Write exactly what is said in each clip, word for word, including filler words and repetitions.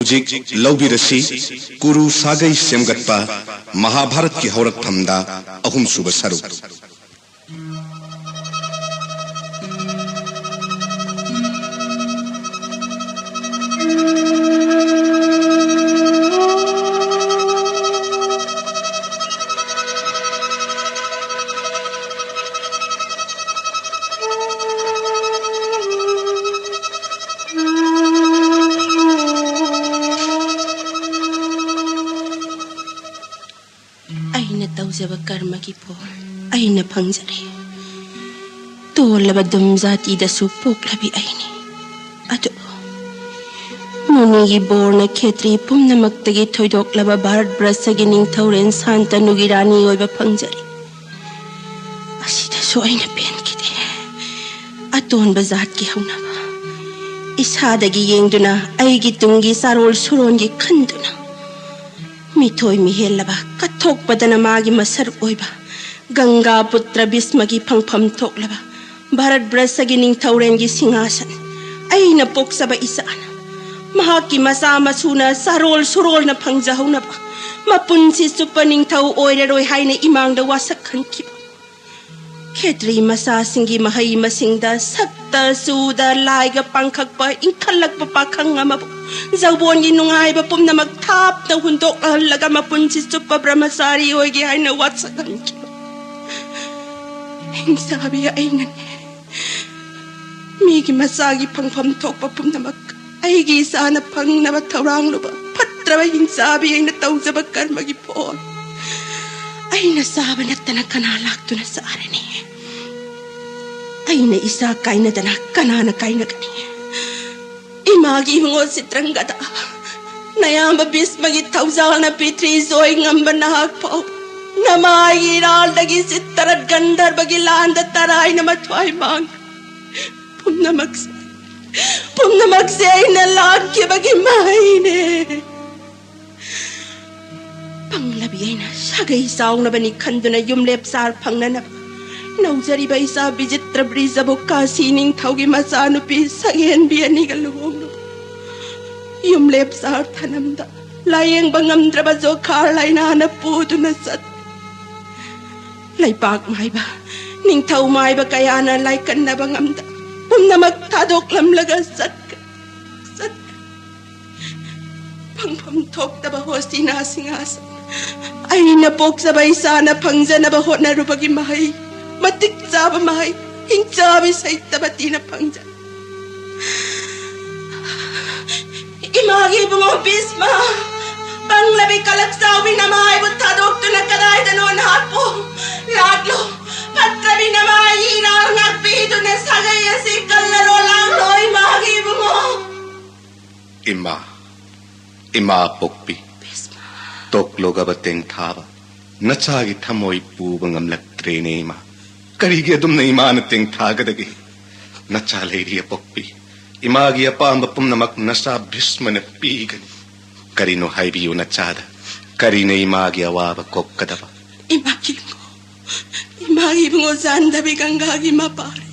ꯍꯧꯖꯤꯛ ꯂꯧꯕꯤꯔꯁꯤ, ꯀꯨꯔꯨ ꯁꯥꯒꯩ ꯁꯦꯝꯒꯠꯄ, ꯃꯍꯥꯚꯥꯔꯠꯀꯤ ꯍꯧꯔꯛꯐꯝꯗ ꯑꯍꯨꯝꯁꯨꯕ ꯁꯔꯨꯛ꯫ ꯑꯩꯅ ꯇꯧꯖꯕ ꯀꯔꯃꯒꯤ ꯐꯣꯜ ꯑꯩꯅ ꯐꯪꯖꯔꯦ꯫ ꯇꯣꯜꯂꯕ ꯗꯨꯝ ꯖꯥꯇꯤꯗꯁꯨ ꯄꯣꯛꯂꯕꯤ ꯑꯩꯅꯤ꯫ ꯑꯗꯨꯕꯨ ꯃꯨꯅꯤꯒꯤ ꯕꯣꯔꯅ ꯈꯦꯇ꯭ꯔꯤ ꯄꯨꯝꯅꯃꯛꯇꯒꯤ ꯊꯣꯏꯗꯣꯛꯂꯕ ꯚꯥꯔꯠ ꯕ꯭ꯔꯁꯒꯤ ꯅꯤꯡꯊꯧꯔꯦꯜ ꯁꯥꯟꯇꯅꯨꯒꯤ ꯔꯥꯅꯤ ꯑꯣꯏꯕ ꯐꯪꯖꯔꯦ꯫ ꯑꯁꯤꯗꯁꯨ ꯑꯩꯅ ꯄꯦꯟꯈꯤꯗꯦ꯫ ꯑꯇꯣꯟꯕ ꯖꯥꯠꯀꯤ ꯍꯧꯅꯕ ꯏꯁꯥꯗꯒꯤ ꯌꯦꯡꯗꯨꯅ ꯑꯩꯒꯤ ꯇꯨꯡꯒꯤ ꯆꯥꯔꯣꯜ ꯁꯨꯔꯣꯟꯒꯤ ꯈꯟꯗꯨꯅ ꯃꯤꯊꯣꯏ ꯃꯤꯍꯦꯜꯂꯕ ꯀꯠꯊꯣꯛꯄꯗꯅ ꯃꯥꯒꯤ ꯃꯁꯔꯨꯛ ꯑꯣꯏꯕ ꯒꯪꯒꯥ ꯄꯨꯇ꯭ꯔ ꯚꯤꯁꯃꯒꯤ ꯐꯪꯐꯝ ꯊꯣꯛꯂꯕ ꯚꯥꯔꯠ ꯕ꯭ꯔꯁꯒꯤ ꯅꯤꯡꯊꯧꯔꯦꯜꯒꯤ ꯁꯤꯡꯍꯥꯁꯟ ꯑꯩꯅ ꯄꯣꯛꯆꯕ ꯏꯆꯥꯅ ꯃꯍꯥꯛꯀꯤ ꯃꯆꯥ ꯃꯁꯨꯅ ꯆꯥꯔꯣꯜ ꯁꯨꯔꯣꯜꯅ ꯐꯪꯖꯍꯧꯅꯕ ꯃꯄꯨꯟꯁꯤ ꯆꯨꯞꯄ ꯅꯤꯡꯊꯧ ꯑꯣꯏꯔꯔꯣꯏ ꯍꯥꯏꯅ ꯏꯃꯥꯡꯗ ꯋꯥꯁꯛ ꯈꯟꯈꯤꯕ ꯈꯦꯇ꯭ꯔꯤ ꯃꯆꯥꯁꯤꯡꯒꯤ ꯃꯍꯩ ꯃꯁꯤꯡꯗ ꯁꯛꯇ ꯆꯨꯗ ꯂꯥꯏꯒ ꯄꯥꯡꯈꯛꯄ ꯏꯟꯈꯠꯂꯛꯄ ꯄꯥꯈꯪ ꯑꯃꯕꯨ ꯖꯧꯕꯣꯟꯒꯤ ꯅꯨꯡꯉꯥꯏꯕ ꯄꯨꯝꯅꯃꯛ ꯊꯥꯞꯅ ꯍꯨꯟꯗꯣꯛꯍꯜꯂꯒ ꯃꯄꯨꯟꯁꯤ ꯆꯨꯞꯄ ꯕ꯭ꯔꯍꯃꯆꯥꯔꯤ ꯑꯣꯏꯒꯦ ꯍꯥꯏꯅ ꯋꯥꯁꯛꯍꯟꯈꯤꯕ ꯍꯤꯡꯆꯥꯕꯤ ꯑꯩꯅꯅꯦ꯫ ꯃꯤꯒꯤ ꯃꯆꯥꯒꯤ ꯐꯪꯐꯝ ꯊꯣꯛꯄ ꯄꯨꯝꯅꯃꯛ ꯑꯩꯒꯤ ꯏꯆꯥꯅ ꯐꯪꯅꯕ ꯊꯧꯔꯥꯡꯂꯨꯕ ꯐꯠꯇ꯭ꯔꯕ ꯍꯤꯡꯆꯥꯕꯤ ꯑꯩꯅ ꯇꯧꯖꯕ ꯀꯔꯃꯒꯤ ꯐꯣꯜ ꯑꯩꯅ ꯆꯥꯕ ꯅꯠꯇꯅ ꯀꯅꯥ ꯂꯥꯛꯇꯨꯅ ꯆꯥꯔꯅꯤ? ꯑꯩꯅ ꯏꯆꯥ ꯀꯥꯏꯅꯗꯅ ꯀꯅꯥꯅ ꯀꯥꯏꯅꯒꯅꯤ? ꯏꯃꯥꯒꯤ ꯏꯕꯨꯡꯉꯣ ꯆꯤꯇ꯭ꯔꯪꯒꯗ ꯅꯌꯥꯝꯕ ꯚꯤꯁꯃꯒꯤ ꯊꯧꯖꯥꯜꯅ ꯄꯤꯊ꯭ꯔꯤ ꯖꯣꯏ ꯉꯝꯕ ꯅꯍꯥꯛ ꯐꯥꯎ ꯅꯃꯥꯏꯒꯤ ꯏꯔꯥꯜꯗꯒꯤ ꯆꯤꯠꯇꯔꯠ ꯒꯟꯙꯔꯕꯒꯤ ꯂꯥꯟꯗ ꯇꯔꯥꯏꯅ ꯃꯊ꯭ꯋꯥꯏ ꯃꯥꯡ ꯄꯨꯝꯅꯃꯛꯁꯦ ꯄꯨꯝꯅꯃꯛꯁꯦ ꯑꯩꯅ ꯂꯥꯛꯈꯤꯕꯒꯤ ꯃꯍꯩꯅꯦ꯫ ꯄꯪꯂꯕꯤ ꯑꯩꯅ ꯁꯥꯒꯩ ꯆꯥꯎꯅꯕꯅꯤ ꯈꯟꯗꯨꯅ ꯌꯨꯝꯂꯦꯞ ꯆꯥꯔ ꯐꯪꯅꯅꯕ ꯅꯧꯖꯔꯤꯕ ꯏꯆꯥ ꯕꯤꯖꯤꯇ꯭ꯔ ꯕ꯭ꯔꯤꯖꯕꯨ ꯀꯥꯁꯤ ꯅꯤꯡꯊꯧꯒꯤ ꯃꯆꯥꯅꯨꯄꯤ ꯁꯛꯍꯦꯟꯕꯤ ꯑꯅꯤꯒ ꯂꯨꯍꯣꯡꯂꯨꯕ ꯌꯨꯝꯂꯦꯞ ꯆꯥꯔ ꯊꯅꯝꯗ ꯂꯥꯌꯦꯡꯕ ꯉꯝꯗ꯭ꯔꯕ ꯖꯣꯈꯥꯔ ꯂꯥꯏꯅꯥꯅ ꯄꯨꯗꯨꯅ ꯆꯠ꯫ ꯂꯩꯄꯥꯛ ꯃꯥꯏꯕ, ꯅꯤꯡꯊꯧ ꯃꯥꯏꯕ ꯀꯌꯥꯅ ꯂꯥꯏꯀꯟꯅꯕ ꯉꯝꯗ ꯄꯨꯝꯅꯃꯛ ꯊꯥꯗꯣꯛꯂꯝꯂꯒ ꯆꯠꯈ꯭ꯔꯦ꯫ ꯆꯠꯈ꯭ꯔꯦ꯫ ꯐꯪꯐꯝ ꯊꯣꯛꯇꯕ ꯍꯣꯁꯇꯤꯅꯥ ꯁꯤꯡꯍꯥꯁꯟ, ꯑꯩꯅ ꯄꯣꯛꯆꯕ ꯏꯆꯥꯅ ꯐꯪꯖꯅꯕ ꯍꯣꯠꯅꯔꯨꯕꯒꯤ ꯃꯍꯩ, ꯃꯇꯤꯛ ꯆꯥꯕ ꯃꯍꯩ, ꯍꯤꯡꯆꯥꯕꯤ ꯁꯩꯇꯕꯇꯤꯅ ꯐꯪꯖ꯫ ꯏꯃꯥꯒꯤ ꯏꯕꯨꯡꯉꯣ ꯚꯤꯁꯃ, ꯄꯪꯂꯕꯤ ꯀꯂꯛ ꯆꯥꯎꯕꯤ ꯅꯃꯥꯏꯕꯨ ꯊꯥꯗꯣꯛꯇꯨꯅ ꯀꯗꯥꯏꯗꯅꯣ ꯅꯍꯥꯛꯄꯨ? ꯂꯥꯛꯂꯣ, ꯐꯠꯇ꯭ꯔꯕꯤ ꯅꯃꯥꯏꯒꯤ ꯏꯔꯥꯜ ꯉꯥꯛꯄꯤꯗꯨꯅ ꯁꯥꯒꯩ ꯑꯁꯤ ꯀꯜꯂꯔꯣ, ꯂꯥꯛꯂꯣ, ꯏꯃꯥꯒꯤ ꯏꯕꯨꯡꯉꯣ꯫ ꯏꯃꯥ, ꯏꯃꯥ ꯄꯣꯛꯄꯤ, ꯚꯤꯁꯃ꯫ ꯇꯣꯛꯂꯨꯒꯕ ꯇꯦꯡꯊꯥꯕ ꯅꯆꯥꯒꯤ ꯊꯃꯣꯏ ꯄꯨꯕ ꯉꯝꯂꯛꯇ꯭ꯔꯦꯅꯦ ꯏꯃꯥ꯫ ꯀꯔꯤꯒꯤ ꯑꯗꯨꯝꯅ ꯏꯃꯥꯅ ꯇꯦꯡꯊꯥꯒꯗꯒꯦ? ꯅꯆꯥ ꯂꯩꯔꯤ ꯑꯄꯣꯛꯄꯤ꯫ ꯏꯃꯥꯒꯤ ꯑꯄꯥꯝꯕ ꯄꯨꯝꯅꯃꯛ ꯅꯆꯥ ꯚꯤꯁꯃꯅ ꯄꯤꯒꯅꯤ꯫ ꯀꯔꯤꯅꯣ ꯍꯥꯏꯕꯤꯌꯨ ꯅꯆꯥꯗ꯫ ꯀꯔꯤꯅ ꯏꯃꯥꯒꯤ ꯑꯋꯥꯕ ꯀꯣꯛꯀꯗꯕ? ꯏꯃꯥꯒꯤ ꯏꯕꯨꯡꯉꯣ, ꯏꯃꯥꯒꯤ ꯏꯕꯨꯡꯉꯣ ꯖꯥꯟꯗꯕꯤ ꯒꯪꯒꯥꯒꯤ ꯃꯄꯥꯔꯤ꯫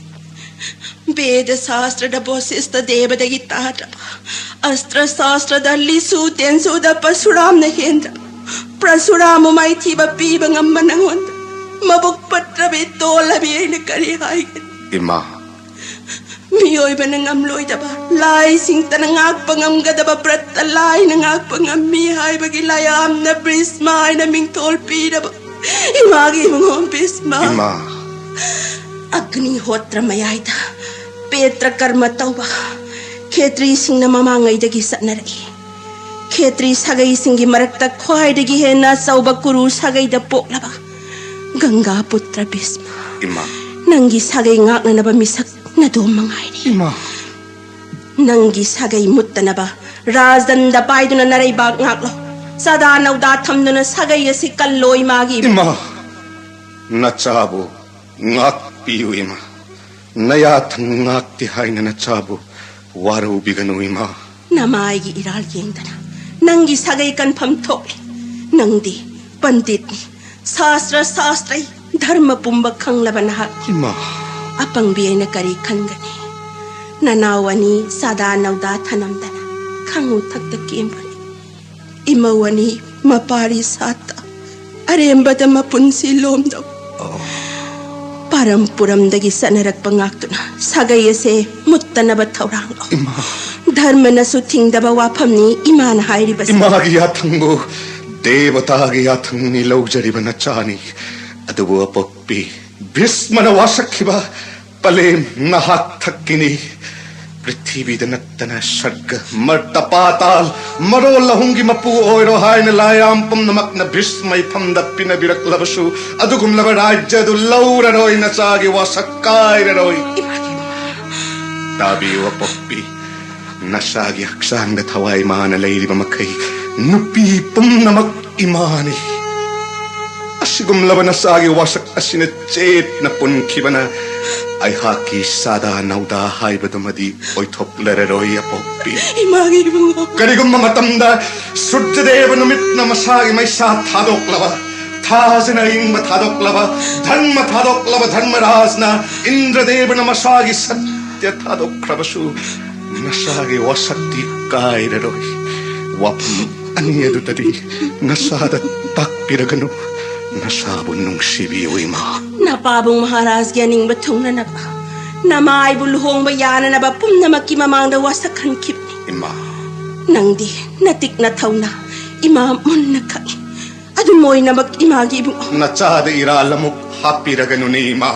ꯚꯦꯗ ꯁꯥꯁꯇ꯭ꯔꯗ ꯕꯣꯁꯤꯁꯇ ꯗꯦꯕꯗꯒꯤ ꯇꯥꯗ꯭ꯔꯕ, ꯑꯁꯇ꯭ꯔ ꯁꯥꯁꯇ꯭ꯔꯗ ꯂꯤꯁꯨ ꯇꯦꯟꯁꯨꯗ ꯄꯁꯨꯔꯥꯝꯅ ꯍꯦꯟꯗ꯭ꯔꯕ, ꯄ꯭ꯔꯁꯨꯔꯥꯝꯕꯨ ꯃꯥꯏꯊꯤꯕ ꯄꯤꯕ ꯉꯝꯕ ꯅꯪꯉꯣꯟꯗ ꯃꯕꯨꯛ ꯐꯠꯇ꯭ꯔꯕꯤ ꯇꯣꯜꯂꯕꯤ ꯑꯩꯅ ꯀꯔꯤ ꯍꯥꯏꯒꯅꯤ? ꯏꯃꯥ꯫ ꯃꯤꯑꯣꯏꯕꯅ ꯉꯝꯂꯣꯏꯗꯕ, ꯂꯥꯏꯁꯤꯡꯇꯅ ꯉꯥꯛꯄ ꯉꯝꯒꯗꯕ ꯕ꯭ꯔꯠꯇ ꯂꯥꯏꯅ ꯉꯥꯛꯄ ꯉꯝꯃꯤ ꯍꯥꯏꯕꯒꯤ ꯂꯥꯏꯌꯥꯝꯅ ꯚꯤꯁꯃ ꯍꯥꯏꯅ ꯃꯤꯡꯊꯣꯜ ꯄꯤꯔꯕ ꯏꯃꯥꯒꯤ ꯏꯕꯨꯡꯉꯣ ꯚꯤꯁꯃ꯫ ꯏꯃꯥ꯫ ꯑꯒ꯭ꯅꯤꯍꯣꯇ꯭ꯔ ꯃꯌꯥꯏꯗ ꯄꯦꯇ꯭ꯔ ꯀꯔꯃ ꯇꯧꯕ ꯈꯦꯇ꯭ꯔꯤꯁꯤꯡꯅ ꯃꯃꯥꯡꯉꯩꯗꯒꯤ ꯆꯠꯅꯔꯛꯏ꯫ ꯈꯦꯇ꯭ꯔꯤ ꯁꯥꯒꯩꯁꯤꯡꯒꯤ ꯃꯔꯛꯇ ꯈ꯭ꯋꯥꯏꯗꯒꯤ ꯍꯦꯟꯅ ꯑꯆꯧꯕ ꯀꯨꯔꯨ ꯁꯥꯒꯩꯗ ꯄꯣꯛꯂꯕ ꯒꯪꯒꯥ ꯄꯨꯇ꯭ꯔ ꯚꯤꯁꯃ꯫ ꯏꯃꯥ꯫ ꯅꯪꯒꯤ ꯁꯥꯒꯩ ꯉꯥꯛꯅꯅꯕ ꯃꯤꯁꯛ ꯅꯗꯣꯝ ꯃꯉꯥꯏꯔꯦ꯫ ꯏꯃꯥ꯫ ꯅꯪꯒꯤ ꯁꯥꯒꯩ ꯃꯨꯠꯇꯅꯕ ꯔꯥꯖꯗꯟꯗ ꯄꯥꯏꯗꯨꯅ ꯅꯔꯩꯕꯥꯛ ꯉꯥꯛꯂꯣ꯫ ꯆꯥꯗꯥ ꯅꯧꯗꯥ ꯊꯝꯗꯨꯅ ꯁꯥꯒꯩ ꯑꯁꯤ ꯀꯜꯂꯣ ꯏꯃꯥꯒꯤ꯫ ꯏꯃꯥ, ꯅꯆꯥꯕꯨ ꯉꯥꯛꯄꯤꯌꯨ ꯏꯃꯥ꯫ ꯅꯌꯥꯊꯪ ꯉꯥꯛꯇꯦ ꯍꯥꯏꯅ ꯅꯆꯥꯕꯨ ꯋꯥꯔꯧꯕꯤꯒꯅꯨ ꯏꯃꯥ꯫ ꯅꯃꯥꯏꯒꯤ ꯏꯔꯥꯜ ꯌꯦꯡꯗꯅ ꯅꯪꯒꯤ ꯁꯥꯒꯩ ꯀꯟꯐꯝ ꯊꯣꯛꯂꯦ꯫ ꯅꯪꯗꯤ ꯄꯟꯗꯤꯠꯅꯤ, ꯁꯥꯁꯇ꯭ꯔ ꯁꯥꯁꯇ꯭ꯔꯤ, ꯙꯔꯃ ꯄꯨꯝꯕ ꯈꯪꯂꯕ ꯅꯍꯥꯛ꯫ ꯏꯃꯥ꯫ ꯑꯄꯪꯕꯤ ꯑꯩꯅ ꯀꯔꯤ ꯈꯟꯒꯅꯤ? ꯅꯅꯥꯎ ꯑꯅꯤ ꯆꯥꯗꯥ ꯅꯧꯗꯥ ꯊꯅꯝꯗꯅ ꯊꯛꯇ ꯀꯦꯝꯕꯅꯤ꯫ ꯏꯃꯧ ꯑꯅꯤ ꯃꯄꯥꯔꯤ ꯁꯥꯠꯇ ꯑꯔꯦꯝꯕꯗ ꯃꯄꯨꯟꯁꯤ ꯂꯣꯝꯗꯧ꯫ ꯄꯥꯔꯝ ꯄꯨꯔꯝꯗꯒꯤ ꯆꯠꯅꯔꯛꯄ ꯉꯥꯛꯇꯨꯅ ꯁꯥꯒꯩ ꯑꯁꯦ ꯃꯨꯠꯇꯅꯕ ꯊꯧꯔꯥꯡ ꯂꯧ꯫ ꯏꯃꯥ꯫ ꯙꯔꯃꯅꯁꯨ ꯊꯤꯡꯗꯕ ꯋꯥꯐꯝꯅꯤ ꯏꯃꯥꯅ ꯍꯥꯏꯔꯤꯕꯁꯤ꯫ ꯏꯃꯥꯒꯤ ꯌꯥꯊꯪꯕꯨ ꯗꯦꯕꯇꯥꯒꯤ ꯌꯥꯊꯪꯅꯤ ꯂꯧꯖꯔꯤꯕ ꯅꯆꯥꯅꯤ꯫ ꯑꯗꯨꯕꯨ ꯑꯄꯣꯛꯄꯤ, ꯚꯤꯁꯃꯅ ꯋꯥꯁꯛꯈꯤꯕ ꯄꯂꯦꯝ ꯅꯍꯥꯛ ꯊꯛꯀꯤꯅꯤ꯫ ꯄ꯭ꯔꯤꯊꯤꯕꯤꯗ ꯅꯠꯇꯅ ꯁꯔꯒ, ꯃꯔꯇ, ꯄꯥꯇꯥꯜ, ꯃꯔꯣꯜ ꯑꯍꯨꯝꯒꯤ ꯃꯄꯨ ꯑꯣꯏꯔꯣ ꯍꯥꯏꯅ ꯂꯥꯏꯌꯥꯝ ꯄꯨꯝꯅꯃꯛꯅ ꯚꯤꯁꯃ ꯏꯐꯝꯗ ꯄꯤꯅꯕꯤꯔꯛꯂꯕꯁꯨ, ꯑꯗꯨꯒꯨꯝꯂꯕ ꯔꯥꯖ꯭ꯌ ꯑꯗꯨ ꯂꯧꯔꯔꯣꯏ, ꯅꯆꯥꯒꯤ ꯋꯥꯁꯛ ꯀꯥꯏꯔꯔꯣꯏ꯫ ꯇꯥꯕꯤꯌꯨ ꯑꯄꯣꯛꯄꯤ, ꯅꯆꯥꯒꯤ ꯍꯛꯆꯥꯡꯗ ꯊꯋꯥꯏ ꯃꯥꯅ ꯂꯩꯔꯤꯕ ꯃꯈꯩ ꯅꯨꯄꯤ ꯄꯨꯝꯅꯃꯛ ꯏꯃꯥꯅꯤ꯫ ꯑꯁꯤꯒꯨꯝꯂꯕ ꯅꯆꯥꯒꯤ ꯋꯥꯁꯛ ꯑꯁꯤꯅ ꯆꯦꯠꯅ ꯄꯨꯟꯈꯤꯕꯅ ꯑꯩꯍꯥꯛꯀꯤ ꯁꯥꯗꯥ ꯅꯧꯗꯥ ꯍꯥꯏꯕꯗꯨꯃꯗꯤ ꯑꯣꯏꯊꯣꯛꯂꯔꯔꯣꯏ ꯑꯄꯣꯛꯄꯤ꯫ ꯏꯃꯥꯒꯤ ꯏꯕꯨꯡꯉꯣ꯫ ꯀꯔꯤꯒꯨꯝꯕ ꯃꯇꯝꯗ ꯁꯨꯔꯖꯗꯦꯕ ꯅꯨꯃꯤꯠꯅ ꯃꯁꯥꯒꯤ ꯃꯩꯁꯥ ꯊꯥꯗꯣꯛꯂꯕ, ꯊꯥꯖꯅ ꯑꯏꯪꯕ ꯊꯥꯗꯣꯛꯂꯕ, ꯙꯔꯃ ꯊꯥꯗꯣꯛꯂꯕ ꯙꯔꯃꯔꯥꯖꯅ ꯏꯟꯗ꯭ꯔꯗꯦꯕꯅ ꯃꯁꯥꯒꯤ ꯁꯠ ꯇ ꯊꯥꯗꯣꯛꯈ꯭ꯔꯕꯁꯨ ꯅꯁꯥꯒꯤ ꯋꯥꯁꯛꯇꯤ ꯀꯥꯏꯔꯔꯣꯏ꯫ ꯋꯥꯐꯝ ꯑꯅꯤ ꯑꯗꯨꯗꯗꯤ ꯅꯁꯥꯗ ꯇꯥꯛꯄꯤꯔꯒꯅꯨ꯫ ꯅꯁꯥꯕꯨ ꯅꯨꯡꯁꯤꯕꯤꯌꯨ, ꯏꯃꯥ꯫ ꯅꯄꯥꯕꯨꯡ ꯃꯍꯥꯔꯥꯖꯒꯤ ꯑꯅꯤꯡꯕ ꯊꯨꯡꯅꯅꯕ ꯅꯃꯥꯏꯕꯨ ꯂꯨꯍꯣꯡꯕ ꯌꯥꯅꯅꯕ ꯄꯨꯝꯅꯃꯛꯀꯤ ꯃꯃꯥꯡꯗ ꯋꯥꯁꯛꯍꯟꯈꯤꯕꯅꯤ꯫ ꯏꯃꯥ꯫ ꯅꯪꯗꯤ ꯅꯇꯤꯛ ꯅꯊꯧꯅ ꯏꯃꯥ ꯃꯨꯟꯅ ꯈꯪꯏ꯫ ꯑꯗꯨꯝ ꯑꯣꯏꯅꯃꯛ ꯏꯃꯥꯒꯤ ꯏꯕꯨꯡꯉꯣ꯫ ꯅꯆꯥꯗ ꯏꯔꯥꯜ ꯑꯃꯨꯛ ꯍꯥꯞꯄꯤꯔꯒꯅꯨꯅꯦ, ꯏꯃꯥ꯫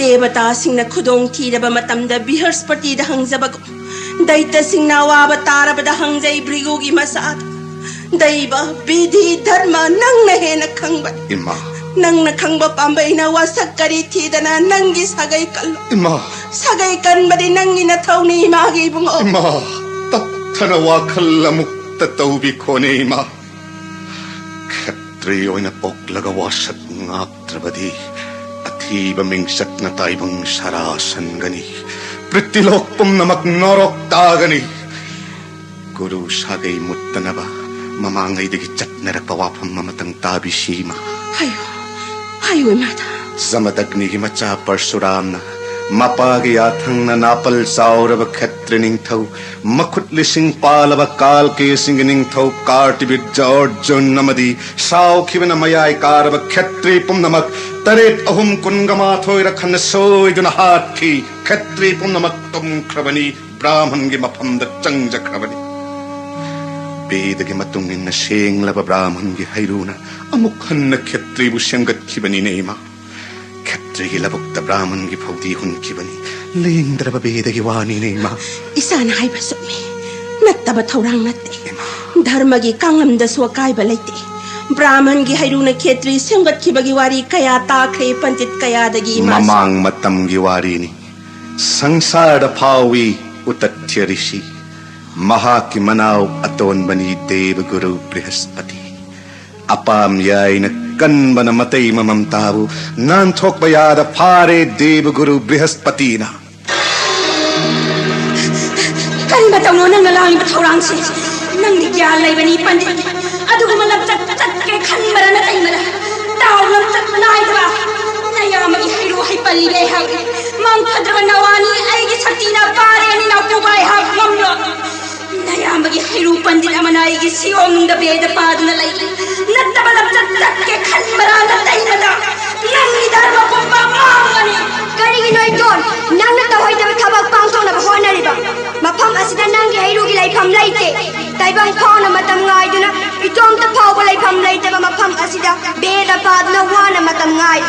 ꯗꯦꯕꯇꯥꯁꯤꯡꯅ ꯈꯨꯗꯣꯡ ꯊꯤꯔꯕ ꯃꯇꯝꯗ ꯕ꯭ꯔꯤꯍꯁꯄꯇꯤꯗ ꯍꯪꯖꯕꯒꯨꯝ, ꯗꯩꯇꯁꯤꯡꯅ ꯑꯋꯥꯕ ꯇꯥꯔꯕꯗ ꯍꯪꯖꯩ ꯚ꯭ꯔꯤꯒꯨꯒꯤ ꯃꯆꯥꯗ꯫ ꯗꯩꯕ, ꯕꯤꯙꯤ, ꯙꯔꯃ ꯅꯪꯅ ꯍꯦꯟꯅ ꯈꯪꯕ꯫ ꯏꯃꯥ꯫ ꯅꯪꯅ ꯈꯪꯕ ꯄꯥꯝꯕꯩꯅ ꯋꯥꯁꯛ ꯀꯔꯤ ꯊꯤꯗꯅ ꯅꯪꯒꯤ ꯁꯥꯒꯩ ꯀꯜꯂꯣ꯫ ꯏꯃꯥ꯫ ꯁꯥꯒꯩ ꯀꯟꯕꯗꯤ ꯅꯪꯒꯤ ꯅꯊꯧꯅꯤ, ꯏꯃꯥꯒꯤ ꯏꯕꯨꯡꯉꯣ꯫ ꯏꯃꯥ, ꯇꯠꯊꯅ ꯋꯥꯈꯜ ꯑꯃꯨꯛꯇ ꯇꯧꯕꯤꯈꯣꯅꯦ, ꯏꯃꯥ꯫ ꯈꯦꯇ꯭ꯔꯤ ꯑꯣꯏꯅ ꯄꯣꯛꯂꯒ ꯋꯥꯁꯛ ꯉꯥꯛꯇ꯭ꯔꯕꯗꯤ ꯑꯊꯤꯕ ꯃꯤꯡꯆꯠꯅ ꯇꯥꯏꯕꯪ ꯁꯥꯔꯥ ꯁꯟꯒꯅꯤ꯫ ꯄ꯭ꯔꯤꯊꯤꯂꯣꯛ ꯄꯨꯝꯅꯃꯛ ꯅꯣꯔꯣꯛ ꯇꯥꯒꯅꯤ꯫ ꯀꯨꯔꯨ ꯁꯥꯒꯩ ꯃꯨꯠꯇꯅꯕ ꯃꯃꯥꯡꯉꯩꯗꯒꯤ ꯆꯠꯅꯔꯛꯄ ꯋꯥꯐꯝ ꯑꯃꯇꯪ ꯇꯥꯕꯤꯁꯤ, ꯏꯃꯥ꯫ ꯍꯥꯏꯌꯨ, ꯍꯥꯏꯌꯨ, ꯏꯃꯥꯗ꯫ ꯖꯃꯗꯒ꯭ꯅꯤꯒꯤ ꯃꯆꯥ ꯄꯔꯁꯨꯔꯥꯝꯅ ꯃꯄꯥꯒꯤ ꯌꯥꯊꯪꯅ ꯅꯥꯄꯜ ꯆꯥꯎꯔꯕ ꯈꯦꯇ꯭ꯔꯤ ꯅꯤꯡꯊꯧ, ꯃꯈꯨꯠ ꯂꯤꯁꯤꯡ ꯄꯥꯜꯂꯕ ꯀꯥꯜꯀꯦꯁꯤꯡꯒꯤ ꯅꯤꯡꯊꯧ ꯀꯥꯔꯇꯤꯕꯤꯠꯖ ꯑꯔꯖꯨꯟ ꯑꯃꯗꯤ ꯁꯥꯎꯈꯤꯕꯅ ꯃꯌꯥꯏ ꯀꯥꯔꯕ ꯈꯦꯇ꯭ꯔꯤ ꯄꯨꯝꯅꯃꯛ ꯇꯔꯦꯠ ꯑꯍꯨꯝ ꯀꯨꯟꯒ ꯃꯥꯊꯣꯏꯔ ꯈꯟꯅ ꯁꯣꯏꯗꯨꯅ ꯍꯥꯠꯈꯤ꯫ ꯈꯦꯇ꯭ꯔꯤ ꯄꯨꯝꯅꯃꯛ ꯇꯨꯝꯈ꯭ꯔꯕꯅꯤ, ꯕ꯭ꯔꯥꯍꯃꯟꯒꯤ ꯃꯐꯝꯗ ꯆꯪꯖꯈ꯭ꯔꯕꯅꯤ꯫ ꯕꯦꯗꯒꯤ ꯃꯇꯨꯡ ꯏꯟꯅ ꯁꯦꯡꯂꯕ ꯕ꯭ꯔꯥꯍꯃꯟꯒꯤ ꯍꯩꯔꯨꯅ ꯑꯃꯨꯛ ꯍꯟꯅ ꯈꯦꯇ꯭ꯔꯤꯕꯨ ꯁꯦꯝꯒꯠꯈꯤꯕꯅꯤꯅꯦ ꯏꯃꯥ꯫ ꯈꯦꯇ꯭ꯔꯤꯒꯤ ꯂꯧꯕꯨꯛꯇ ꯕ꯭ꯔꯥꯍꯃꯟꯒꯤ ꯐꯧꯗꯤ ꯍꯨꯟꯈꯤꯕꯅꯤ꯫ ꯂꯦꯡꯗ꯭ꯔꯕ ꯕꯦꯗꯒꯤ ꯋꯥꯅꯤꯅꯦ ꯏꯃꯥ꯫ ꯏꯆꯥꯅ ꯍꯥꯏꯕ ꯆꯨꯝꯃꯤ꯫ ꯅꯠꯇꯕ ꯊꯧꯔꯥꯡ ꯅꯠꯇꯦ꯫ ꯏꯃꯥ꯫ ꯙꯔꯃꯒꯤ ꯀꯥꯡꯂꯝꯗꯁꯨ ꯑꯀꯥꯏꯕ ꯂꯩꯇꯦ꯫ ꯕ꯭ꯔꯥꯍꯃꯟꯒꯤ ꯍꯩꯔꯨꯅ ꯈꯦꯇ꯭ꯔꯤ ꯁꯦꯝꯒꯠꯈꯤꯕꯒꯤ ꯋꯥꯔꯤ ꯀꯌꯥ ꯇꯥꯈ꯭ꯔꯦ ꯄꯟꯗꯤꯠ ꯀꯌꯥꯗꯒꯤ ꯏꯃꯥꯁꯨ꯫ ꯃꯃꯥꯡ ꯃꯇꯝꯒꯤ ꯋꯥꯔꯤꯅꯤ꯫ ꯁꯪꯁꯥꯔꯗ ꯐꯥꯎꯏ ꯎꯇꯊ꯭ꯌ ꯔꯤꯁꯤ꯫ ꯃꯍꯥꯛꯀꯤ ꯃꯅꯥꯎ ꯑꯇꯣꯟꯕꯅꯤ ꯗꯦꯕꯒꯨꯔꯨ ꯕ꯭ꯔꯤꯍꯁꯄꯇꯤ꯫ ꯑꯄꯥꯝ ꯌꯥꯏꯅ ꯀꯟꯕꯅ ꯃꯇꯩ ꯃꯃꯝꯇꯥꯕꯨ ꯅꯥꯟꯊꯣꯛꯄ ꯌꯥꯗ ꯐꯥꯔꯦ ꯗꯦꯕꯒꯨꯔꯨ ꯕ꯭ꯔꯤꯍꯁꯄꯇꯤꯅ꯫ ꯀꯔꯤ ꯃꯇꯧꯅꯣ ꯅꯪꯅ ꯂꯥꯡꯂꯤꯕ ꯊꯧꯔꯥꯡꯁꯦ? ꯅꯪꯗꯤ ꯒ꯭ꯌꯥꯟ ꯂꯩꯕꯅꯤ ꯄꯟꯗꯤꯠ꯫ ꯑꯗꯨꯒꯨꯝꯕ ꯂꯝꯆꯠ ꯆꯠꯀꯦ ꯈꯟꯕꯔ ꯅꯇꯩꯃꯔ? ꯇꯥꯎ ꯂꯝꯆꯠ ꯅꯥꯏꯗꯕ꯫ ꯅꯌꯥꯝꯕꯒꯤ ꯍꯩꯔꯨ ꯍꯩꯄꯜꯂꯤ ꯑꯩꯍꯥꯛ꯫ ꯃꯥꯡ ꯐꯗ꯭ꯔꯕ ꯅꯋꯥꯅꯤ ꯑꯩꯒꯤ ꯁꯛꯇꯤꯅ ꯄꯥꯔꯦꯅꯤ ꯅꯥꯎꯇꯨꯕ ꯑꯩꯍꯥꯛ ꯉꯝꯂꯣ꯫ ꯅꯌꯥꯝꯕꯒꯤ ꯍꯩꯔꯨ ꯄꯟꯗꯤꯠ ꯑꯃꯅ ꯑꯩꯒꯤ ꯁꯤꯌꯣꯝ ꯅꯨꯡꯗ ꯕꯦꯗ ꯄꯥꯗꯨꯅ ꯂꯩ꯫ ꯅꯠꯇꯕ ꯂꯝꯆꯠ ꯆꯠꯀꯦ ꯈꯟꯕꯔꯥ ꯅꯇꯩꯃꯗ? ꯅꯪꯒꯤ ꯙꯔꯃ ꯄꯨꯝꯕ ꯃꯥꯡꯒꯅꯤ꯫ ꯀꯔꯤꯒꯤꯅꯣ ꯏꯇꯣꯟ? ꯅꯪꯅ ꯇꯧꯍꯩꯗꯕ ꯊꯕꯛ ꯄꯥꯡꯊꯣꯛꯅꯕ ꯍꯣꯠꯅꯔꯤꯕ? ꯃꯐꯝ ꯑꯁꯤꯗ ꯅꯪꯒꯤ ꯍꯩꯔꯨꯒꯤ ꯂꯩꯐꯝ ꯂꯩꯇꯦ꯫ ꯇꯥꯏꯕꯪ ꯐꯥꯎꯅ ꯃꯇꯝ ꯉꯥꯏꯗꯨꯅ ꯏꯇꯣꯝꯇ ꯐꯥꯎꯕ ꯂꯩꯐꯝ ꯂꯩꯇꯕ ꯃꯐꯝ ꯑꯁꯤꯗ ꯕꯦꯗ ꯄꯥꯗꯨꯅ ꯋꯥꯅ ꯃꯇꯝ ꯉꯥꯏ꯫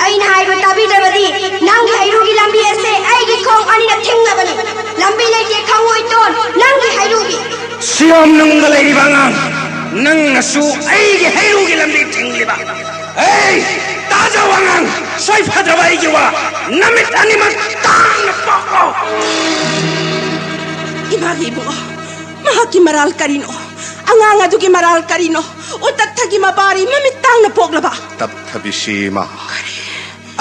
ꯑꯩꯅ ꯍꯥꯏꯕ ꯇꯥꯕꯤꯗ꯭ꯔꯕꯗꯤ ꯅꯪꯒꯤ ꯍꯩꯔꯨꯒꯤ ꯂꯝꯕꯤ ꯑꯁꯦ ꯑꯩꯒꯤ ꯈꯣꯡ ꯑꯅꯤꯅ ꯊꯤꯡꯂꯕꯅꯤ꯫ ꯂꯝꯕꯤ ꯂꯩꯇꯦ ꯈꯪꯉꯨ ꯏꯇꯣꯟ, ꯅꯪꯒꯤ ꯍꯩꯔꯨꯒꯤ꯫ ꯁꯤꯌꯣꯝ ꯅꯨꯡꯗ ꯂꯩꯔꯤꯕ ꯑꯉꯥꯡ, ꯅꯪꯅꯁꯨ ꯑꯩꯒꯤ ꯍꯩꯔꯨꯒꯤ ꯂꯝꯕꯤ ꯊꯤꯡꯂꯤꯕ꯫ ꯑꯩ ꯇꯥꯖꯧ ꯑꯉꯥꯡ, ꯁꯣꯏ ꯐꯗ꯭ꯔꯕ ꯑꯩꯒꯤ ꯋꯥ, ꯅꯃꯤꯠ ꯑꯅꯤꯃꯛ ꯇꯥꯡꯅ ꯄꯥꯛꯂꯣ꯫ ꯏꯃꯥꯒꯤ ꯏꯕꯨꯡꯉꯣ, ꯃꯍꯥꯛꯀꯤ ꯃꯔꯥꯜ ꯀꯔꯤꯅꯣ? ꯑꯉꯥꯡ ꯑꯗꯨꯒꯤ ꯃꯔꯥꯜ ꯀꯔꯤꯅꯣ? ꯎꯇꯠꯊꯒꯤ ꯃꯕꯥꯔꯤ ꯃꯃꯤꯠ ꯇꯥꯡꯅ ꯄꯣꯛꯂꯕ꯫ ꯇꯞꯊꯕꯤꯁꯤꯃ꯫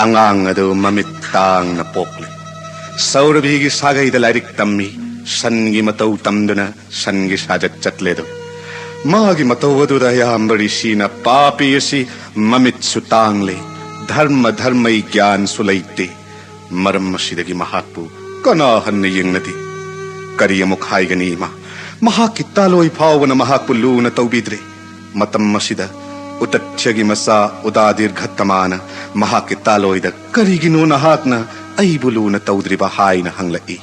ꯑꯉꯥꯡ ꯑꯗꯨ ꯃꯃꯤꯠ ꯇꯥꯡꯅ ꯄꯣꯛꯂꯦ꯫ ꯁꯧꯔꯕꯤꯒꯤ ꯁꯥꯒꯩꯗ ꯂꯥꯏꯔꯤꯛ ꯇꯝꯃꯤ꯫ ꯁꯟꯒꯤ ꯃꯇꯧ ꯇꯝꯗꯨꯅ ꯁꯟꯒꯤ ꯁꯥꯖꯠ ꯆꯠꯂꯦꯗꯣ꯫ ꯃꯥꯒꯤ ꯃꯇꯧ ꯑꯗꯨꯗ ꯑꯌꯥꯝꯕ ꯔꯤꯁꯤꯅ ꯄꯥꯄꯤ ꯑꯁꯤ ꯃꯃꯤꯠꯁꯨ ꯇꯥꯡꯂꯦ, ꯙꯔꯃ ꯙꯔꯃꯩ ꯒ꯭ꯌꯥꯟꯁꯨ ꯂꯩꯇꯦ꯫ ꯃꯔꯝ ꯑꯁꯤꯗꯒꯤ ꯃꯍꯥꯛꯄꯨ ꯀꯅꯥ ꯍꯟꯅ ꯌꯦꯡꯅꯗꯦ꯫ ꯀꯔꯤ ꯑꯃꯨꯛ ꯍꯥꯏꯒꯅꯤ ꯏꯃꯥ? ꯃꯍꯥꯛꯀꯤ ꯇꯥꯂꯣꯏ ꯐꯥꯎꯕꯅ ꯃꯍꯥꯛꯄꯨ ꯂꯨꯅ ꯇꯧꯕꯤꯗ꯭ꯔꯦ꯫ ꯃꯇꯝ ꯑꯁꯤꯗ ꯎꯇꯠꯁ꯭ꯌꯒꯤ ꯃꯆꯥ ꯎꯗꯥꯗꯤꯔ ꯘꯠꯇꯃꯥꯅ ꯃꯍꯥꯛꯀꯤ ꯇꯥꯂꯣꯏꯗ "ꯀꯔꯤꯒꯤꯅꯣ ꯅꯍꯥꯛꯅ ꯑꯩꯕꯨ ꯂꯨꯅ ꯇꯧꯗ꯭ꯔꯤꯕ?" ꯍꯥꯏꯅ ꯍꯪꯂꯛꯏ꯫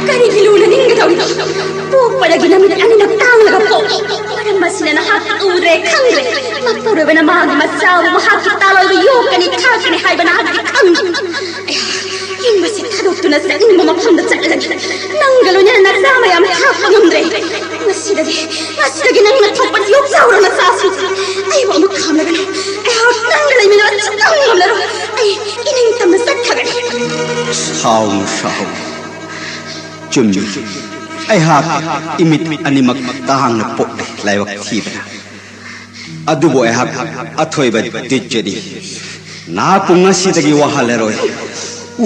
"ꯀꯔꯤꯒꯤ ꯂꯨꯅ ꯅꯤꯡꯒꯗꯧꯔꯤꯅꯣ? ꯄꯣꯛꯄꯗꯒꯤ ꯅꯃꯤꯠ ꯑꯅꯤꯃꯛ ꯇꯥꯡꯂꯒ ꯄꯣꯛꯏ꯫ ꯃꯔꯝ ꯑꯁꯤꯅ ꯅꯍꯥꯛ ꯎꯗ꯭ꯔꯦ, ꯈꯪꯗ꯭ꯔꯦ꯫ ꯃꯄꯨꯔꯣꯏꯕꯅ ꯃꯥꯒꯤ ꯃꯆꯥꯕꯨ ꯃꯍꯥꯛꯀꯤ ꯇꯥꯂꯣꯏꯗ ꯌꯣꯛꯀꯅꯤ, ꯊꯥꯛꯀꯅꯤ ꯍꯥꯏꯕ ꯅꯍꯥꯛꯇꯤ ꯈꯪꯗ꯭ꯔꯦ꯫ ꯑꯌꯥ, ꯌꯨꯝ ꯑꯁꯤ ꯊꯥꯗꯣꯛꯇꯨꯅ ꯆꯠꯅꯤꯡꯕ ꯃꯐꯝꯗ ꯆꯠꯂꯒꯅꯤ꯫ ꯅꯪꯒ ꯂꯣꯏꯅꯅ ꯅꯆꯥ ꯃꯌꯥꯝ ꯊꯥꯛꯄ ꯉꯝꯗ꯭ꯔꯦ꯫ ꯉꯁꯤꯗꯒꯤ, ꯉꯁꯤꯗꯒꯤ ꯅꯪꯅ ꯊꯣꯛꯄ ꯌꯣꯛꯆꯍꯧꯔꯣ ꯅꯆꯥꯁꯤꯡꯁꯦ꯫ ꯑꯩꯕꯨ ꯑꯃꯨꯛ ꯈꯥꯝꯂꯒꯅꯨ꯫ ꯑꯩꯍꯥꯛ ꯅꯪꯒ ꯂꯩꯃꯤꯟꯅꯕ ꯁꯨꯛꯉꯝ ꯉꯝꯂꯔꯣꯏ꯫ ꯑꯩ ꯏꯅꯤꯡꯇꯝꯅ ꯆꯠꯈ꯭ꯔꯒꯅꯤ꯫" ꯁꯥꯎꯅꯨ, ꯁꯥꯎꯅꯨ꯫ ꯆꯨꯝꯃꯤ꯫ ꯑꯩꯍꯥꯛ ꯏꯃꯤꯠ ꯑꯅꯤꯃꯛ ꯇꯥꯡꯅ ꯄꯣꯛꯂꯦ, ꯂꯥꯏꯕꯛ ꯊꯤꯕꯅ꯫ ꯑꯗꯨꯕꯨ ꯑꯩꯍꯥꯛ ꯑꯊꯣꯏꯕ ꯗꯤꯠꯆꯔꯤ꯫ ꯅꯍꯥꯛꯄꯨ ꯉꯁꯤꯗꯒꯤ ꯋꯥꯍꯜꯂꯔꯣꯏ꯫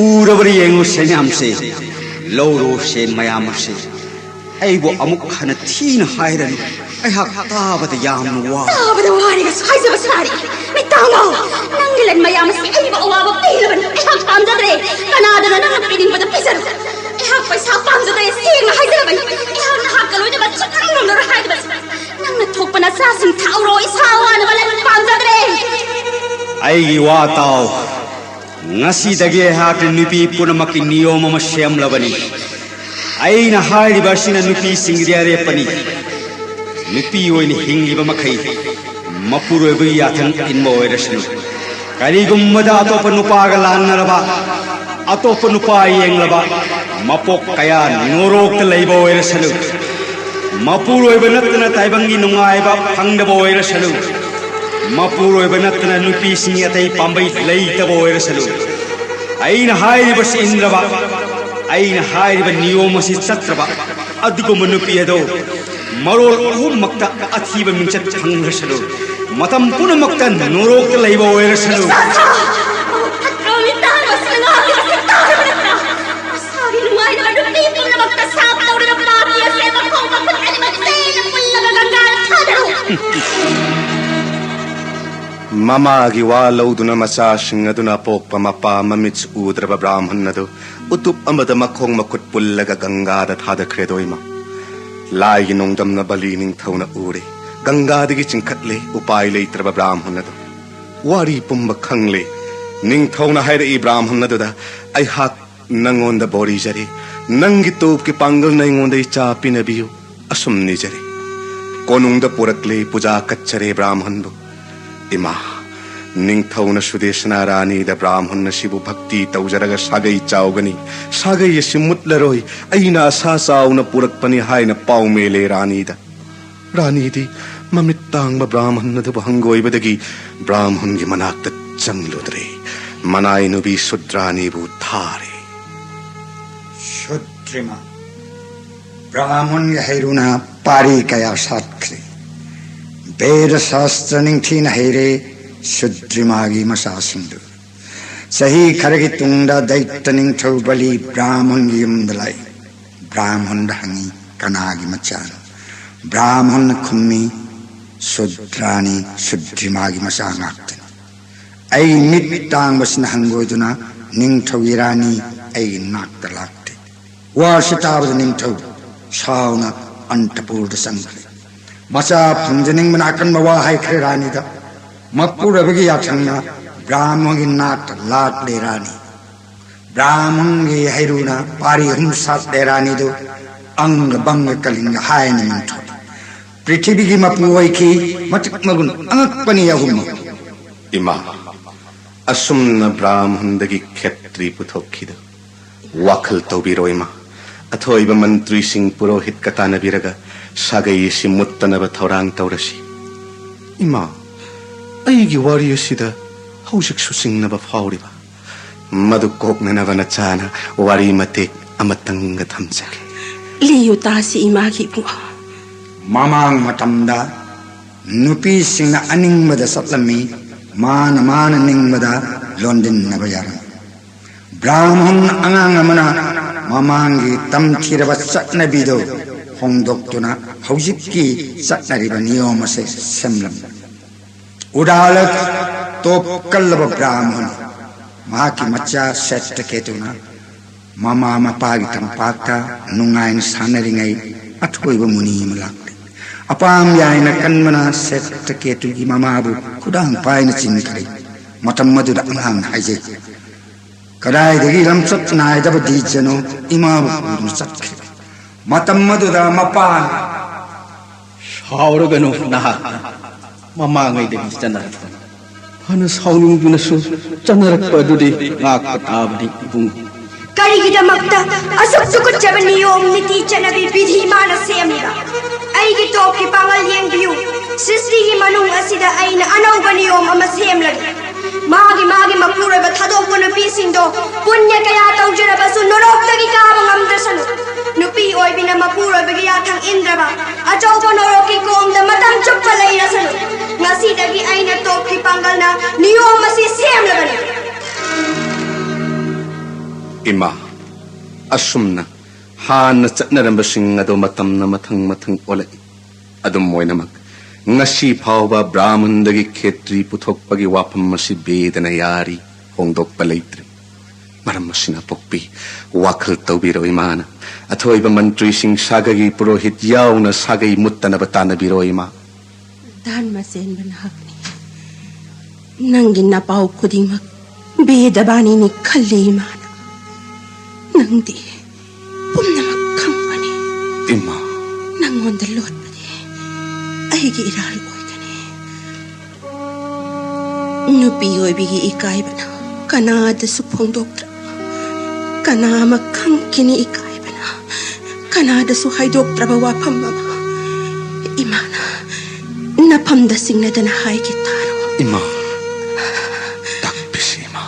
ꯎꯔꯕ꯭ꯔꯥ ꯌꯦꯡꯉꯨ ꯁꯦ ꯃꯌꯥꯝꯁꯦ, ꯂꯧꯔꯣ ꯁꯦ ꯃꯌꯥꯝ ꯑꯁꯦ꯫ ꯑꯩꯕꯨ ꯑꯃꯨꯛ ꯍꯟꯅ ꯊꯤꯅ ꯍꯥꯏꯔꯅꯨ꯫ ꯑꯩꯍꯥꯛ ꯇꯥꯕꯗ ꯌꯥꯝꯅ ꯋꯥ꯫ ꯇꯥꯕꯗ ꯋꯥꯔꯤꯒꯁꯨ ꯍꯥꯏꯖꯕ ꯁꯥꯔꯤ꯫ ꯃꯤꯇꯥꯡꯉꯣ, ꯅꯪꯒꯤ ꯂꯟ ꯃꯌꯥꯝ ꯑꯁꯤ ꯑꯩꯕꯨ ꯑꯋꯥꯕ ꯄꯤꯅꯕꯅꯤ꯫ ꯑꯩꯍꯥꯛ ꯄꯥꯝꯖꯗ꯭ꯔꯦ꯫ ꯀꯅꯥꯗꯅ ꯅꯪꯅ ꯄꯤꯅꯤꯡꯕꯗ ꯄꯤꯖꯔꯣ꯫ ꯑꯩꯍꯥꯛ ꯄꯩꯁꯥ ꯄꯥꯝꯖꯗ꯭ꯔꯦ, ꯁꯦꯡꯅ ꯍꯥꯏꯖꯔꯕꯅꯤ꯫ ꯑꯩꯍꯥꯛ ꯅꯍꯥꯛꯀ ꯂꯣꯏꯅꯕ ꯁꯨꯛꯉꯝ ꯉꯝꯂꯔꯣꯏ ꯍꯥꯏꯔꯤꯕꯁꯤ꯫ ꯅꯪꯅ ꯊꯣꯛꯄ ꯅꯆꯥꯁꯤꯡ ꯊꯥꯛꯎꯔꯣ, ꯏꯁꯥ ꯋꯥꯅꯕ ꯂꯟ ꯄꯥꯝꯖꯗ꯭ꯔꯦ꯫ ꯑꯩꯒꯤ ꯋꯥ ꯇꯥꯎ꯫ ꯉꯁꯤꯗꯒꯤ ꯑꯩꯍꯥꯛꯅ ꯅꯨꯄꯤ ꯄꯨꯝꯅꯃꯛꯀꯤ ꯅꯤꯌꯣꯝ ꯑꯃ ꯁꯦꯝꯂꯕꯅꯤ꯫ ꯑꯩꯅ ꯍꯥꯏꯔꯤꯕ ꯑꯁꯤꯅ ꯅꯨꯄꯤꯁꯤꯡꯒꯤꯗꯤ ꯑꯔꯦꯞꯄꯅꯤ꯫ ꯅꯨꯄꯤ ꯑꯣꯏꯅ ꯍꯤꯡꯂꯤꯕ ꯃꯈꯩ ꯃꯄꯨꯔꯣꯏꯕꯒꯤ ꯌꯥꯊꯪ ꯏꯟꯕ ꯑꯣꯏꯔꯁꯅꯨ꯫ ꯀꯔꯤꯒꯨꯝꯕꯗ ꯑꯇꯣꯞꯄ ꯅꯨꯄꯥꯒ ꯂꯥꯟꯅꯔꯕ, ꯑꯇꯣꯞꯄ ꯅꯨꯄꯥ ꯌꯦꯡꯂꯕ, ꯃꯄꯣꯛ ꯀꯌꯥ ꯅꯣꯔꯣꯛꯇ ꯂꯩꯕ ꯑꯣꯏꯔꯁꯅꯨ꯫ ꯃꯄꯨꯔꯣꯏꯕ ꯅꯠꯇꯅ ꯇꯥꯏꯕꯪꯒꯤ ꯅꯨꯡꯉꯥꯏꯕ ꯐꯪꯗꯕ ꯑꯣꯏꯔꯁꯅꯨ꯫ ꯃꯄꯨꯔꯣꯏꯕ ꯅꯠꯇꯅ ꯅꯨꯄꯤꯁꯤꯡꯒꯤ ꯑꯇꯩ ꯄꯥꯝꯕꯩ ꯂꯩꯇꯕ ꯑꯣꯏꯔꯁꯅꯨ꯫ ꯑꯩꯅ ꯍꯥꯏꯔꯤꯕꯁꯤ ꯏꯟꯗ꯭ꯔꯕ, ꯑꯩꯅ ꯍꯥꯏꯔꯤꯕ ꯅꯤꯌꯣꯝ ꯑꯁꯤ ꯆꯠꯇ꯭ꯔꯕ ꯑꯗꯨꯒꯨꯝꯕ ꯅꯨꯄꯤ ꯑꯗꯣ ꯃꯔꯣꯜ ꯑꯍꯨꯝꯃꯛꯇ ꯑꯊꯤꯕ ꯃꯤꯡꯆꯠ ꯐꯪꯂꯁꯅꯨ꯫ ꯃꯇꯝ ꯄꯨꯝꯅꯃꯛꯇ ꯅꯣꯔꯣꯛꯇ ꯂꯩꯕ ꯑꯣꯏꯔꯁꯅꯨ꯫ ꯐꯠꯇ꯭ꯔꯣ ꯃꯤꯇꯥꯡ ꯑꯁꯤꯅ ꯉꯥꯡꯂꯤꯕꯁꯤ ꯇꯥꯔꯕ ꯅꯠꯇ꯭ꯔꯥ? ꯃꯁꯥꯒꯤ ꯅꯨꯡꯉꯥꯏꯅꯕ ꯅꯨꯄꯤ ꯄꯨꯝꯅꯃꯛꯇ ꯁꯥꯞ ꯇꯧꯔꯤꯕ ꯄꯥꯄꯤ ꯑꯁꯦ ꯃꯈꯣꯡ ꯃꯈꯨꯠ ꯑꯅꯤꯃꯛ ꯆꯦꯠꯅ ꯄꯨꯜꯂꯒ ꯒꯪꯒꯥꯗ ꯊꯥꯗꯔꯨ꯫ ꯃꯃꯥꯒꯤ ꯋꯥ ꯂꯧꯗꯨꯅ ꯃꯆꯥꯁꯤꯡ ꯑꯗꯨꯅ ꯑꯄꯣꯛꯄ ꯃꯄꯥ ꯃꯃꯤꯠ ꯎꯗ꯭ꯔꯕ ꯕ꯭ꯔꯥꯍꯃꯟ ꯑꯗꯨ ꯎꯇꯨꯞ ꯑꯃꯗ ꯃꯈꯣꯡ ꯃꯈꯨꯠ ꯄꯨꯜꯂꯒ ꯒꯪꯒꯥꯗ ꯊꯥꯗꯈ꯭ꯔꯦꯗꯣ ꯏꯃꯥ꯫ ꯂꯥꯏꯒꯤ ꯅꯣꯡꯗꯝꯅ ꯕꯂꯤ ꯅꯤꯡꯊꯧꯅ ꯎꯔꯦ꯫ ꯒꯪꯒꯥꯗꯒꯤ ꯆꯤꯡꯈꯠꯂꯦ ꯎꯄꯥꯏ ꯂꯩꯇ꯭ꯔꯕ ꯕ꯭ꯔꯥꯍꯃꯟ ꯑꯗꯨ꯫ ꯋꯥꯔꯤ ꯄꯨꯝꯕ ꯈꯪꯂꯦ꯫ ꯅꯤꯡꯊꯧꯅ ꯍꯥꯏꯔꯛꯏ ꯕ꯭ꯔꯥꯍꯃꯟ ꯑꯗꯨꯗ, "ꯑꯩꯍꯥꯛ ꯅꯪꯉꯣꯟꯗ ꯕꯣꯔꯤꯖꯔꯦ꯫ ꯅꯪꯒꯤ ꯇꯣꯞꯀꯤ ꯄꯥꯡꯒꯜꯅ ꯑꯩꯉꯣꯟꯗ ꯏꯆꯥ ꯄꯤꯅꯕꯤꯌꯨ꯫ ꯑꯁꯨꯝ ꯅꯤꯖꯔꯦ꯫" ꯀꯣꯅꯨꯡꯗ ꯄꯨꯔꯛꯂꯦ, ꯄꯨꯖꯥ ꯀꯠꯆꯔꯦ ꯕ꯭ꯔꯥꯍꯃꯟꯕꯨ꯫ ꯏꯃꯥ, ꯅꯤꯡꯊꯧꯅ ꯁꯨꯗꯦꯁꯅꯥ ꯔꯥꯅꯤꯗ ꯕ꯭ꯔꯥꯍꯃꯟ ꯑꯁꯤꯕꯨ ꯚꯛꯇꯤ ꯇꯧꯖꯔꯒ ꯁꯥꯒꯩ ꯆꯥꯎꯒꯅꯤ, ꯁꯥꯒꯩ ꯑꯁꯤ ꯃꯨꯠꯂꯔꯣꯏ, ꯑꯩꯅ ꯑꯁꯥ ꯆꯥꯎꯅ ꯄꯨꯔꯛꯄꯅꯤ ꯍꯥꯏꯅ ꯄꯥꯎꯃꯦꯂꯦ ꯔꯥꯅꯤꯗ꯫ ꯔꯥꯅꯤꯗꯤ ꯃꯃꯤꯠ ꯇꯥꯡꯕ ꯕ꯭ꯔꯥꯍꯃꯟ ꯑꯗꯨꯕꯨ ꯍꯪꯒꯣꯏꯕꯗꯒꯤ ꯕ꯭ꯔꯥꯍꯃꯟꯒꯤ ꯃꯅꯥꯛꯇ ꯆꯪꯂꯨꯗ꯭ꯔꯦ꯫ ꯃꯅꯥꯏ ꯅꯨꯄꯤ ꯁꯨꯗ꯭ꯔꯥꯅꯤꯕꯨ ꯊꯥꯔꯦ꯫ ꯁꯨꯗ꯭ꯔꯤꯃꯥ, ꯕ꯭ꯔꯥꯍꯃꯟꯒꯤ ꯍꯩꯔꯨꯅ ꯄꯥꯔꯤ ꯀꯌꯥ ꯁꯥꯠꯈ꯭ꯔꯦ꯫ ꯕꯦꯗ ꯁꯥꯁꯇ꯭ꯔ ꯅꯤꯡꯊꯤꯅ ꯍꯩꯔꯦ ꯁꯨꯗ꯭ꯔꯤꯃꯥꯒꯤ ꯃꯆꯥꯁꯤꯡꯗꯨ꯫ ꯆꯍꯤ ꯈꯔꯒꯤ ꯇꯨꯡꯗ ꯗꯩꯇ ꯅꯤꯡꯊꯧ ꯕꯂꯤ ꯕ꯭ꯔꯥꯍꯃꯟꯒꯤ ꯌꯨꯝꯗ ꯂꯥꯛꯏ꯫ ꯕ꯭ꯔꯥꯍꯃꯟꯗ ꯍꯪꯉꯤ, "ꯀꯅꯥꯒꯤ ꯃꯆꯥꯅꯣ?" ꯕ꯭ꯔꯥꯍꯃꯟꯅ ꯈꯨꯝꯃꯤ, "ꯁꯨꯗ꯭ꯔꯥꯅꯤ, ꯁꯨꯗ꯭ꯔꯤꯃꯥꯒꯤ ꯃꯆꯥ ꯉꯥꯛꯇꯅꯤ꯫ ꯑꯩ ꯃꯤꯠ ꯇꯥꯡꯕꯁꯤꯅ ꯍꯪꯒꯣꯏꯗꯨꯅ ꯅꯤꯡꯊꯧꯒꯤ ꯔꯥꯅꯤ ꯑꯩꯒꯤ ꯅꯥꯛꯇ ꯂꯥꯛꯇꯦ꯫" ꯋꯥꯁꯤ ꯇꯥꯕꯗ ꯅꯤꯡꯊꯧ ꯁꯥꯎꯅ ꯑꯟꯇꯄꯨꯔꯗ ꯆꯪꯈ꯭ꯔꯦ꯫ ꯃꯆꯥ ꯐꯪꯖꯅꯤꯡꯕꯅ ꯑꯀꯟꯕ ꯋꯥ ꯍꯥꯏꯈ꯭ꯔꯦ ꯔꯥꯅꯤꯗ꯫ ꯃꯄꯨꯔꯕꯒꯤ ꯌꯥꯊꯪꯅ ꯕ꯭ꯔꯥꯍꯃꯟꯒꯤ ꯅꯥꯛꯇ ꯂꯥꯛꯂꯦ ꯔꯥꯅꯤ꯫ ꯕ꯭ꯔꯥꯍꯃꯟꯒꯤ ꯍꯩꯔꯨꯅ ꯄꯥꯔꯤ ꯑꯍꯨꯝ ꯁꯥꯠꯂꯦ ꯔꯥꯅꯤꯗꯨ꯫ ꯑꯪꯒ ꯕꯪꯒ ꯀꯂꯤꯡꯒ ꯍꯥꯏꯅ ꯃꯤꯡꯊꯣꯜꯂꯤ꯫ ꯄ꯭ꯔꯤꯊꯤꯕꯤꯒꯤ ꯃꯄꯨ ꯑꯣꯏꯈꯤ꯫ ꯃꯇꯤꯛ ꯃꯒꯨꯟ ꯑꯉꯛꯄꯅꯤ ꯑꯍꯨꯝꯃꯛ꯫ ꯏꯃꯥ, ꯑꯁꯨꯝꯅ ꯕ꯭ꯔꯥꯍꯃꯟꯗꯒꯤ ꯈꯦꯇ꯭ꯔꯤ ꯄꯨꯊꯣꯛꯈꯤꯗꯨ꯫ ꯋꯥꯈꯜ ꯇꯧꯕꯤꯔꯣ ꯏꯃꯥ꯫ ꯑꯊꯣꯏꯕ ꯃꯟꯇ꯭ꯔꯤꯁꯤꯡ ꯄꯨꯔꯣꯍꯤꯠꯀ ꯇꯥꯟꯅꯕꯤꯔꯒ ꯁꯥꯒꯩ ꯑꯁꯤ ꯃꯨꯠꯇꯅꯕ ꯊꯧꯔꯥꯡ ꯇꯧꯔꯁꯤ꯫ ꯏꯃꯥ, ꯑꯩꯒꯤ ꯋꯥꯔꯤ ꯑꯁꯤꯗ ꯍꯧꯖꯤꯛꯁꯨ ꯆꯤꯡꯅꯕ ꯐꯥꯎꯔꯤꯕ? ꯃꯗꯨ ꯀꯣꯛꯅꯅꯕ ꯅꯆꯥꯅ ꯋꯥꯔꯤ ꯃꯇꯦꯛ ꯑꯃꯇꯪꯒ ꯊꯝꯖꯒꯦ꯫ ꯂꯤꯌꯨ ꯇꯥꯁꯤ ꯏꯃꯥꯒꯤ ꯏꯕꯨꯡꯉꯣ꯫ ꯃꯃꯥꯡ ꯃꯇꯝꯗ ꯅꯨꯄꯤꯁꯤꯡꯅ ꯑꯅꯤꯡꯕꯗ ꯆꯠꯂꯝꯃꯤ, ꯃꯥꯅ ꯃꯥꯅ ꯅꯤꯡꯕꯗ ꯂꯣꯟꯗꯤꯟꯅꯕ ꯌꯥꯔꯝꯃꯤ꯫ ꯕ꯭ꯔꯥꯍꯃꯟ ꯑꯉꯥꯡ ꯑꯃꯅ ꯃꯃꯥꯡꯒꯤ ꯇꯝꯊꯤꯔꯕ ꯆꯠꯅꯕꯤꯗꯨ ꯍꯣꯡꯗꯣꯛꯇꯨꯅ ꯍꯧꯖꯤꯛꯀꯤ ꯆꯠꯅꯔꯤꯕ ꯅꯤꯌꯣꯝ ꯑꯁꯤ ꯁꯦꯝꯂꯝꯃꯤ꯫ ꯎꯗꯥꯂꯛ ꯇꯣꯞ ꯀꯜꯂꯕ ꯕ꯭ꯔꯥꯍꯃꯟ, ꯃꯍꯥꯛꯀꯤ ꯃꯆꯥ ꯁꯦꯠꯇꯀꯦꯇꯨꯅ ꯃꯃꯥ ꯃꯄꯥꯒꯤ ꯇꯝꯄꯥꯛꯇ ꯅꯨꯡꯉꯥꯏꯅ ꯁꯥꯟꯅꯔꯤꯉꯩ ꯑꯊꯣꯏꯕ ꯃꯨꯅꯤ ꯑꯃ ꯂꯥꯛꯂꯦ꯫ ꯑꯄꯥꯝ ꯌꯥꯏꯅ ꯀꯟꯕꯅ ꯁꯦꯠꯇꯀꯦꯇꯨꯒꯤ ꯃꯃꯥꯕꯨ ꯈꯨꯗꯥꯡ ꯄꯥꯏꯅ ꯆꯤꯡꯈ꯭ꯔꯦ꯫ ꯃꯇꯝ ꯑꯗꯨꯗ ꯑꯉꯥꯡꯅ ꯍꯥꯏꯖꯩ, "ꯀꯗꯥꯏꯗꯒꯤ ꯂꯝꯆꯠ ꯅꯥꯏꯗꯕ ꯗꯤꯖꯅꯣ ꯏꯃꯥꯕꯨ ꯄꯨꯗꯨꯅ ꯆꯠꯈ꯭ꯔꯦ?" ꯃꯇꯝ ꯑꯗꯨꯗ ꯃꯄꯥꯅ, "ꯁꯥꯎꯔꯒꯅꯨ ꯅꯍꯥꯛ, ꯃꯃꯥꯡꯉꯩꯗꯒꯤ ꯆꯠꯅꯔꯛꯄꯅꯤ꯫ ꯐꯅ ꯁꯥꯎꯅꯤꯡꯗꯨꯅꯁꯨ ꯆꯠꯅꯔꯛꯄ ꯑꯗꯨꯗꯤ ꯉꯥꯛꯄ ꯇꯥꯕꯅꯤ ꯏꯕꯨꯡ꯫ ꯀꯔꯤꯒꯤꯗꯃꯛꯇ ꯑꯁꯨꯛ ꯆꯨꯀꯠꯆꯕ ꯅꯤꯌꯣꯝ ꯅꯤꯇꯤ ꯆꯠꯅꯕꯤ ꯕꯤꯙꯤ ꯃꯥꯅ ꯁꯦꯝꯂꯤꯕ? ꯑꯩꯒꯤ ꯇꯣꯞꯀꯤ ꯄꯥꯡꯒꯜ ꯌꯦꯡꯕꯤꯌꯨ꯫ ꯁ꯭ꯔꯤꯁꯇꯤꯒꯤ ꯃꯅꯨꯡ ꯑꯁꯤꯗ ꯑꯩꯅ ꯑꯅꯧꯕ ꯅꯤꯌꯣꯝ ꯑꯃ ꯁꯦꯝꯂꯒꯦ꯫ ꯃꯥꯒꯤ ꯃꯥꯒꯤ ꯃꯄꯨꯔꯣꯏꯕ ꯊꯥꯗꯣꯛꯄ ꯅꯨꯄꯤꯁꯤꯡꯗꯣ ꯄꯨꯟꯌ ꯀꯌꯥ ꯇꯧꯖꯔꯕꯁꯨ ꯅꯣꯔꯣꯛꯇꯒꯤ ꯀꯥꯕ ꯉꯝꯗ꯭ꯔꯁꯅꯨ꯫ ꯅꯨꯄꯤ ꯑꯣꯏꯕꯤꯅ ꯃꯄꯨꯔꯣꯏꯕꯒꯤ ꯌꯥꯊꯪ ꯏꯟꯗ꯭ꯔꯕ ꯑꯆꯧꯕ ꯅꯣꯔꯣꯛꯀꯤ ꯀꯣꯝꯗ ꯃꯇꯝ ꯆꯨꯞꯄ ꯂꯩꯔꯁꯅꯨ꯫ ꯉꯁꯤꯗꯒꯤ ꯑꯩꯅ ꯇꯣꯞꯀꯤ ꯄꯥꯡꯒꯜꯅ ꯅꯤꯌꯣꯝ ꯑꯁꯤ ꯁꯦꯝꯂꯕꯅꯤ꯫" ꯏꯃꯥ, ꯑꯁꯨꯝꯅ ꯍꯥꯟꯅ ꯆꯠꯅꯔꯝꯕꯁꯤꯡ ꯑꯗꯨ ꯃꯇꯝꯅ ꯃꯊꯪ ꯃꯊꯪ ꯑꯣꯜꯂꯛꯏ꯫ ꯑꯗꯨꯝ ꯑꯣꯏꯅꯃꯛ, ꯉꯁꯤ ꯐꯥꯎꯕ ꯕ꯭ꯔꯥꯍꯃꯟꯗꯒꯤ ꯈꯦꯇ꯭ꯔꯤ ꯄꯨꯊꯣꯛꯄꯒꯤ ꯋꯥꯐꯝ ꯑꯁꯤ ꯕꯦꯗꯅ ꯌꯥꯔꯤ, ꯍꯣꯡꯗꯣꯛꯄ ꯂꯩꯇ꯭ꯔꯤ꯫ ꯃꯔꯝ ꯑꯁꯤꯅ ꯄꯣꯛꯄꯤ, ꯋꯥꯈꯜ ꯇꯧꯕꯤꯔꯣ ꯏꯃꯥꯅ꯫ ꯑꯊꯣꯏꯕ ꯃꯟꯇ꯭ꯔꯤꯁꯤꯡ ꯁꯥꯒꯩꯒꯤ ꯄꯨꯔꯣꯍꯤꯠ ꯌꯥꯎꯅ ꯁꯥꯒꯩ ꯃꯨꯠꯇꯅꯕ ꯇꯥꯟꯅꯕꯤꯔꯣ ꯏꯃꯥ꯫ ꯙꯔꯃ ꯆꯦꯟꯕ ꯅꯍꯥꯛꯅꯤ꯫ ꯅꯪꯒꯤ ꯅꯄꯥꯎ ꯈꯨꯗꯤꯡꯃꯛ ꯕꯦꯗꯕꯥꯅꯤꯅꯤ ꯈꯜꯂꯤ ꯏꯃꯥꯅ꯫ ꯅꯪꯗꯤ ꯄꯨꯝꯅꯃꯛ ꯈꯪꯕꯅꯤ꯫ ꯏꯃꯥ꯫ ꯅꯪꯉꯣꯟꯗ ꯂꯣꯠꯄꯗꯤ ꯑꯩꯒꯤ ꯏꯔꯥꯜ ꯑꯣꯏꯒꯅꯤ꯫ ꯅꯨꯄꯤ ꯑꯣꯏꯕꯤꯒꯤ ꯏꯀꯥꯏꯕꯅ ꯀꯅꯥꯗꯁꯨ ꯐꯣꯡꯗꯣꯛꯇ꯭ꯔꯕ, ꯀꯅꯥ ꯑꯃ ꯈꯪꯈꯤꯅꯤ ꯏꯀꯥꯏꯕꯅ ꯀꯅꯥꯗꯁꯨ ꯍꯥꯏꯗꯣꯛꯇ꯭ꯔꯕ ꯋꯥꯐꯝ ꯑꯃ ꯏꯃꯥꯅ ꯅꯐꯝꯗ ꯆꯤꯡꯅꯗꯅ ꯍꯥꯏꯒꯦ ꯇꯥꯔꯣ꯫ ꯏꯃꯥ, ꯇꯥꯛꯄꯤꯁꯤ ꯏꯃꯥ꯫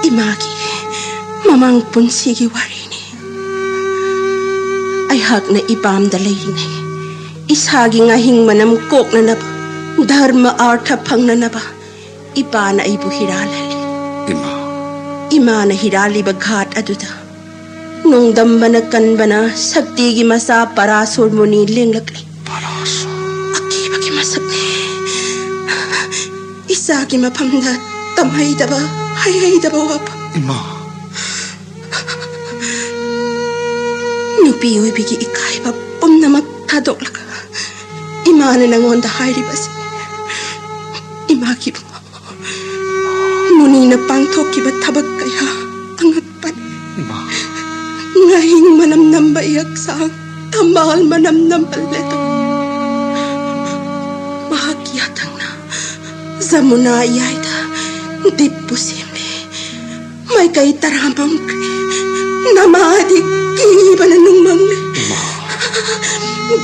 ꯏꯃꯥꯒꯤ ꯃꯃꯥꯡ ꯄꯨꯟꯁꯤꯒꯤ ꯋꯥꯔꯤꯅꯤ꯫ ꯑꯩꯍꯥꯛꯅ ꯏꯄꯥꯝꯗ ꯂꯩꯔꯤꯉꯩ ꯏꯁꯥꯒꯤ ꯉꯥꯍꯤꯡ ꯃꯅꯝ ꯀꯣꯛꯅꯅꯕ, ꯙꯔꯃ ꯑꯥꯔꯊ ꯐꯪꯅꯅꯕ ꯏꯄꯥꯅ ꯑꯩꯕꯨ ꯍꯤꯔꯥꯜꯍꯜꯂꯤ꯫ ꯏꯃꯥ꯫ ꯏꯃꯥꯅ ꯍꯤꯔꯥꯜꯂꯤꯕ ꯘꯥꯠ ꯑꯗꯨꯗ ꯅꯣꯡꯗꯝꯕꯅ ꯀꯟꯕꯅ ꯁꯛꯇꯤꯒꯤ ꯃꯆꯥ ꯄꯔꯥꯁꯨꯔ ꯃꯨꯅꯤ ꯂꯦꯡꯂꯛꯂꯤ꯫ ꯄꯔꯥꯁꯨꯔ꯫ ꯑꯀꯤꯕꯒꯤ ꯃꯁꯛꯅꯤ꯫ ꯏꯆꯥꯒꯤ ꯃꯐꯝꯗ ꯇꯝꯍꯩꯗꯕ, ꯍꯩꯍꯩꯗꯕ ꯋꯥꯐꯝ꯫ ꯏꯃꯥ꯫ ꯅꯨꯄꯤ ꯑꯣꯏꯕꯤꯒꯤ ꯏꯀꯥꯏꯕ ꯄꯨꯝꯅꯃꯛ ꯊꯥꯗꯣꯛꯂꯒ ꯏꯃꯥꯅ ꯅꯉꯣꯟꯗ ꯍꯥꯏꯔꯤꯕꯁꯤ꯫ ꯏꯃꯥꯒꯤ ꯏꯕꯨꯡꯉꯣ, ꯃꯨꯅꯤꯅ ꯄꯥꯡꯊꯣꯛꯈꯤꯕ ꯊꯕꯛ ꯀꯌꯥ ꯑꯉꯛꯄꯅꯤ꯫ ꯏꯃꯥ꯫ ꯉꯥꯍꯤꯡ ꯃꯅꯝ ꯅꯝꯕ ꯏꯌꯛꯁꯥꯡ ꯊꯝꯕꯥꯜ ꯃꯅꯝ ꯅꯝꯍꯜꯂꯦꯗꯣ꯫ ꯃꯍꯥꯛꯀꯤ ꯌꯥꯊꯪꯅ ꯖꯃꯨꯅꯥ ꯏꯌꯥꯏꯗ ꯗꯤꯞꯄꯨ ꯁꯦꯝꯂꯦ꯫ ꯃꯥꯏꯀꯩ ꯇꯔꯥ ꯃꯝꯈ꯭ꯔꯦ꯫ ꯅꯃꯥꯗꯤ ꯀꯤꯕꯅ ꯅꯨꯡꯃꯪꯂꯦ꯫ ꯏꯃꯥ꯫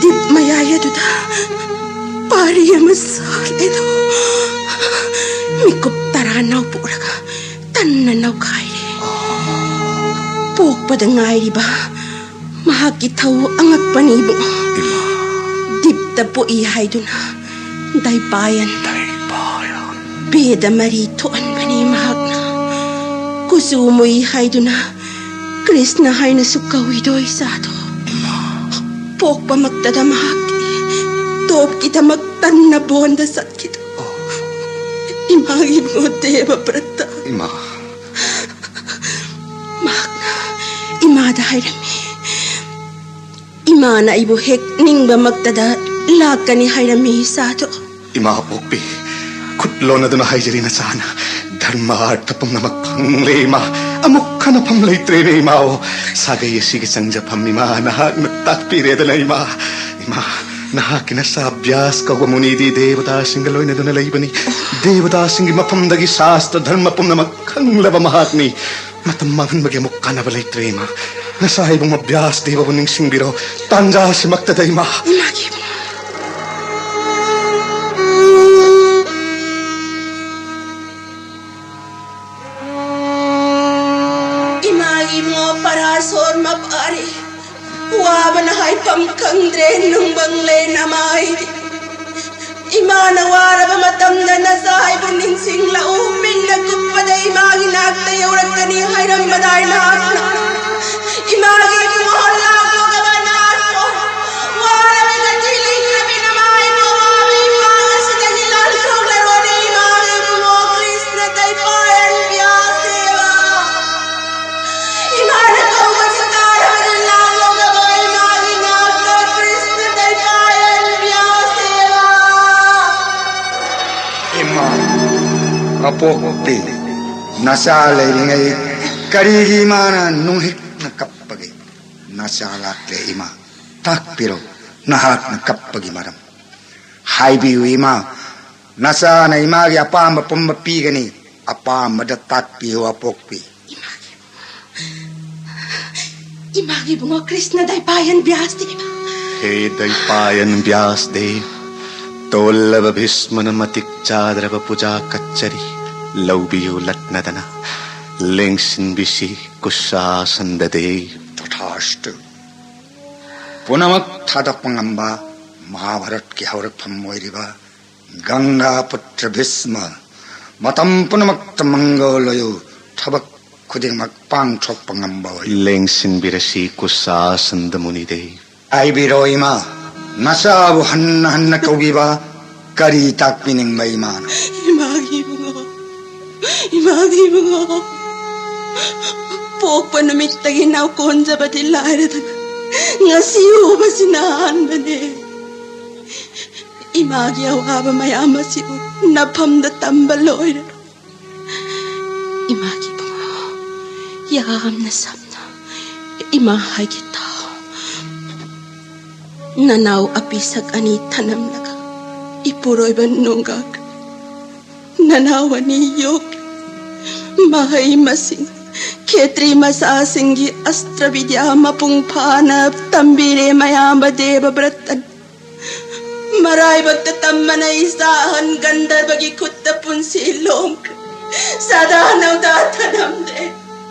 ꯗꯤꯞ ꯃꯌꯥꯏ ꯑꯗꯨꯗ ꯄꯥꯔꯤ ꯑꯃ ꯁꯥꯠꯂꯦꯗꯣ꯫ ꯃꯤꯀꯨꯞ ꯇꯔꯥ ꯅꯥꯎꯄꯣꯛꯂꯒ ꯇꯟꯅ ꯅꯧꯈꯥꯏꯔꯦ꯫ ꯄꯣꯛꯄꯗ ꯉꯥꯏꯔꯤꯕ ꯃꯍꯥꯛꯀꯤ ꯊꯧ ꯑꯉꯛꯄꯅꯤ ꯏꯕꯨꯡꯉꯣ꯫ ꯏꯃꯥ꯫ ꯗꯤꯞꯇ ꯄꯣꯛꯏ ꯍꯥꯏꯗꯨꯅ ꯗꯥꯏꯄꯥꯌꯟ, ꯗꯥꯏꯄꯥꯌꯟ꯫ ꯕꯦꯗ ꯃꯔꯤ ꯊꯣꯛꯍꯟꯕꯅꯤ ꯃꯍꯥꯛꯅ꯫ ꯀꯨꯆꯨ ꯃꯨꯏ ꯍꯥꯏꯗꯨꯅ ꯀ꯭ꯔꯤꯁꯅ ꯍꯥꯏꯅꯁꯨ ꯀꯧꯏꯗꯣ ꯏꯆꯥꯗꯣ꯫ ꯏꯃꯥ꯫ ꯄꯣꯛꯄꯃꯛꯇꯗ ꯃꯍꯥꯛꯀꯤ ꯇꯣꯞꯀꯤꯗꯃꯛ ꯇꯟꯅ ꯕꯣꯟꯗ ꯆꯠꯈꯤꯗꯣ꯫ ꯑꯣ꯫ ꯏꯃꯥꯒꯤ ꯏꯕꯨꯡꯉꯣ ꯗꯦꯕ ꯕ꯭ꯔꯠꯇ꯫ ꯏꯃꯥ꯫ ꯃꯍꯥꯛꯅ ꯏꯃꯥꯗ ꯍꯥꯏꯔꯝꯃꯤ, ꯏꯃꯥꯅ ꯑꯩꯕꯨ ꯍꯦꯛ ꯅꯤꯡꯕꯃꯛꯇꯗ ꯂꯥꯛꯀꯅꯤ ꯍꯥꯏꯔꯝꯃꯤ ꯏꯆꯥꯗꯣ꯫ ꯏꯃꯥ ꯄꯣꯛꯄꯤ, ꯈꯨꯠ ꯂꯣꯟꯅꯗꯨꯅ ꯍꯥꯏꯖꯔꯤ ꯅꯆꯥꯅ꯫ ꯙꯔꯃ ꯑꯥꯔꯊ ꯄꯨꯝꯅꯃꯛ ꯐꯪꯂꯦ ꯏꯃꯥ꯫ ꯑꯃꯨꯛ ꯍꯟꯅꯐꯝ ꯂꯩꯇ꯭ꯔꯦꯅꯦ ꯏꯃꯥ꯫ ꯑꯣ, ꯁꯥꯒꯩ ꯑꯁꯤꯒꯤ ꯆꯪꯖꯐꯝ ꯏꯃꯥ ꯅꯍꯥꯛꯅ ꯇꯥꯛꯄꯤꯔꯦꯗꯅ ꯏꯃꯥ꯫ ꯏꯃꯥ, ꯅꯍꯥꯛꯀꯤ ꯅꯆꯥ ꯕ꯭ꯌꯥꯁ ꯀꯧꯕ ꯃꯨꯅꯤꯗꯤ ꯗꯦꯕꯇꯥꯁꯤꯡꯒ ꯂꯣꯏꯅꯗꯨꯅ ꯂꯩꯕꯅꯤ꯫ ꯗꯦꯕꯇꯥꯁꯤꯡꯒꯤ ꯃꯐꯝꯗꯒꯤ ꯁꯥꯁꯇ꯭ꯔ ꯙꯔꯃ ꯄꯨꯝꯅꯃꯛ ꯈꯪꯂꯕ ꯃꯍꯥꯛꯅꯤ꯫ ꯃꯇꯝ ꯃꯥꯡꯍꯟꯕꯒꯤ ꯑꯃꯨꯛ ꯀꯥꯟꯅꯕ ꯂꯩꯇ꯭ꯔꯦ ꯏꯃꯥ꯫ ꯅꯆꯥ ꯏꯕꯨꯡꯉꯣ ꯕ꯭ꯌꯥꯁ ꯗꯦꯕꯕꯨ ꯅꯤꯡꯁꯤꯡꯕꯤꯔꯣ꯫ ꯇꯥꯟꯖꯥ ꯑꯁꯤꯃꯛꯇꯗ ꯏꯃꯥ꯫ ꯏꯃꯥꯒꯤ ꯏꯕꯨꯡꯉꯣ꯫ ꯏꯃꯥꯒꯤ ꯏꯕꯨꯡꯉꯣ ꯄꯔꯥꯁꯣꯔ ꯃꯄꯥꯔꯤ꯫ ꯋꯥꯕꯅ ꯍꯥꯏꯐꯝ ꯈꯪꯗ꯭ꯔꯦ ꯅꯨꯡꯕꯪꯂꯦ ꯅꯃꯥꯏꯗꯤ꯫ ꯏꯃꯥꯅ ꯋꯥꯔꯕ ꯃꯇꯝꯗ ꯅꯆꯥ ꯑꯩꯕꯨ ꯅꯤꯡꯁꯤꯡꯂꯛꯎ꯫ ꯃꯤꯠꯅ ꯀꯨꯞꯄꯗ ꯏꯃꯥꯒꯤ ꯅꯥꯛꯇ ꯌꯧꯔꯛꯀꯅꯤ ꯍꯥꯏꯔꯝꯕꯗꯥꯏ ꯅꯍꯥꯛꯅ? ꯏꯃꯥꯒꯤ ꯏꯕꯨꯡꯉꯣ ꯂꯥꯛꯄꯒꯕ ꯅꯍꯥꯛꯄꯨ ꯋꯥꯔꯕ ꯉꯁꯤ ꯂꯩꯈ꯭ꯔꯕꯤ ꯅꯃꯥ ꯏꯕꯨꯡꯉꯣ ꯋꯥꯕ ꯏꯃꯥ ꯉꯁꯤꯗꯒꯤ ꯂꯥꯟꯊꯣꯛꯂꯔꯣꯅꯦ ꯏꯃꯥꯒꯤ ꯑꯄꯣꯛꯄꯤ, ꯅꯆꯥ ꯂꯩꯔꯤꯉꯩ ꯀꯔꯤꯒꯤ ꯏꯃꯥꯅ ꯅꯨꯡꯍꯤꯛꯅ ꯀꯞꯄꯒꯦ? ꯅꯆꯥ ꯂꯥꯛꯂꯦ ꯏꯃꯥ, ꯇꯥꯛꯄꯤꯔꯣ, ꯅꯍꯥꯛꯅ ꯀꯞꯄꯒꯤ ꯃꯔꯝ꯫ ꯍꯥꯏꯕꯤꯌꯨ ꯏꯃꯥ, ꯅꯆꯥꯅ ꯏꯃꯥꯒꯤ ꯑꯄꯥꯝꯕ ꯄꯨꯝꯕ ꯄꯤꯒꯅꯤ꯫ ꯑꯄꯥꯝꯕꯗ ꯇꯥꯛꯄꯤꯌꯨ ꯑꯄꯣꯛꯄꯤ꯫ ꯏꯃꯥꯒꯤ ꯏꯕꯨꯡꯉꯣ ꯀ꯭ꯔꯤꯁꯅ ꯗꯩꯄꯥꯌꯟ ꯕ꯭ꯌꯥꯁꯗꯦꯕ꯫ ꯍꯦ ꯗꯩꯄꯥꯌꯟ ꯕ꯭ꯌꯥꯁꯗꯦꯕ, ꯇꯣꯜꯂꯕ ꯚꯤꯁꯃꯅ ꯃꯇꯤꯛ ꯆꯥꯗ꯭ꯔꯕ ꯄꯨꯖꯥ ꯀꯠꯆꯔꯤ꯫ ꯂꯧꯕꯤꯌꯨ ꯂꯠꯅꯗꯅ, ꯂꯦꯡꯁꯤꯟꯕꯤꯁꯤ ꯀꯨꯁꯥꯁꯟꯗꯗꯦ꯫ ꯇꯊꯥꯁꯇꯨ꯫ ꯄꯨꯝꯅꯃꯛ ꯊꯥꯗꯣꯛꯄ ꯉꯝꯕ ꯃꯍꯥꯚꯥꯔꯠꯀꯤ ꯍꯧꯔꯛꯐꯝ ꯑꯣꯏꯔꯤꯕ ꯒꯪꯒꯥ ꯄꯨꯇ꯭ꯔ ꯚꯤꯁꯃ, ꯃꯇꯝ ꯄꯨꯝꯅꯃꯛꯇ ꯃꯪꯒꯣꯜ ꯑꯣꯏꯌꯨ, ꯊꯕꯛ ꯈꯨꯗꯤꯡꯃꯛ ꯄꯥꯡꯊꯣꯛꯄ ꯉꯝꯕ ꯑꯣꯏꯌꯨ꯫ ꯂꯦꯡꯁꯤꯟꯕꯤꯔꯁꯤ ꯀꯨꯁꯥꯁꯟꯗ ꯃꯨꯅꯤꯗꯦ꯫ ꯍꯥꯏꯕꯤꯔꯣ ꯏꯃꯥ, ꯅꯆꯥꯕꯨ ꯍꯟꯅ ꯍꯟꯅ ꯀꯧꯕꯤꯕ ꯀꯔꯤ ꯇꯥꯛꯄꯤꯅꯤꯡꯕ ꯏꯃꯥꯅ? ꯏꯃꯥꯒꯤ ꯏꯕꯨꯡꯉꯣ, ꯏꯃꯥꯒꯤ ꯏꯕꯨꯡꯉꯣ, ꯄꯣꯛꯄ ꯅꯨꯃꯤꯠꯇꯒꯤ ꯅꯥꯎ ꯀꯣꯟꯖꯕꯗꯤ ꯂꯥꯏꯔꯗꯅ ꯉꯁꯤ ꯎꯕꯁꯤꯅ ꯑꯍꯥꯟꯕꯅꯦ꯫ ꯏꯃꯥꯒꯤ ꯑꯋꯥꯕ ꯃꯌꯥꯝ ꯑꯁꯤꯕꯨ ꯅꯐꯝꯗ ꯇꯝꯕ ꯂꯣꯏꯔꯔꯣꯏ꯫ ꯏꯃꯥꯒꯤ ꯏꯕꯨꯡꯉꯣ, ꯌꯥꯝꯅ ꯁꯝꯅ ꯏꯃꯥ ꯍꯥꯏꯒꯦ ꯇꯥꯎ꯫ ꯅꯅꯥꯎ ꯑꯄꯤꯁꯛ ꯑꯅꯤ ꯊꯅꯝꯂꯒ ꯏꯄꯨꯔꯣꯏꯕ ꯅꯣꯡꯒꯥꯛ ꯅꯅꯥꯎ ꯑꯅꯤ ꯌꯣꯛꯂꯤ꯫ ꯃꯍꯩ ꯃꯁꯤꯡ ꯈꯦꯇ꯭ꯔꯤ ꯃꯆꯥꯁꯤꯡꯒꯤ ꯑꯁꯇ꯭ꯔ ꯕꯤꯗ꯭ꯌꯥ ꯃꯄꯨꯡ ꯐꯥꯅ ꯇꯝꯕꯤꯔꯦ ꯃꯌꯥꯝꯕ ꯗꯦꯕ ꯕ꯭ꯔꯇꯟ꯫ ꯃꯔꯥꯏꯕꯛꯇ ꯇꯝꯕꯅ ꯏꯆꯥ ꯑꯍꯟ ꯒꯟꯙꯔꯕꯒꯤ ꯈꯨꯠꯇ ꯄꯨꯟꯁꯤ ꯂꯣꯡꯈ꯭ꯔꯦ꯫ ꯁꯗꯥ ꯅꯧꯗꯥ ꯊꯅꯝꯗꯦ꯫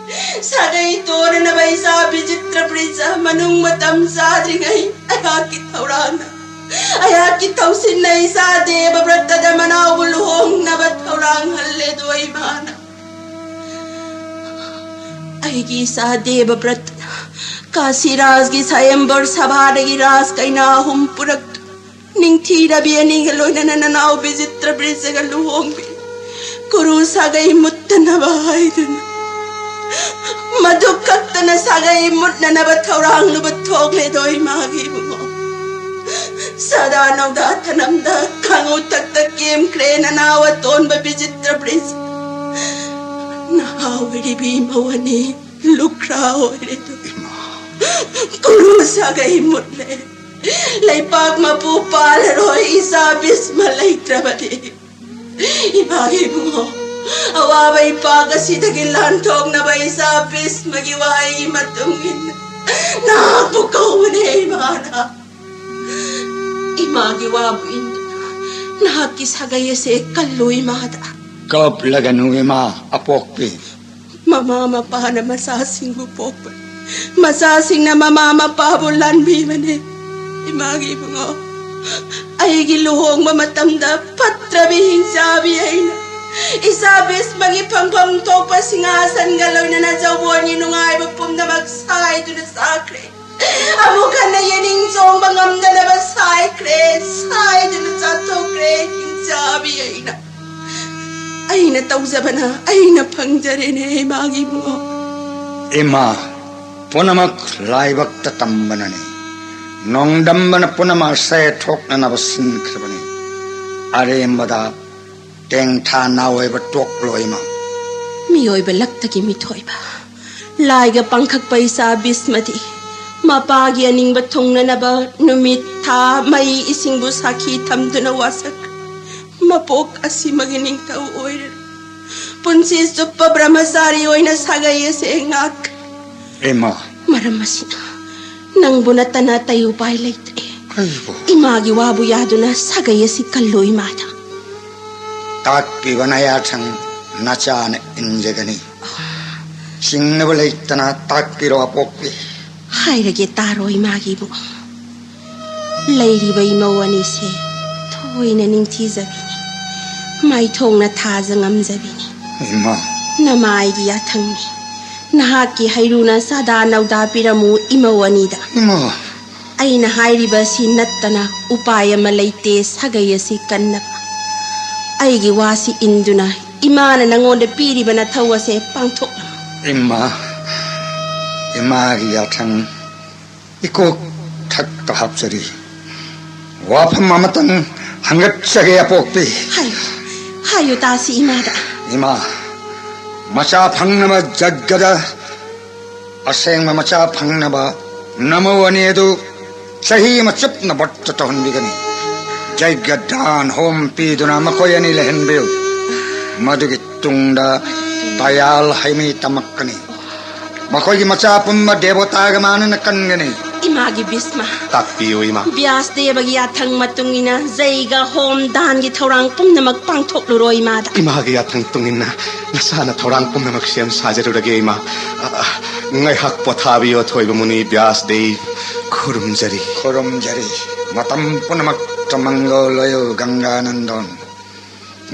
ꯁꯥꯒꯩ ꯇꯣꯔꯅꯕ ꯏꯆꯥ ꯕꯤꯆꯤꯇ꯭ꯔ ꯄ꯭ꯔꯤꯖ ꯃꯅꯨꯡ ꯃꯇꯝ ꯆꯥꯗ꯭ꯔꯤꯉꯩ ꯑꯩꯍꯥꯛꯀꯤ ꯊꯧꯔꯥꯡꯅ, ꯑꯩꯍꯥꯛꯀꯤ ꯊꯧꯁꯤꯟꯅ ꯏꯆꯥ ꯗꯦꯕ ꯕ꯭ꯔꯇꯗ ꯃꯅꯥꯎꯕꯨ ꯂꯨꯍꯣꯡꯅꯕ ꯊꯧꯔꯥꯡ ꯍꯜꯂꯦꯗꯣ ꯏꯃꯥꯅ꯫ ꯑꯩꯒꯤ ꯏꯆꯥ ꯗꯦꯕ ꯕ꯭ꯔꯇꯅ ꯀꯥꯁꯤ ꯔꯥꯖꯒꯤ ꯁꯥꯌꯦꯝꯕꯔ ꯁꯚꯥꯗꯒꯤ ꯔꯥꯖ ꯀꯩꯅꯥ ꯑꯍꯨꯝ ꯄꯨꯔꯛꯇꯨꯅ ꯅꯤꯡꯊꯤ ꯔꯕꯤ ꯑꯅꯤꯒ ꯂꯣꯏꯅꯅ ꯅꯅꯥꯎ ꯕꯤꯆꯤꯇ꯭ꯔ ꯕ꯭ꯔꯤꯖꯒ ꯂꯨꯍꯣꯡꯕꯤ꯫ ꯀꯨꯔꯨ ꯁꯥꯒꯩ ꯃꯨꯠꯇꯅꯕ ꯍꯥꯏꯗꯨꯅ, ꯃꯗꯨ ꯀꯛꯇꯅ ꯁꯥꯒꯩ ꯃꯨꯠꯅꯅꯕ ꯊꯧꯔꯥꯡ ꯂꯨꯕ ꯊꯣꯛꯂꯦꯗꯣ ꯏꯃꯥꯒꯤ ꯏꯕꯨꯡꯉꯣ꯫ ꯁꯗꯥ ꯅꯧꯗꯥ ꯊꯅꯝꯗ ꯈꯥꯉꯧ ꯊꯛꯇ ꯀꯦꯝꯈ꯭ꯔꯦ ꯅꯅꯥꯎ ꯑꯇꯣꯟꯕ ꯕꯤꯆꯤꯇ꯭ꯔ ꯄ꯭ꯔꯤꯟꯁ꯫ ꯅꯍꯥ ꯑꯣꯏꯔꯤꯕꯤ ꯏꯃꯧ ꯑꯅꯤ ꯂꯨꯈ꯭ꯔꯥ ꯑꯣꯏꯔꯦ꯫ ꯀꯨꯔꯨ ꯁꯥꯒꯩ ꯃꯨꯠꯂꯦ꯫ ꯂꯩꯄꯥꯛ ꯃꯄꯨ ꯄꯥꯜꯂꯔꯣꯏ, ꯏꯆꯥ ꯕꯤꯁꯃ ꯂꯩꯇ꯭ꯔꯕꯗꯤ꯫ ꯏꯃꯥꯒꯤ ꯏꯕꯨꯡꯉꯣ, ꯑꯋꯥꯕ ꯏꯄꯥꯛ ꯑꯁꯤꯗꯒꯤ ꯂꯥꯟꯊꯣꯛꯅꯕ ꯏꯆꯥ ꯕꯤꯁꯃꯒꯤ ꯋꯥꯍꯩꯒꯤ ꯃꯇꯨꯡ ꯏꯟꯅ ꯅꯍꯥꯛꯄꯨ ꯀꯧꯕꯅꯦ ꯏꯃꯥꯅ꯫ ꯏꯃꯥꯒꯤ ꯋꯥꯕꯨ ꯏꯟꯗꯨꯅ ꯅꯍꯥꯛꯀꯤ ꯁꯥꯒꯩ ꯑꯁꯦ ꯀꯜꯂꯨ ꯏꯃꯥꯗ꯫ ꯀꯞꯂꯒꯅꯨ ꯏꯃꯥ ꯑꯄꯣꯛꯄꯤ꯫ ꯃꯃꯥ ꯃꯄꯥꯅ ꯃꯆꯥꯁꯤꯡꯕꯨ ꯄꯣꯛꯄꯅꯤ꯫ ꯃꯆꯥꯁꯤꯡꯅ ꯃꯃꯥ ꯃꯄꯥꯕꯨ ꯂꯥꯟꯕꯤꯕꯅꯤ꯫ ꯏꯃꯥꯒꯤ ꯏꯕꯨꯡꯉꯣ, ꯑꯩꯒꯤ ꯂꯨꯍꯣꯡꯕ ꯃꯇꯝꯗ ꯐꯠꯇ꯭ꯔꯕꯤ ꯍꯤꯡꯆꯥꯕꯤ ꯑꯩꯅ ꯏꯆꯥ ꯕꯤꯁꯃꯒꯤ ꯐꯪꯐꯝ ꯊꯣꯛꯄ ꯁꯤꯡꯍꯥꯁꯟꯒ ꯂꯣꯏꯅꯅ ꯖꯧꯕꯣꯟꯒꯤ ꯅꯨꯡꯉꯥꯏꯕ ꯄꯨꯝꯅꯃꯛ ꯁꯥꯏꯗꯨꯅ ꯆꯥꯈ꯭ꯔꯦ꯫ ꯑꯃꯨꯛ ꯍꯟꯅ ꯌꯦꯅꯤꯡ ꯆꯣꯡꯕ ꯉꯝꯗꯅꯕ ꯁꯥꯏꯈ꯭ꯔꯦ, ꯁꯥꯏꯗꯨꯅ ꯆꯥꯊꯣꯛꯈ꯭ꯔꯦ ꯍꯤꯡꯆꯥꯕꯤ ꯑꯩꯅ꯫ ꯑꯩꯅ ꯇꯧꯖꯕꯅ ꯑꯩꯅ ꯐꯪꯖꯔꯦꯅꯦ ꯏꯃꯥꯒꯤ ꯏꯕꯨꯡꯉꯣ꯫ ꯏꯃꯥ ꯄꯨꯝꯅꯃꯛ ꯂꯥꯏꯕꯛꯇ ꯇꯝꯕꯅꯅꯤ꯫ ꯅꯣꯡꯗꯝꯕꯅ ꯄꯨꯝꯅꯃꯛ ꯑꯁꯦ ꯊꯣꯛꯅꯅꯕ ꯁꯤꯟꯈ꯭ꯔꯕꯅꯤ꯫ ꯑꯔꯦꯝꯕꯗ ꯇꯦꯡꯊꯥ ꯅꯥꯑꯣꯏꯕ ꯇꯣꯛꯂꯣ ꯏꯃꯥ꯫ ꯃꯤꯑꯣꯏꯕ ꯂꯛꯇꯒꯤ ꯃꯤꯊꯣꯏꯕ ꯂꯥꯏꯒ ꯄꯥꯡꯈꯛꯄ ꯏꯆꯥ ꯕꯤꯁꯃꯗꯤ ꯃꯄꯥꯒꯤ ꯑꯅꯤꯡꯕ ꯊꯨꯡꯅꯅꯕ ꯅꯨꯃꯤꯠ, ꯊꯥ, ꯃꯩ, ꯏꯁꯤꯡꯕꯨ ꯁꯥꯈꯤ ꯊꯝꯗꯨꯅ ꯋꯥꯁꯛ ꯃꯄꯣꯛ ꯑꯁꯤꯃꯒꯤ ꯅꯤꯡꯊꯧ ꯑꯣꯏꯔꯦ꯫ ꯄꯨꯟꯁꯤ ꯆꯨꯞꯄ ꯕ꯭ꯔꯍꯃꯆꯥꯔꯤ ꯑꯣꯏꯅ ꯁꯥꯒꯩ ꯑꯁꯦ ꯉꯥꯛ꯫ ꯏꯃꯥ꯫ ꯃꯔꯝ ꯑꯁꯤꯅ ꯅꯪꯕꯨ ꯅꯠꯇꯅ ꯑꯇꯩ ꯎꯄꯥꯏ ꯂꯩꯇ꯭ꯔꯦ꯫ ꯑꯩꯕꯨ꯫ ꯏꯃꯥꯒꯤ ꯋꯥꯕꯨ ꯌꯥꯗꯨꯅ ꯁꯥꯒꯩ ꯑꯁꯤ ꯀꯜꯂꯨ ꯏꯃꯥꯗ꯫ ꯇꯥꯛꯄꯤꯕ ꯅꯌꯥꯊꯪ ꯅꯆꯥꯅ ꯏꯟꯖꯒꯅꯤ꯫ ꯆꯤꯡꯅꯕ ꯂꯩꯇꯅ ꯇꯥꯛꯄꯤꯔꯣ ꯑꯄꯣꯛꯄꯤ꯫ ꯍꯥꯏꯔꯒꯦ ꯇꯥꯔꯣ ꯏꯃꯥꯒꯤ ꯏꯕꯨꯡ꯫ ꯂꯩꯔꯤꯕ ꯏꯃꯧ ꯑꯅꯤꯁꯦ ꯊꯣꯏꯅ ꯅꯤꯡꯊꯤꯖꯕꯤꯅꯤ꯫ ꯃꯥꯏꯊꯣꯡꯅ ꯊꯥꯖ ꯉꯝꯖꯕꯤꯅꯤ꯫ ꯏꯃꯥ꯫ ꯅꯃꯥꯏꯒꯤ ꯌꯥꯊꯪꯅꯤ꯫ ꯅꯍꯥꯛꯀꯤ ꯍꯩꯔꯨꯅ ꯁꯥꯗꯥ ꯅꯧꯗꯥ ꯄꯤꯔꯝꯃꯨ ꯏꯃꯧ ꯑꯅꯤꯗ꯫ ꯏꯃꯥ꯫ ꯑꯩꯅ ꯍꯥꯏꯔꯤꯕ ꯑꯁꯤ ꯅꯠꯇꯅ ꯎꯄꯥꯏ ꯑꯃ ꯂꯩꯇꯦ ꯁꯥꯒꯩ ꯑꯁꯤ ꯀꯟꯅꯕ꯫ ꯑꯩꯒꯤ ꯋꯥꯁꯤ ꯏꯟꯗꯨꯅ ꯏꯃꯥꯅ ꯅꯉꯣꯟꯗ ꯄꯤꯔꯤꯕ ꯅꯊꯧ ꯑꯁꯦ ꯄꯥꯡꯊꯣꯛꯂꯝꯃꯨ꯫ ꯏꯃꯥ꯫ ꯏꯃꯥꯒꯤ ꯌꯥꯊꯪ ꯏꯀꯣꯛ ꯊꯛꯇ ꯍꯥꯞꯆꯔꯤ꯫ ꯋꯥꯐꯝ ꯑꯃꯇꯪ ꯍꯪꯒꯠꯆꯒꯦ, ꯑꯄꯣꯛꯄꯤ꯫ ꯍꯥꯏꯌꯨ, ꯍꯥꯏꯌꯨ ꯇꯥꯁꯤ ꯏꯃꯥꯗ꯫ ꯏꯃꯥ, ꯃꯆꯥ ꯐꯪꯅꯕ ꯖꯒꯗ ꯑꯁꯦꯡꯕ ꯃꯆꯥ ꯐꯪꯅꯕ ꯅꯃꯧ ꯑꯅꯤ ꯑꯗꯨ ꯆꯍꯤ ꯑꯃ ꯆꯨꯞꯅ ꯕ꯭ꯔꯠꯇ ꯇꯧꯍꯟꯕꯤꯒꯅꯤ꯫ ꯖꯩꯒ ꯗꯥꯟ ꯍꯣꯝ ꯄꯤꯗꯨꯅ ꯃꯈꯣꯏ ꯑꯅꯤ ꯂꯩꯍꯟꯕꯤꯌꯨ꯫ ꯃꯗꯨꯒꯤ ꯇꯨꯡꯗ ꯇꯌꯥꯜ ꯍꯩꯃꯤ ꯇꯝꯃꯛꯀꯅꯤ꯫ ꯃꯈꯣꯏꯒꯤ ꯃꯆꯥ ꯄꯨꯝꯕ ꯗꯦꯕꯣꯇꯥꯒ ꯃꯥꯟꯅꯅ ꯀꯟꯒꯅꯤ꯫ ꯏꯃꯥꯒꯤ ꯕꯤꯁꯃ꯫ ꯇꯥꯛꯄꯤꯌꯨ, ꯏꯃꯥ꯫ ꯕ꯭ꯌꯥꯁꯗꯦꯕꯒꯤ ꯌꯥꯊꯪ ꯃꯇꯨꯡ ꯏꯟꯅ ꯖꯩꯒ ꯍꯣꯝ ꯗꯥꯟꯒꯤ ꯊꯧꯔꯥꯡ ꯄꯨꯝꯅꯃꯛ ꯄꯥꯡꯊꯣꯛꯂꯨꯔꯣ ꯏꯃꯥꯗ꯫ ꯏꯃꯥꯒꯤ ꯌꯥꯊꯪ ꯇꯨꯡ ꯏꯟꯅ ꯅꯁꯥꯅ ꯊꯧꯔꯥꯡ ꯄꯨꯝꯅꯃꯛ ꯁꯦꯝ ꯁꯥꯖꯔꯨꯔꯒꯦ, ꯏꯃꯥ꯫ ꯑ, ꯑ, ꯉꯥꯏꯍꯥꯛ ꯄꯣꯊꯥꯕꯤꯌꯨ, ꯑꯊꯣꯏꯕ ꯃꯨꯅꯤ ꯕ꯭ꯌꯥꯁꯗꯦꯕ꯫ ꯈꯨꯔꯨꯝꯖꯔꯤ꯫ ꯈꯨꯔꯨꯝꯖꯔꯤ꯫ ꯃꯇꯝ ꯄꯨꯝꯅꯃꯛꯇ ꯃꯪꯒꯣꯜ ꯑꯣꯏꯌꯨ, ꯒꯪꯒꯥꯅꯟꯗꯣꯟ꯫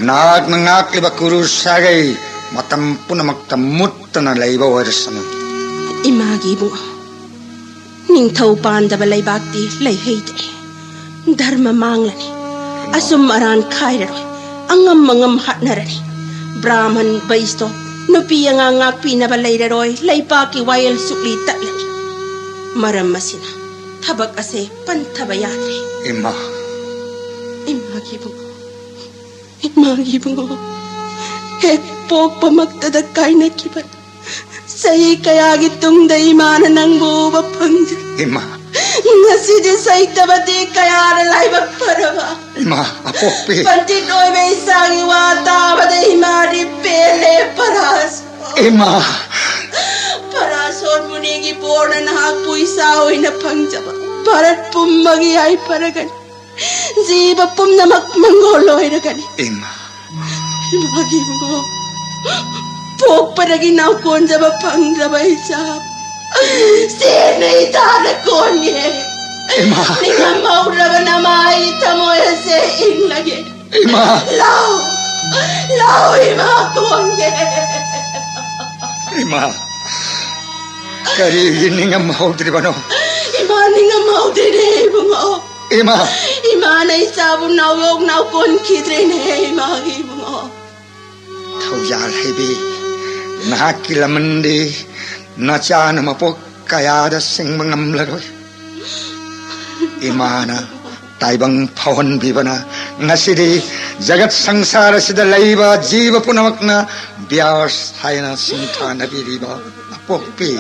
ꯅꯍꯥꯛꯅ ꯉꯥꯛꯂꯤꯕ ꯀꯨꯔꯨ ꯁꯥꯒꯩ ꯃꯇꯝ ꯄꯨꯝꯅꯃꯛꯇ ꯃꯨꯠꯇꯅ ꯂꯩꯕ ꯑꯣꯏꯔꯁꯅꯨ꯫ ꯏꯃꯥꯒꯤ ꯏꯕꯨꯡꯉꯣ, ꯅꯤꯡꯊꯧ ꯄꯥꯟꯗꯕ ꯂꯩꯕꯥꯛꯇꯤ ꯂꯩꯍꯩꯗ꯭ꯔꯦ꯫ ꯙꯔꯃ ꯃꯥꯡꯂꯅꯤ꯫ ꯑꯆꯨꯝ ꯑꯔꯥꯟ ꯈꯥꯏꯔꯔꯣꯏ꯫ ꯑꯉꯝ ꯑꯉꯝ ꯍꯥꯠꯅꯔꯅꯤ꯫ ꯕ꯭ꯔꯥꯍꯃꯟ, ꯕꯩꯁꯇꯣꯞ, ꯅꯨꯄꯤ ꯑꯉꯥꯡ ꯉꯥꯛꯄꯤꯅꯕ ꯂꯩꯔꯔꯣꯏ꯫ ꯂꯩꯄꯥꯛꯀꯤ ꯋꯥꯌꯦꯜ ꯁꯨꯛꯂꯤ ꯇꯠꯂꯅꯤ꯫ ꯃꯔꯝ ꯑꯁꯤꯅ ꯊꯕꯛ ꯑꯁꯦ ꯄꯟꯊꯕ ꯌꯥꯗ꯭ꯔꯦ꯫ ꯏꯃꯥ꯫ ꯏꯃꯥꯒꯤ ꯏꯕꯨꯡꯉꯣ, ꯏꯃꯥꯒꯤ ꯏꯕꯨꯡꯉꯣ, ꯍꯦꯛ ꯄꯣꯛꯄꯃꯛꯇꯗ ꯀꯥꯏꯅꯈꯤꯕ꯫ ꯆꯍꯤ ꯀꯌꯥꯒꯤ ꯇꯨꯡꯗ ꯏꯃꯥꯅ ꯅꯪꯕꯨ ꯎꯕ ꯐꯪꯖꯩ꯫ ꯏꯃꯥ꯫ ꯉꯁꯤꯗꯤ ꯁꯩꯇꯕꯗꯤ ꯀꯌꯥꯅ ꯂꯥꯏꯕꯛ ꯐꯔꯕ꯫ ꯏꯃꯥ, ꯑꯄꯣꯛꯄꯤ꯫ ꯄꯟꯗꯤꯠ ꯑꯣꯏꯕ ꯏꯆꯥꯒꯤ ꯋꯥ ꯇꯥꯕꯗ ꯏꯃꯥꯗꯤ ꯄꯦꯜꯂꯦ, ꯄꯔꯥꯁ꯫ ꯏꯃꯥ꯫ ꯄꯔꯥꯁꯣꯟ ꯃꯨꯅꯤꯒꯤ ꯕꯣꯔꯅ ꯅꯍꯥꯛꯄꯨ ꯏꯆꯥ ꯑꯣꯏꯅ ꯐꯪꯖꯕ ꯚꯥꯔꯠ ꯄꯨꯝꯕꯒꯤ ꯌꯥꯏꯐꯔꯒꯅꯤ꯫ ꯖꯤꯕ ꯄꯨꯝꯅꯃꯛ ꯃꯪꯒꯣꯜ ꯑꯣꯏꯔꯒꯅꯤ꯫ ꯏꯃꯥ꯫ ꯏꯃꯥꯒꯤ ꯏꯕꯨꯡꯉꯣ, ꯄꯣꯛꯄꯗꯒꯤ ꯅꯥꯎꯀꯣꯟꯖꯕ ꯐꯪꯗ꯭ꯔꯕ ꯏꯆꯥ, ꯆꯦꯟꯅ ꯏꯇꯥꯗ ꯀꯣꯟꯒꯦ꯫ ꯏꯃꯥ꯫ ꯅꯤꯡꯉꯝꯍꯧꯗ꯭ꯔꯕ ꯅꯃꯥ ꯑꯩ ꯊꯃꯣꯏ ꯑꯁꯦ ꯏꯪꯂꯒꯦ꯫ ꯏꯃꯥ꯫ ꯂꯥꯎ, ꯂꯥꯎ ꯏꯃꯥ ꯀꯣꯟꯒꯦ꯫ ꯏꯃꯥ, ꯀꯔꯤꯒꯤ ꯅꯤꯡꯉꯝꯍꯧꯗ꯭ꯔꯤꯕꯅꯣ? ꯏꯃꯥ ꯅꯤꯡꯉꯝꯍꯧꯗ꯭ꯔꯦꯅꯦ ꯏꯕꯨꯡꯉꯣ꯫ ꯏꯃꯥ꯫ ꯏꯃꯥꯅ ꯏꯆꯥꯕꯨ ꯅꯥꯎꯌꯣꯛ ꯅꯥꯎꯀꯣꯟꯈꯤꯗ꯭ꯔꯦꯅꯦ ꯏꯃꯥꯒꯤ ꯏꯕꯨꯡꯉꯣ꯫ ꯊꯧꯖꯥꯜ ꯍꯩꯕꯤ, ꯅꯍꯥꯛꯀꯤ ꯂꯃꯟꯗꯤ ꯅꯆꯥꯅ ꯃꯄꯣꯛ ꯀꯌꯥꯗ ꯁꯤꯡꯕ ꯉꯝꯂꯔꯣꯏ꯫ ꯏꯃꯥꯅ ꯇꯥꯏꯕꯪ ꯐꯥꯎꯍꯟꯕꯤꯕꯅ ꯉꯁꯤꯗꯤ ꯖꯒꯠ ꯁꯪꯁꯥꯔ ꯑꯁꯤꯗ ꯂꯩꯔꯤꯕ ꯖꯤꯕ ꯄꯨꯝꯅꯃꯛꯅ ꯕ꯭ꯌꯥꯁ ꯍꯥꯏꯅ ꯁꯤꯡꯊꯥꯅꯕꯤꯔꯤꯕ ꯑꯄꯣꯛꯄꯤ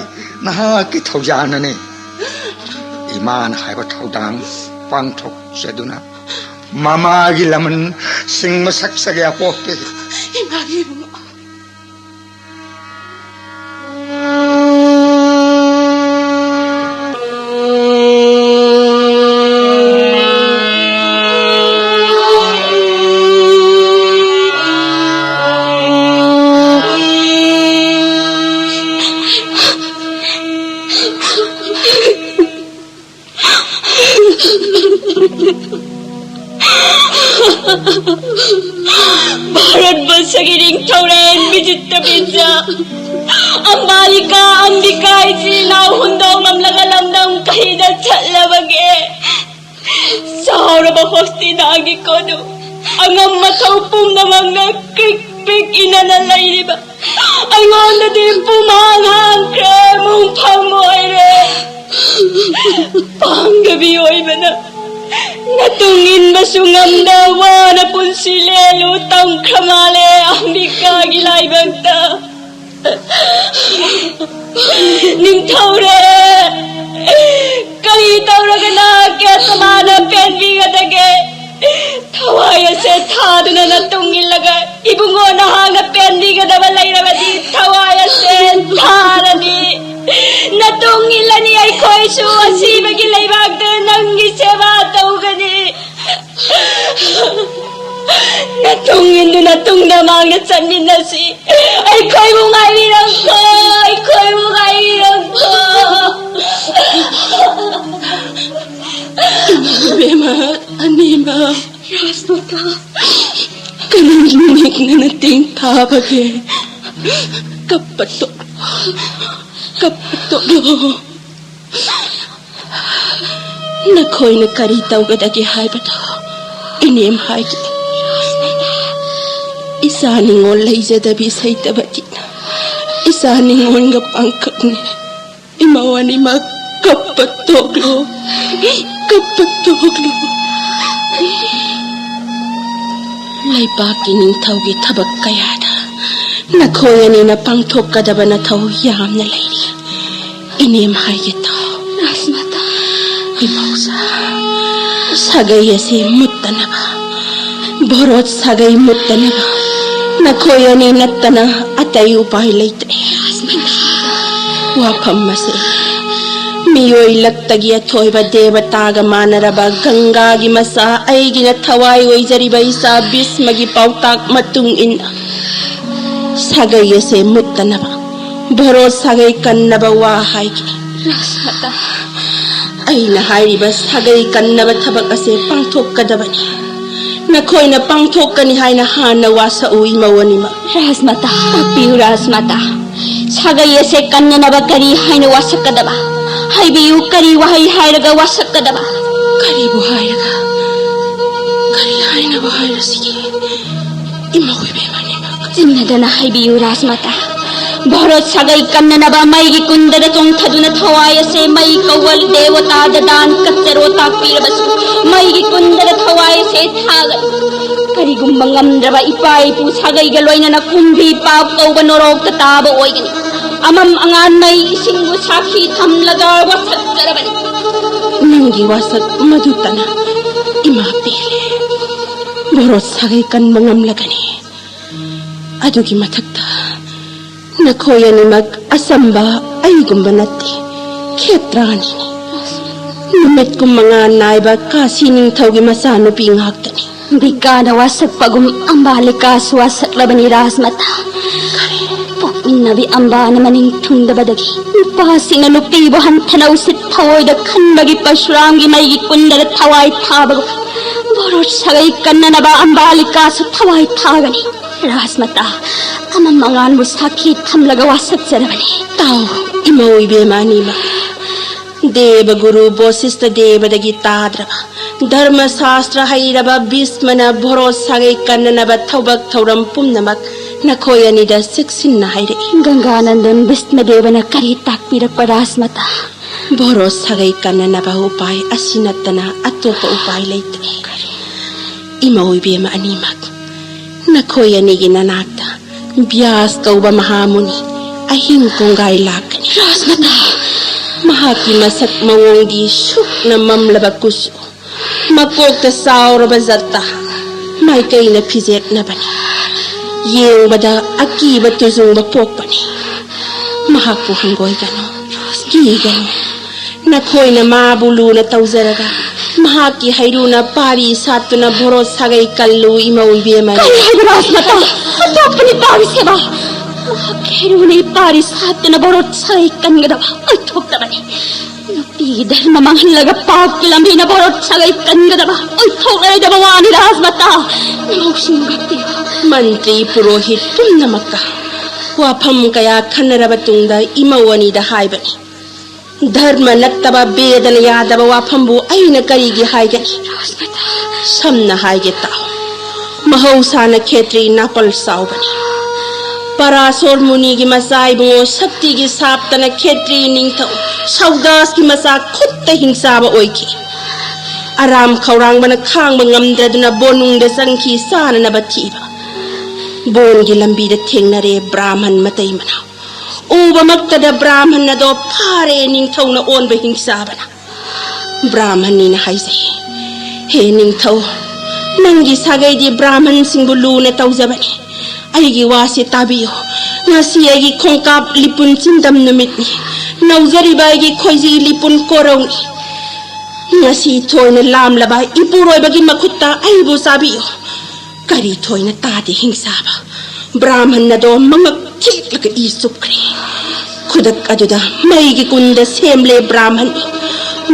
ꯅꯍꯥꯛꯀꯤ ꯊꯧꯖꯥꯜꯅꯅꯤ꯫ ꯏꯃꯥꯅ ꯍꯥꯏꯕ ꯊꯧꯗꯥꯡ ꯄꯥꯡꯊꯣꯛꯆꯗꯨꯅ ꯃꯃꯥꯒꯤ ꯂꯃꯟ ꯁꯤꯡꯕ ꯁꯛꯆꯒꯦ ꯑꯄꯣꯛꯄꯤ꯫ ꯏꯃꯥꯒꯤ ꯏꯕꯨꯡꯉꯣ꯫ ꯚꯥꯔꯠꯕꯔꯁꯒꯤ ꯅꯤꯡꯊꯧꯔꯦꯜ ꯕꯤꯖꯤꯇ ꯕꯤꯖ ꯑꯝꯕꯥꯂꯤꯀꯥ ꯑꯝꯕꯤꯀꯥ ꯏꯆꯤꯜ ꯏꯅꯥꯎ ꯍꯨꯟꯗꯣꯛꯂꯝꯂꯒ ꯂꯝꯗꯝ ꯀꯩꯗ ꯆꯠꯂꯕꯒꯦ? ꯆꯥꯎꯔꯕ ꯍꯣꯁꯇꯤꯅꯥꯒꯤ ꯀꯣꯅꯨꯡ ꯑꯉꯝ ꯑꯊꯧ ꯄꯨꯝꯅꯃꯛꯅ ꯀ꯭ꯔꯤꯛ ꯄꯤꯛ ꯏꯅꯅ ꯂꯩꯔꯤꯕ ꯑꯩꯉꯣꯟꯗꯗꯤ ꯄꯨꯝꯍꯥꯡ ꯍꯥꯡꯈ꯭ꯔꯦ, ꯃꯨꯡꯐꯝ ꯑꯣꯏꯔꯦ꯫ ꯄꯥꯡꯒꯕꯤ ꯑꯣꯏꯕꯅ ꯅꯇꯨꯡ ꯏꯟꯕꯁꯨ ꯉꯝꯗ ꯋꯥꯅ ꯄꯨꯟꯁꯤ ꯂꯦꯜꯂꯨ ꯇꯝꯈ꯭ꯔ ꯃꯥꯜꯂꯦ ꯑꯝꯕꯤꯀꯥꯒꯤ ꯂꯥꯏꯕꯛꯇ꯫ ꯅꯤꯡꯊꯧꯔꯦ, ꯀꯔꯤ ꯇꯧꯔꯒꯅ ꯀꯦꯁꯃꯥꯅ ꯄꯦꯟꯕꯤꯒꯗꯒꯦ? ꯊꯋꯥꯏ ꯑꯁꯦ ꯊꯥꯗꯨꯅ ꯅꯇꯨꯡ ꯏꯜꯂꯒ ꯏꯕꯨꯡꯉꯣ ꯅꯍꯥꯛꯅ ꯄꯦꯟꯕꯤꯒꯗꯕ ꯂꯩꯔꯕꯗꯤ ꯊꯋꯥꯏ ꯑꯁꯦ ꯊꯥꯔꯅꯤ꯫ ꯅꯇꯨꯡ ꯏꯜꯂꯅꯤ ꯑꯩꯈꯣꯏꯁꯨ ꯑꯁꯤꯕꯒꯤ ꯂꯩꯕꯥꯛꯇ ꯅꯪꯒꯤ ꯁꯦꯕꯥ ꯇꯧꯒꯅꯤ꯫ ꯅꯇꯨꯡ ꯏꯟꯗꯨꯅ ꯇꯨꯡꯗ ꯃꯥꯡꯗ ꯆꯠꯃꯤꯟꯅꯁꯤ꯫ ꯑꯩꯈꯣꯏꯕꯨ ꯉꯥꯏꯕꯤꯔꯝꯈꯣ, ꯑꯩꯈꯣꯏꯕꯨ ꯉꯥꯏꯕꯤꯔꯝꯈꯣ꯫ ꯏꯕꯦꯝꯃ, ꯑꯅꯤꯃꯛ꯫ ꯔꯥꯖꯃꯥꯇꯥ꯫ ꯀꯔꯤ ꯅꯨꯃꯤꯠꯅ ꯅꯇꯦꯡ ꯊꯥꯕꯒꯦ? ꯀꯞꯄ ꯇꯣꯛꯂꯣ, ꯀꯞꯄ ꯇꯣꯛꯂꯣ꯫ ꯅꯈꯣꯏꯅ ꯀꯔꯤ ꯇꯧꯒꯗꯒꯦ ꯍꯥꯏꯕꯗꯣ ꯏꯅꯦꯝ ꯍꯥꯏꯒꯦ꯫ ꯏꯆꯥ ꯅꯤꯉꯣꯜ ꯂꯩꯖꯗꯕꯤ ꯁꯩꯇꯕꯗꯤ ꯏꯆꯥ ꯅꯤꯉꯣꯜꯒ ꯄꯥꯡꯀꯛꯅꯤ꯫ ꯏꯃꯧ ꯑꯅꯤꯃꯛ ꯀꯞꯄ ꯇꯣꯛꯂꯣ, ꯀꯞꯄ ꯇꯣꯛꯂꯣ꯫ ꯂꯩꯕꯥꯛꯀꯤ ꯅꯤꯡꯊꯧꯒꯤ ꯊꯕꯛ ꯀꯌꯥꯗ ꯅꯈꯣꯏ ꯑꯅꯤꯅ ꯄꯥꯡꯊꯣꯛꯀꯗꯕ ꯅꯊꯧ ꯌꯥꯝꯅ ꯂꯩꯔꯤ꯫ ꯏꯅꯦꯝ ꯍꯥꯏꯒꯦ ꯇꯥꯎ꯫ ꯔꯥꯖꯃꯥꯇꯥ꯫ ꯏꯃꯧꯁꯥ, ꯁꯥꯒꯩ ꯑꯁꯤ ꯃꯨꯠꯇꯅꯕ, ꯚꯣꯔꯣꯠ ꯁꯥꯒꯩ ꯃꯨꯠꯇꯅꯕ ꯅꯈꯣꯏ ꯑꯅꯤ ꯅꯠꯇꯅ ꯑꯇꯩ ꯎꯄꯥꯏ ꯂꯩꯇ꯭ꯔꯦ꯫ ꯔꯥꯖꯃꯥꯇꯥ꯫ ꯋꯥꯐꯝ ꯑꯁꯤ ꯃꯤꯑꯣꯏ ꯂꯛꯇꯒꯤ ꯑꯊꯣꯏꯕ ꯗꯦꯕꯇꯥꯒ ꯃꯥꯟꯅꯔꯕ ꯒꯪꯒꯥꯒꯤ ꯃꯆꯥ ꯑꯩꯒꯤꯅ ꯊꯋꯥꯏ ꯑꯣꯏꯖꯔꯤꯕ ꯏꯆꯥ ꯚꯤꯁꯃꯒꯤ ꯄꯥꯎꯇꯥꯛ ꯃꯇꯨꯡ ꯏꯟꯅ ꯁꯥꯒꯩ ꯑꯁꯦ ꯃꯨꯠꯇꯅꯕ ꯚꯣꯔꯣꯠ ꯁꯥꯒꯩ ꯀꯟꯅꯕ ꯋꯥ ꯍꯥꯏꯒꯦ꯫ ꯔꯥꯖꯃꯥꯇꯥ꯫ ꯑꯩꯅ ꯍꯥꯏꯔꯤꯕ ꯁꯥꯒꯩ ꯀꯟꯅꯕ ꯊꯕꯛ ꯑꯁꯦ ꯄꯥꯡꯊꯣꯛꯀꯗꯕꯅꯤ꯫ ꯅꯈꯣꯏꯅ ꯄꯥꯡꯊꯣꯛꯀꯅꯤ ꯍꯥꯏꯅ ꯍꯥꯟꯅ ꯋꯥꯁꯛꯎ, ꯏꯃꯧ ꯑꯅꯤꯃꯛ꯫ ꯔꯥꯖꯃꯥꯇꯥ, ꯇꯥꯛꯄꯤꯌꯨ ꯔꯥꯖꯃꯥꯇꯥ꯫ ꯁꯥꯒꯩ ꯑꯁꯦ ꯀꯟꯅꯅꯕ ꯀꯔꯤ ꯍꯥꯏꯅ ꯋꯥꯁꯛꯀꯗꯕ? ꯍꯥꯏꯕꯤꯌꯨ, ꯀꯔꯤ ꯋꯥꯍꯩ ꯍꯥꯏꯔꯒ ꯋꯥꯁꯛꯀꯗꯕ? ꯀꯔꯤꯕꯨ ꯍꯥꯏꯔꯒ, ꯀꯔꯤ ꯍꯥꯏꯅꯕꯨ ꯍꯥꯏꯔꯁꯤꯒꯦ? ꯏꯃꯧ ꯏꯕꯦꯝꯃ ꯑꯅꯤꯃꯛ꯫ ꯆꯤꯡꯅꯗꯅ ꯍꯥꯏꯕꯤꯌꯨ ꯔꯥꯖꯃꯥꯇꯥ꯫ ꯚꯥꯔꯠ ꯁꯥꯒꯩ ꯀꯟꯅꯅꯕ ꯃꯩꯒꯤ ꯀꯨꯟꯗꯗ ꯆꯣꯡꯊꯗꯨꯅ ꯊꯋꯥꯏ ꯑꯁꯦ ꯃꯩ ꯀꯧꯕ ꯗꯦꯋꯇꯥꯗ ꯗꯥꯟ ꯀꯠꯆꯔꯣ ꯇꯥꯛꯄꯤꯔꯕꯁꯨ ꯃꯩꯒꯤ ꯀꯨꯟꯗꯗ ꯊꯋꯥꯏ ꯑꯁꯦ ꯊꯥꯒꯅꯤ꯫ ꯀꯔꯤꯒꯨꯝꯕ ꯉꯝꯗ꯭ꯔꯕ ꯏꯄꯥ ꯏꯄꯨ ꯁꯥꯒꯩꯒ ꯂꯣꯏꯅꯅ ꯀꯨꯝꯕꯤ ꯄꯥꯞ ꯀꯧꯕ ꯅꯣꯔꯣꯛꯇ ꯇꯥꯕ ꯑꯣꯏꯒꯅꯤ꯫ ꯑꯃꯝ ꯑꯉꯥꯟ ꯃꯩ ꯏꯁꯤꯡꯕꯨ ꯁꯥꯈꯤ ꯊꯝꯂꯒ ꯋꯥꯁꯛꯆꯔꯕꯅꯤ꯫ ꯅꯪꯒꯤ ꯋꯥꯁꯛ ꯃꯗꯨꯇꯅ ꯏꯃꯥ ꯄꯦꯜꯂꯦ꯫ ꯚꯣꯔꯣꯠ ꯁꯥꯒꯩ ꯀꯟꯕ ꯉꯝꯂꯒꯅꯤ꯫ ꯑꯗꯨꯒꯤ ꯃꯊꯛꯇ ꯅꯈꯣꯏ ꯑꯅꯤꯃꯛ ꯑꯆꯝꯕ ꯑꯩꯒꯨꯝꯕ ꯅꯠꯇꯦ, ꯈꯦꯇ꯭ꯔꯥꯅꯤꯅꯤ꯫ ꯅꯨꯃꯤꯠ ꯀꯨꯟꯃꯉꯥ ꯅꯥꯏꯕ ꯀꯥꯁꯤ ꯅꯤꯡꯊꯧꯒꯤ ꯃꯆꯥꯅꯨꯄꯤ ꯉꯥꯛꯇꯅꯤ꯫ ꯕꯤꯀꯥꯅ ꯋꯥꯁꯛꯄꯒꯨꯝ ꯑꯝꯕꯥꯂꯤꯀꯥꯁꯨ ꯋꯥꯁꯛꯂꯕꯅꯤ ꯔꯥꯖꯃꯥꯇꯥ꯫ ꯄꯣꯛꯃꯤꯟꯅꯕꯤ ꯑꯝꯕꯥꯅ ꯃꯅꯤꯡ ꯊꯨꯡꯗꯕꯗꯒꯤ ꯅꯨꯄꯥꯁꯤꯡꯅ ꯅꯨꯄꯤꯕꯨ ꯍꯟꯊꯅ ꯎꯁꯤꯠ ꯊꯑꯣꯏꯗ ꯈꯟꯕꯒꯤ ꯄꯔꯁꯨꯔꯥꯝꯒꯤ ꯃꯩꯒꯤ ꯀꯨꯟꯗꯗ ꯊꯋꯥꯏ ꯊꯥꯕꯒꯨꯝ ꯚꯣꯔꯣꯠ ꯁꯥꯒꯩ ꯀꯟꯅꯅꯕ ꯑꯝꯕꯥꯂꯤꯀꯥꯁꯨ ꯊꯋꯥꯏ ꯊꯥꯒꯅꯤ꯫ ꯔꯥꯖꯃꯥꯇꯥ, ꯑꯃꯝ ꯑꯉꯥꯟꯕꯨ ꯁꯥꯈꯤ ꯊꯝꯂꯒ ꯋꯥꯁꯛꯆꯔꯕꯅꯤ꯫ ꯇꯥꯎ, ꯏꯃꯧ ꯏꯕꯦꯝꯃ ꯑꯅꯤꯃꯛ꯫ ꯗꯦꯕꯒꯨꯔꯨ ꯕꯣꯁꯤꯁꯇ ꯗꯦꯕꯗꯒꯤ ꯇꯥꯗ꯭ꯔꯕ, ꯙꯔꯃ ꯁꯥꯁꯇ꯭ꯔ ꯍꯩꯔꯕ ꯚꯤꯁꯃꯅ ꯚꯣꯔꯣꯠ ꯁꯥꯒꯩ ꯀꯟꯅꯅꯕ ꯊꯕꯛ ꯊꯧꯔꯝ ꯄꯨꯝꯅꯃꯛ ꯅꯈꯣꯏ ꯑꯅꯤꯗ ꯆꯦꯛꯁꯤꯟꯅ ꯍꯥꯏꯔꯛꯏ꯫ ꯒꯪꯒꯥꯅꯟꯗꯟ ꯚꯤꯁꯃꯗꯦꯕꯅ ꯀꯔꯤ ꯇꯥꯛꯄꯤꯔꯛꯄ ꯔꯥꯖꯃꯥꯇꯥ? ꯚꯣꯔꯣꯠ ꯁꯥꯒꯩ ꯀꯟꯅꯅꯕ ꯎꯄꯥꯏ ꯑꯁꯤ ꯅꯠꯇꯅ ꯑꯇꯣꯞꯄ ꯎꯄꯥꯏ ꯂꯩꯇ꯭ꯔꯦ꯫ ꯏꯃꯧ ꯏꯕꯦꯝꯃ ꯑꯅꯤꯃꯛ, ꯅꯈꯣꯏ ꯑꯅꯤꯒꯤ ꯅꯅꯥꯛꯇ ꯕ꯭ꯌꯥꯁ ꯀꯧꯕ ꯃꯍꯥꯃꯨꯅꯤ ꯑꯍꯤꯡ ꯀꯣꯡꯒꯥꯏ ꯂꯥꯛꯀꯅꯤ꯫ ꯔꯥꯖꯃꯥꯇꯥ! ꯃꯍꯥꯛꯀꯤ ꯃꯁꯛ ꯃꯑꯣꯡꯗꯤ ꯁꯨꯛꯅ ꯃꯝꯂꯕ ꯀꯨꯆꯨ, ꯃꯀꯣꯛꯇ ꯆꯥꯎꯔꯕ ꯖꯇꯥ, ꯃꯥꯏꯀꯩꯅ ꯐꯤꯖꯦꯠꯅꯕꯅꯤ꯫ ꯌꯦꯡꯕꯗ ꯑꯀꯤꯕ ꯇꯨꯖꯨꯡꯕ ꯄꯣꯛꯄꯅꯤ꯫ ꯃꯍꯥꯛꯄꯨ ꯍꯪꯒꯣꯏꯒꯅꯨ, ꯀꯤꯒꯅꯨ꯫ ꯅꯈꯣꯏꯅ ꯃꯥꯕꯨ ꯂꯨꯅ ꯇꯧꯖꯔꯒ ꯃꯍꯥꯛꯀꯤ ꯍꯩꯔꯨꯅ ꯄꯥꯔꯤ ꯁꯥꯠꯇꯨꯅ ꯚꯣꯔꯣꯠ ꯁꯥꯒꯩ ꯀꯜꯂꯨ, ꯏꯃꯧ ꯏꯕꯦꯝꯃ꯫ ꯀꯔꯤ ꯍꯥꯏꯕ ꯔꯥꯖꯃꯥꯇꯥ? ꯑꯇꯣꯞꯄꯅꯤ ꯄꯥꯔꯤ ꯁꯦꯕꯥ꯫ ꯃꯍꯥꯛꯀꯤ ꯍꯩꯔꯨꯅ ꯄꯥꯔꯤ ꯁꯥꯠꯇꯨꯅ ꯚꯣꯔꯣꯠ ꯁꯥꯒꯩ ꯀꯟꯒꯗꯕ ꯑꯣꯏꯊꯣꯛꯇꯕꯅꯤ꯫ ꯅꯨꯄꯤꯒꯤ ꯙꯔꯃ ꯃꯥꯡꯍꯜꯂꯒ ꯄꯥꯞꯀꯤ ꯂꯝꯕꯤꯅ ꯚꯣꯔꯣꯠ ꯁꯥꯒꯩ ꯀꯟꯒꯗꯕ ꯑꯣꯏꯊꯣꯛꯂꯔꯣꯏꯗꯕ ꯋꯥꯅꯤ ꯔꯥꯖꯃꯥꯇꯥ꯫ ꯏꯃꯧꯁꯤꯡꯕꯨ ꯉꯥꯛꯄꯤꯌꯨ꯫ ꯃꯟꯇ꯭ꯔꯤ ꯄꯨꯔꯣꯍꯤꯠ ꯄꯨꯝꯅꯃꯛꯀ ꯋꯥꯐꯝ ꯀꯌꯥ ꯈꯟꯅꯔꯕ ꯇꯨꯡꯗ ꯏꯃꯧ ꯑꯅꯤꯗ ꯍꯥꯏꯕꯅꯤ, ꯙꯔꯃ ꯅꯠꯇꯕ ꯕꯦꯗꯅ ꯌꯥꯗꯕ ꯋꯥꯐꯝꯕꯨ ꯑꯩꯅ ꯀꯔꯤꯒꯤ ꯍꯥꯏꯒꯅꯤ? ꯁꯝꯅ ꯍꯥꯏꯒꯦ ꯇꯥꯎ꯫ ꯃꯍꯧꯁꯥꯅ ꯈꯦꯇ꯭ꯔꯤ ꯅꯥꯄꯜ ꯆꯥꯎꯕꯅꯤ꯫ ꯄꯔꯥꯁꯣꯔ ꯃꯨꯅꯤꯒꯤ ꯃꯆꯥ ꯏꯕꯨꯡꯉꯣ ꯁꯛꯇꯤꯒꯤ ꯁꯥꯞꯇꯅ ꯈꯦꯇ꯭ꯔꯤ ꯅꯤꯡꯊꯧ ꯁꯧꯗꯥꯁꯀꯤ ꯃꯆꯥ ꯈꯨꯠꯇ ꯍꯤꯡꯆꯥꯕ ꯑꯣꯏꯈꯤ꯫ ꯑꯔꯥꯝ ꯈꯧꯔꯥꯡꯕꯅ ꯈꯥꯡꯕ ꯉꯝꯗ꯭ꯔꯗꯨꯅ ꯕꯣꯅꯨꯡꯗ ꯆꯪꯈꯤ ꯆꯥꯅꯅꯕ ꯊꯤꯕ꯫ ꯕꯣꯟꯒꯤ ꯂꯝꯕꯤꯗ ꯊꯦꯡꯅꯔꯦ ꯕ꯭ꯔꯥꯍꯃꯟ ꯃꯇꯩ ꯃꯅꯥꯎ꯫ ꯎꯕꯃꯛꯇꯗ ꯕ꯭ꯔꯥꯍꯃꯟ ꯑꯗꯣ ꯐꯥꯔꯦ ꯅꯤꯡꯊꯧꯅ ꯑꯣꯟꯕ ꯍꯤꯡꯆꯥꯕꯅ꯫ ꯕ꯭ꯔꯥꯍꯃꯟꯅꯤꯅ ꯍꯥꯏꯖꯩ, "ꯍꯦ ꯅꯤꯡꯊꯧ, ꯅꯪꯒꯤ ꯁꯥꯒꯩꯗꯤ ꯕ꯭ꯔꯥꯍꯃꯟꯁꯤꯡꯕꯨ ꯂꯨꯅ ꯇꯧꯖꯕꯅꯤ꯫ ꯑꯩꯒꯤ ꯋꯥꯁꯤ ꯇꯥꯕꯤꯌꯨ꯫ ꯉꯁꯤ ꯑꯩꯒꯤ ꯈꯣꯡꯀꯥꯞ ꯂꯤꯄꯨꯟ ꯆꯤꯟꯗꯝ ꯅꯨꯃꯤꯠꯅꯤ꯫ ꯅꯧꯖꯔꯤꯕ ꯑꯩꯒꯤ ꯈꯣꯏꯖꯤ ꯂꯤꯄꯨꯟ ꯀꯣꯔꯧꯅꯤ꯫ ꯉꯁꯤ ꯊꯣꯏꯅ ꯂꯥꯝꯂꯕ ꯏꯄꯨꯔꯣꯏꯕꯒꯤ ꯃꯈꯨꯠꯇ ꯑꯩꯕꯨ ꯆꯥꯕꯤꯌꯨ꯫" ꯀꯔꯤ ꯊꯣꯏꯅ ꯇꯥꯗꯦ ꯍꯤꯡꯆꯥꯕ꯫ ꯕ꯭ꯔꯥꯍꯃꯟ ꯑꯗꯣ ꯃꯉꯛ ꯊꯦꯛꯂꯒ ꯏ ꯆꯨꯞꯈ꯭ꯔꯦ꯫ ꯈꯨꯗꯛ ꯑꯗꯨꯗ ꯃꯩꯒꯤ ꯀꯨꯟꯗ ꯁꯦꯝꯂꯦ ꯕ꯭ꯔꯥꯍꯃꯟ꯫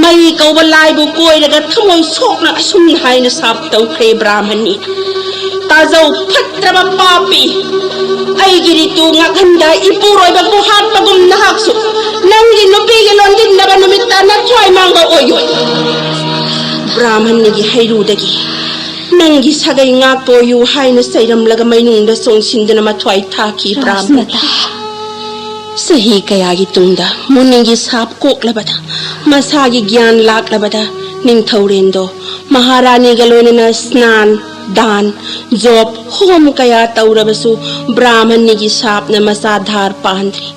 ꯃꯩ ꯀꯧꯕ ꯂꯥꯏꯕꯨ ꯀꯣꯏꯔꯒ ꯊꯃꯣꯏ ꯁꯣꯛꯅ ꯑꯁꯨꯝꯅ ꯍꯥꯏꯅ ꯁꯥꯞ ꯇꯧꯈ꯭ꯔꯦ ꯕ꯭ꯔꯥꯍꯃꯟꯅꯤ, "ꯇꯥꯖꯧ, ꯐꯠꯇ꯭ꯔꯕ ꯄꯥꯄꯤ꯫ ꯑꯩꯒꯤ ꯔꯤꯇꯨ ꯉꯥꯛꯍꯟꯗ ꯏꯄꯨꯔꯣꯏꯕꯕꯨ ꯍꯥꯠꯄꯒꯨꯝ ꯅꯍꯥꯛꯁꯨ ꯅꯪꯒꯤ ꯅꯨꯄꯤꯒꯤ ꯂꯣꯟꯗꯤꯟꯅꯕ ꯅꯨꯃꯤꯠꯇ ꯅꯊ꯭ꯋꯥꯏ ꯃꯥꯡꯕ ꯑꯣꯏꯌꯣꯏ꯫" ꯕ꯭ꯔꯥꯍꯃꯟꯅꯤꯒꯤ ꯍꯩꯔꯨꯗꯒꯤ "ꯅꯪꯒꯤ ꯁꯥꯒꯩ ꯉꯥꯛꯄ ꯑꯣꯏꯌꯨ" ꯍꯥꯏꯅ ꯆꯩꯔꯝꯂꯒ ꯃꯩꯅꯨꯡꯗ ꯆꯣꯡꯁꯤꯟꯗꯨꯅ ꯃꯊ꯭ꯋꯥꯏ ꯊꯥꯈꯤ ꯕ꯭ꯔꯥꯍꯃꯟ꯫ ꯔꯥꯖꯃꯥꯇꯥ꯫ ꯆꯍꯤ ꯀꯌꯥꯒꯤ ꯇꯨꯡꯗ ꯃꯨꯅꯤꯒꯤ ꯁꯥꯞ ꯀꯣꯛꯂꯕꯗ, ꯃꯁꯥꯒꯤ ꯒ꯭ꯌꯥꯟ ꯂꯥꯛꯂꯕꯗ, ꯅꯤꯡꯊꯧꯔꯦꯟꯗꯣ ꯃꯍꯥꯔꯥꯅꯤꯒ ꯂꯣꯏꯅꯅ ꯁ꯭ꯅꯥꯟ ꯗꯥꯟ, ꯖꯣꯞ, ꯍꯣꯝ ꯀꯌꯥ ꯇꯧꯔꯕꯁꯨ ꯕ꯭ꯔꯥꯍꯃꯟꯅꯤꯒꯤ ꯁꯥꯞꯅ ꯃꯆꯥ ꯙꯥꯔ ꯄꯥꯟꯗ꯭ꯔꯤ꯫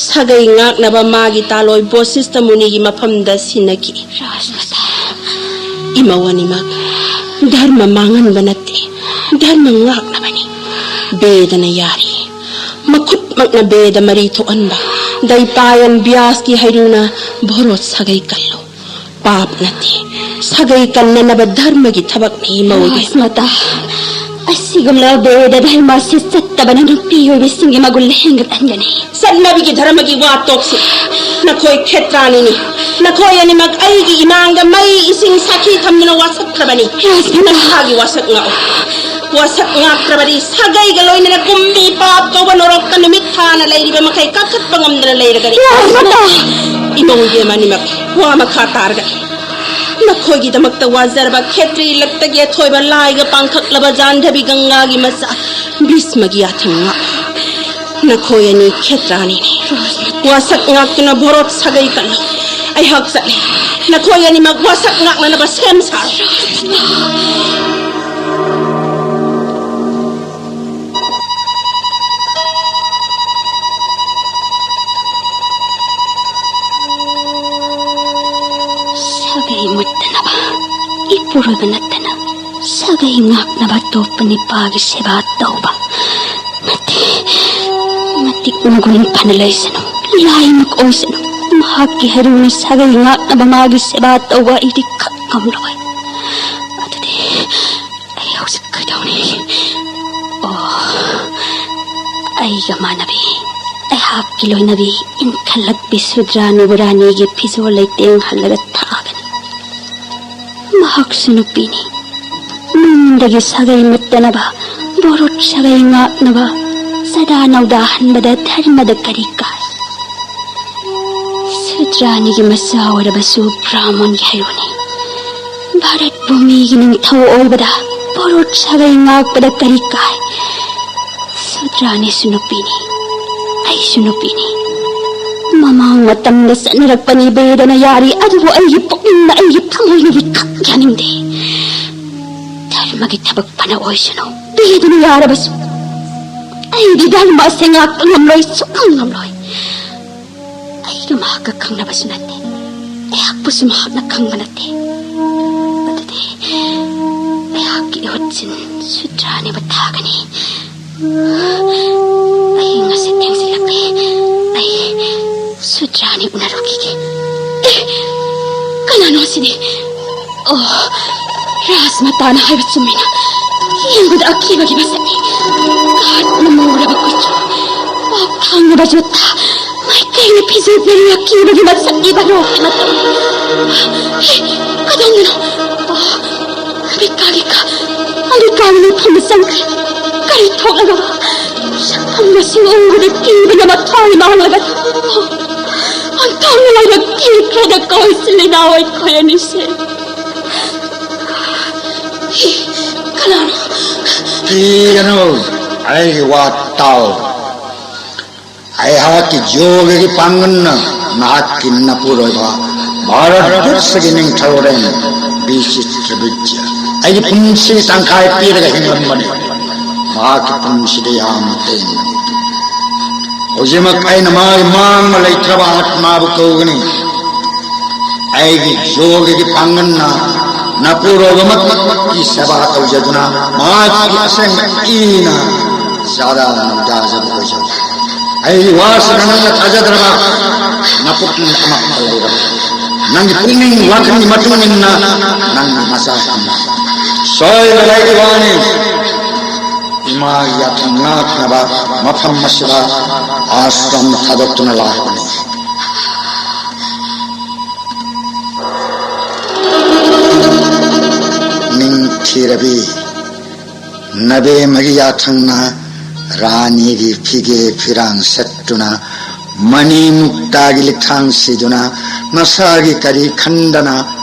ꯁꯥꯒꯩ ꯉꯥꯛꯅꯕ ꯃꯥꯒꯤ ꯇꯥꯂꯣꯏ ꯕꯣꯁꯤꯁꯇ ꯃꯨꯅꯤꯒꯤ ꯃꯐꯝꯗ ꯁꯤꯟꯅꯈꯤ꯫ ꯏꯃꯧ ꯑꯅꯤꯃꯛ ꯙꯔꯃ ꯃꯥꯡꯍꯟꯕ ꯅꯠꯇꯦ, ꯙꯔꯃ ꯉꯥꯛꯅꯕꯅꯤ꯫ ꯕꯦꯗꯅ ꯌꯥꯔꯤ꯫ ꯃꯈꯨꯠꯃꯛꯅ ꯕꯦꯗ ꯃꯔꯤ ꯊꯣꯛꯍꯟꯕ꯫ ꯗꯩꯄꯥꯌꯟ ꯕ꯭ꯌꯥꯁꯀꯤ ꯍꯩꯔꯨꯅ ꯚꯣꯔꯣꯠ ꯁꯥꯒꯩ ꯀꯜꯂꯨ꯫ ꯄꯥꯞ ꯅꯠꯇꯦ, ꯁꯥꯒꯩ ꯀꯟꯅꯅꯕ ꯙꯔꯃꯒꯤ ꯊꯕꯛꯅꯤ꯫ ꯏꯃꯧ ꯏꯕꯦꯝꯃ꯫ ꯔꯥꯖꯃꯥꯇꯥ, ꯑꯁꯤꯒꯨꯝꯂꯕ ꯕꯦꯗ ꯙꯔꯃ ꯑꯁꯤ ꯆꯠꯇꯕꯅ ꯅꯨꯄꯤ ꯑꯣꯏꯕꯁꯤꯡꯒꯤ ꯃꯒꯨꯟ ꯍꯦꯟꯒꯠꯍꯟꯒꯅꯤ꯫ ꯆꯠꯅꯕꯤꯒꯤ ꯙꯔꯃꯒꯤ ꯋꯥ ꯇꯣꯛꯁꯤ꯫ ꯅꯈꯣꯏ ꯈꯦꯇ꯭ꯔꯥꯅꯤꯅꯤ꯫ ꯅꯈꯣꯏ ꯑꯅꯤꯃꯛ ꯑꯩꯒꯤ ꯏꯃꯥꯡꯗ ꯃꯩ ꯏꯁꯤꯡ ꯁꯥꯈꯤ ꯊꯝꯗꯨꯅ ꯋꯥꯁꯛꯈ꯭ꯔꯕꯅꯤ꯫ ꯔꯥꯖꯃꯥꯇꯥ꯫ ꯅꯁꯥꯒꯤ ꯋꯥꯁꯛ ꯉꯥꯛꯎ꯫ ꯋꯥꯁꯛ ꯉꯥꯛꯇ꯭ꯔꯕꯗꯤ ꯁꯥꯒꯩꯒ ꯂꯣꯏꯅꯅ ꯀꯨꯝꯕꯤ ꯄꯥꯞ ꯀꯧꯕ ꯅꯣꯔꯣꯛꯇ ꯅꯨꯃꯤꯠ ꯊꯥꯅ ꯂꯩꯔꯤꯕ ꯃꯈꯩ ꯀꯥꯈꯠꯄ ꯉꯝꯗꯅ ꯂꯩꯔꯒꯅꯤ꯫ ꯔꯥꯖꯃꯥꯇꯥ! ꯏꯃꯧ ꯏꯕꯦꯝ ꯑꯅꯤꯃꯛ ꯋꯥ ꯃꯈꯥ ꯇꯥꯔꯒ ꯅꯈꯣꯏꯒꯤꯗꯃꯛꯇ ꯋꯥꯖꯔꯕ ꯈꯦꯇ꯭ꯔꯤ ꯏꯂꯛꯇꯒꯤ ꯑꯊꯣꯏꯕ ꯂꯥꯏꯒ ꯄꯥꯡꯈꯛꯂꯕ ꯖꯥꯟꯙꯕꯤ ꯒꯪꯒꯥꯒꯤ ꯃꯆꯥ ꯚꯤꯁꯃꯒꯤ ꯌꯥꯊꯪ ꯉꯥꯛ꯫ ꯅꯈꯣꯏ ꯑꯅꯤ ꯈꯦꯇ꯭ꯔꯥꯅꯤꯅꯤ꯫ ꯋꯥꯁꯛ ꯉꯥꯛꯇꯨꯅ ꯚꯣꯔꯣꯠ ꯁꯥꯒꯩ ꯀꯜꯂꯨ꯫ ꯑꯩꯍꯥꯛ ꯆꯠꯂꯤ꯫ ꯅꯈꯣꯏ ꯑꯅꯤꯃꯛ ꯋꯥꯁꯛ ꯉꯥꯛꯅꯅꯕ ꯁꯦꯝ ꯁꯥꯔꯣ꯫ ꯁꯥꯒꯩ ꯃꯨꯠꯇꯅꯕ ꯏꯄꯨꯔꯣꯏꯕ ꯅꯠꯇꯅ ꯁꯥꯒꯩ ꯉꯥꯛꯅꯕ ꯑꯇꯣꯞꯄ ꯅꯤꯄꯥꯒꯤ ꯁꯦꯕꯥ ꯇꯧꯕ ꯅꯠꯇꯦ꯫ ꯃꯇꯤꯛ ꯃꯒꯨꯟ ꯐꯅ ꯂꯩꯁꯅꯨ, ꯂꯥꯏꯃꯛ ꯑꯣꯏꯁꯅꯨ, ꯃꯍꯥꯛꯀꯤ ꯍꯩꯔꯨꯅ ꯁꯥꯒꯩ ꯉꯥꯛꯅꯕ ꯃꯥꯒꯤ ꯁꯦꯕꯥ ꯇꯧꯕ ꯑꯩꯗꯤ ꯈꯛ ꯉꯝꯂꯣꯏ꯫ ꯑꯗꯨꯗꯤ ꯑꯩ ꯍꯧꯖꯤꯛ ꯀꯩꯗꯧꯅꯤ? ꯑꯣ, ꯑꯩꯒ ꯃꯥꯟꯅꯕꯤ, ꯑꯩꯍꯥꯛꯀꯤ ꯂꯣꯏꯅꯕꯤ ꯏꯟꯈꯠꯂꯛꯄꯤ ꯁꯨꯗ꯭ꯔꯥꯅꯨꯕꯨ ꯔꯥꯅꯤꯒꯤ ꯐꯤꯖꯣꯜ ꯂꯩꯇꯦꯡ ꯍꯜꯂꯒ ꯊꯥꯒꯅꯤ꯫ ꯃꯍꯥꯛꯁꯨ ꯅꯨꯄꯤꯅꯤ꯫ ꯃꯤꯉꯣꯟꯗꯒꯤ ꯁꯥꯒꯩ ꯃꯨꯠꯇꯅꯕ, ꯕꯣꯔꯣꯠ ꯁꯥꯒꯩ ꯉꯥꯛꯅꯕ, ꯆꯥꯗꯥ ꯅꯧꯗꯥ ꯍꯟꯕꯗ ꯙꯔꯃꯗ ꯀꯔꯤ ꯀꯥꯏ? ꯁꯨꯗ꯭ꯔꯥꯅꯤꯒꯤ ꯃꯆꯥ ꯑꯣꯏꯔꯕꯁꯨ ꯕ꯭ꯔꯥꯍꯃꯟꯒꯤ ꯍꯩꯔꯨꯅꯤ꯫ ꯚꯥꯔꯠ ꯚꯨꯃꯤꯒꯤ ꯅꯤꯡꯊꯧ ꯑꯣꯏꯕꯗ ꯕꯣꯔꯣꯠ ꯁꯥꯒꯩ ꯉꯥꯛꯄꯗ ꯀꯔꯤ ꯀꯥꯏ? ꯁꯨꯗ꯭ꯔꯥꯅꯤꯁꯨ ꯅꯨꯄꯤꯅꯤ, ꯑꯩꯁꯨ ꯅꯨꯄꯤꯅꯤ꯫ ꯃꯃꯥꯡ ꯃꯇꯝꯗ ꯆꯠꯅꯔꯛꯄꯅꯤ ꯕꯦꯗꯅ ꯌꯥꯔꯤ, ꯑꯗꯨꯕꯨ ꯑꯩꯒꯤ ꯄꯨꯛꯅꯤꯡꯅ, ꯑꯩꯒꯤ ꯊꯃꯣꯏꯅꯗꯤ ꯈꯛ ꯌꯥꯅꯤꯡꯗꯦ꯫ ꯑꯃꯒꯤ ꯊꯕꯛ ꯐꯅ ꯑꯣꯏꯁꯅꯨ, ꯄꯤꯗꯨꯅ ꯌꯥꯔꯕꯁꯨ ꯑꯩꯗꯤ ꯙꯔꯃ ꯑꯁꯦ ꯉꯥꯛꯄ ꯉꯝꯂꯣꯏ, ꯁꯨꯛꯉꯝ ꯉꯝꯂꯣꯏ꯫ ꯑꯩꯒ ꯃꯍꯥꯛꯀ ꯈꯪꯅꯕꯁꯨ ꯅꯠꯇꯦ, ꯑꯩꯍꯥꯛꯄꯨꯁꯨ ꯃꯍꯥꯛꯅ ꯈꯪꯕ ꯅꯠꯇꯦ꯫ ꯑꯗꯨꯗꯤ ꯑꯩꯍꯥꯛꯀꯤ ꯏꯍꯨꯠꯁꯤꯟ ꯁꯨꯗ꯭ꯔꯥꯅꯤꯕ ꯊꯥꯒꯅꯤ꯫ ꯑꯩ ꯉꯁꯤ ꯊꯦꯡꯖꯤꯜꯂꯛꯂꯦ꯫ ꯑꯩ ꯁꯨꯗ꯭ꯔꯥꯅꯤ ꯎꯅꯔꯨꯈꯤꯒꯦ꯫ ꯑꯦ, ꯀꯅꯥꯅꯣ ꯑꯁꯤꯗꯤ? ꯑꯣ, ꯔꯥꯖꯃꯇꯥꯅ ꯍꯥꯏꯕ ꯆꯨꯝꯃꯤꯅ꯫ ꯌꯦꯡꯕꯗ ꯑꯀꯤꯕꯒꯤ ꯃꯁꯛꯅꯤ꯫ ꯀꯥꯠꯅ ꯃꯨꯔꯕ ꯀꯨꯆꯨ, ꯄꯥꯛ ꯊꯥꯡꯂꯕ ꯖꯨꯠꯇ, ꯃꯥꯏꯀꯩꯅ ꯐꯤꯖꯦꯠꯅꯔꯤ ꯑꯀꯤꯕꯒꯤ ꯃꯁꯛꯅꯤ ꯚꯥꯔꯣꯛꯀꯤ ꯃꯇꯧ꯫ ꯍꯦ, ꯀꯗꯣꯝꯗꯅꯣ? ꯑꯣ, ꯑꯝꯕꯤꯀꯥꯒꯤ ꯀꯥ, ꯑꯝꯕꯤꯀꯥꯒꯤ ꯃꯐꯝꯗ ꯆꯪꯈ꯭ꯔꯦ꯫ ꯀꯔꯤ ꯊꯣꯛꯂꯒꯕ? ꯁꯛꯐꯝ ꯃꯁꯤꯡ ꯎꯕꯗ ꯀꯤꯕꯅ ꯃꯊ꯭ꯋꯥꯏ ꯃꯥꯡꯂꯒ, ꯑꯣꯟꯊꯣꯛꯅ ꯂꯥꯏꯕꯛ ꯊꯤꯈ꯭ꯔꯦꯗꯀꯣ ꯏꯆꯤꯜ ꯏꯅꯥꯎ ꯑꯩꯈꯣꯏ ꯑꯅꯤꯁꯦ꯫ ꯀꯅꯥꯅꯣ? ꯀꯤꯒꯅꯨ, ꯑꯩꯒꯤ ꯋꯥ ꯇꯥꯎ꯫ ꯑꯩꯍꯥꯛꯀꯤ ꯌꯣꯒꯒꯤ ꯄꯥꯡꯒꯜꯅ ꯅꯍꯥꯛꯀꯤ ꯅꯄꯨꯔꯣꯏꯕ ꯚꯥꯔꯠ ꯕꯔꯁꯒꯤ ꯅꯤꯡꯊꯧꯔꯦꯜ ꯕꯤꯆꯤꯇ꯭ꯔꯕꯤꯖ꯭ꯌ ꯑꯩꯒꯤ ꯄꯨꯟꯁꯤ ꯇꯪꯈꯥꯏ ꯄꯤꯔꯒ ꯍꯤꯡꯂꯝꯕꯅꯤ꯫ ꯃꯍꯥꯛꯀꯤ ꯄꯨꯟꯁꯤꯗ ꯌꯥꯝꯅ ꯇꯦꯟꯕꯅꯤ꯫ ꯍꯧꯖꯤꯛꯃꯛ ꯑꯩꯅ ꯃꯥꯒꯤ ꯃꯥꯡꯕ ꯂꯩꯇ꯭ꯔꯕ ꯑꯥꯠꯃꯥꯕꯨ ꯀꯧꯒꯅꯤ꯫ ꯑꯩꯒꯤ ꯌꯣꯒꯒꯤ ꯄꯥꯡꯒꯜꯅ ꯅꯄꯨꯔꯣꯏꯕꯃꯛꯀꯤ ꯁꯦꯕꯥ ꯇꯧꯖꯗꯨꯅ ꯃꯍꯥꯛꯀꯤ ꯑꯁꯦꯡꯕ ꯏꯅ ꯆꯥꯗꯥ ꯅꯧꯗꯥꯖꯕ ꯑꯣꯏꯖꯕ꯫ ꯑꯩꯒꯤ ꯋꯥꯁꯤꯗ ꯅꯪꯅ ꯊꯥꯖꯗ꯭ꯔꯕ ꯅꯄꯨꯛꯅꯤꯡ ꯑꯃꯠꯇ ꯂꯩꯔꯕ꯫ ꯅꯪꯒꯤ ꯄꯨꯛꯅꯤꯡ ꯋꯥꯈꯜꯒꯤ ꯃꯇꯨꯡ ꯏꯟꯅ ꯅꯪꯒꯤ ꯃꯆꯥ ꯁꯣꯏꯗꯅ ꯑꯩꯒꯤ ꯋꯥꯅꯤ꯫ ꯏꯃꯥꯒꯤ ꯌꯥꯊꯪ ꯉꯥꯛꯅꯕ ꯃꯐꯝ ꯑꯁꯤꯗ ꯑꯥꯁ꯭ꯔꯝ ꯊꯥꯗꯣꯛꯇꯨꯅ ꯂꯥꯛꯄꯅꯤ꯫ ꯅꯤꯡꯊꯤꯔꯕꯤ ꯅꯕꯦꯝꯃꯒꯤ ꯌꯥꯊꯪꯅ ꯔꯥꯅꯤꯒꯤ ꯐꯤꯒꯦ ꯐꯤꯔꯥꯡ ꯁꯦꯠꯇꯨꯅ ꯃꯅꯤ ꯃꯨꯛꯇꯥꯒꯤ ꯂꯤꯛꯊꯥꯡ ꯁꯤꯗꯨꯅ ꯅꯁꯥꯒꯤ ꯀꯔꯤ ꯈꯟꯗꯅ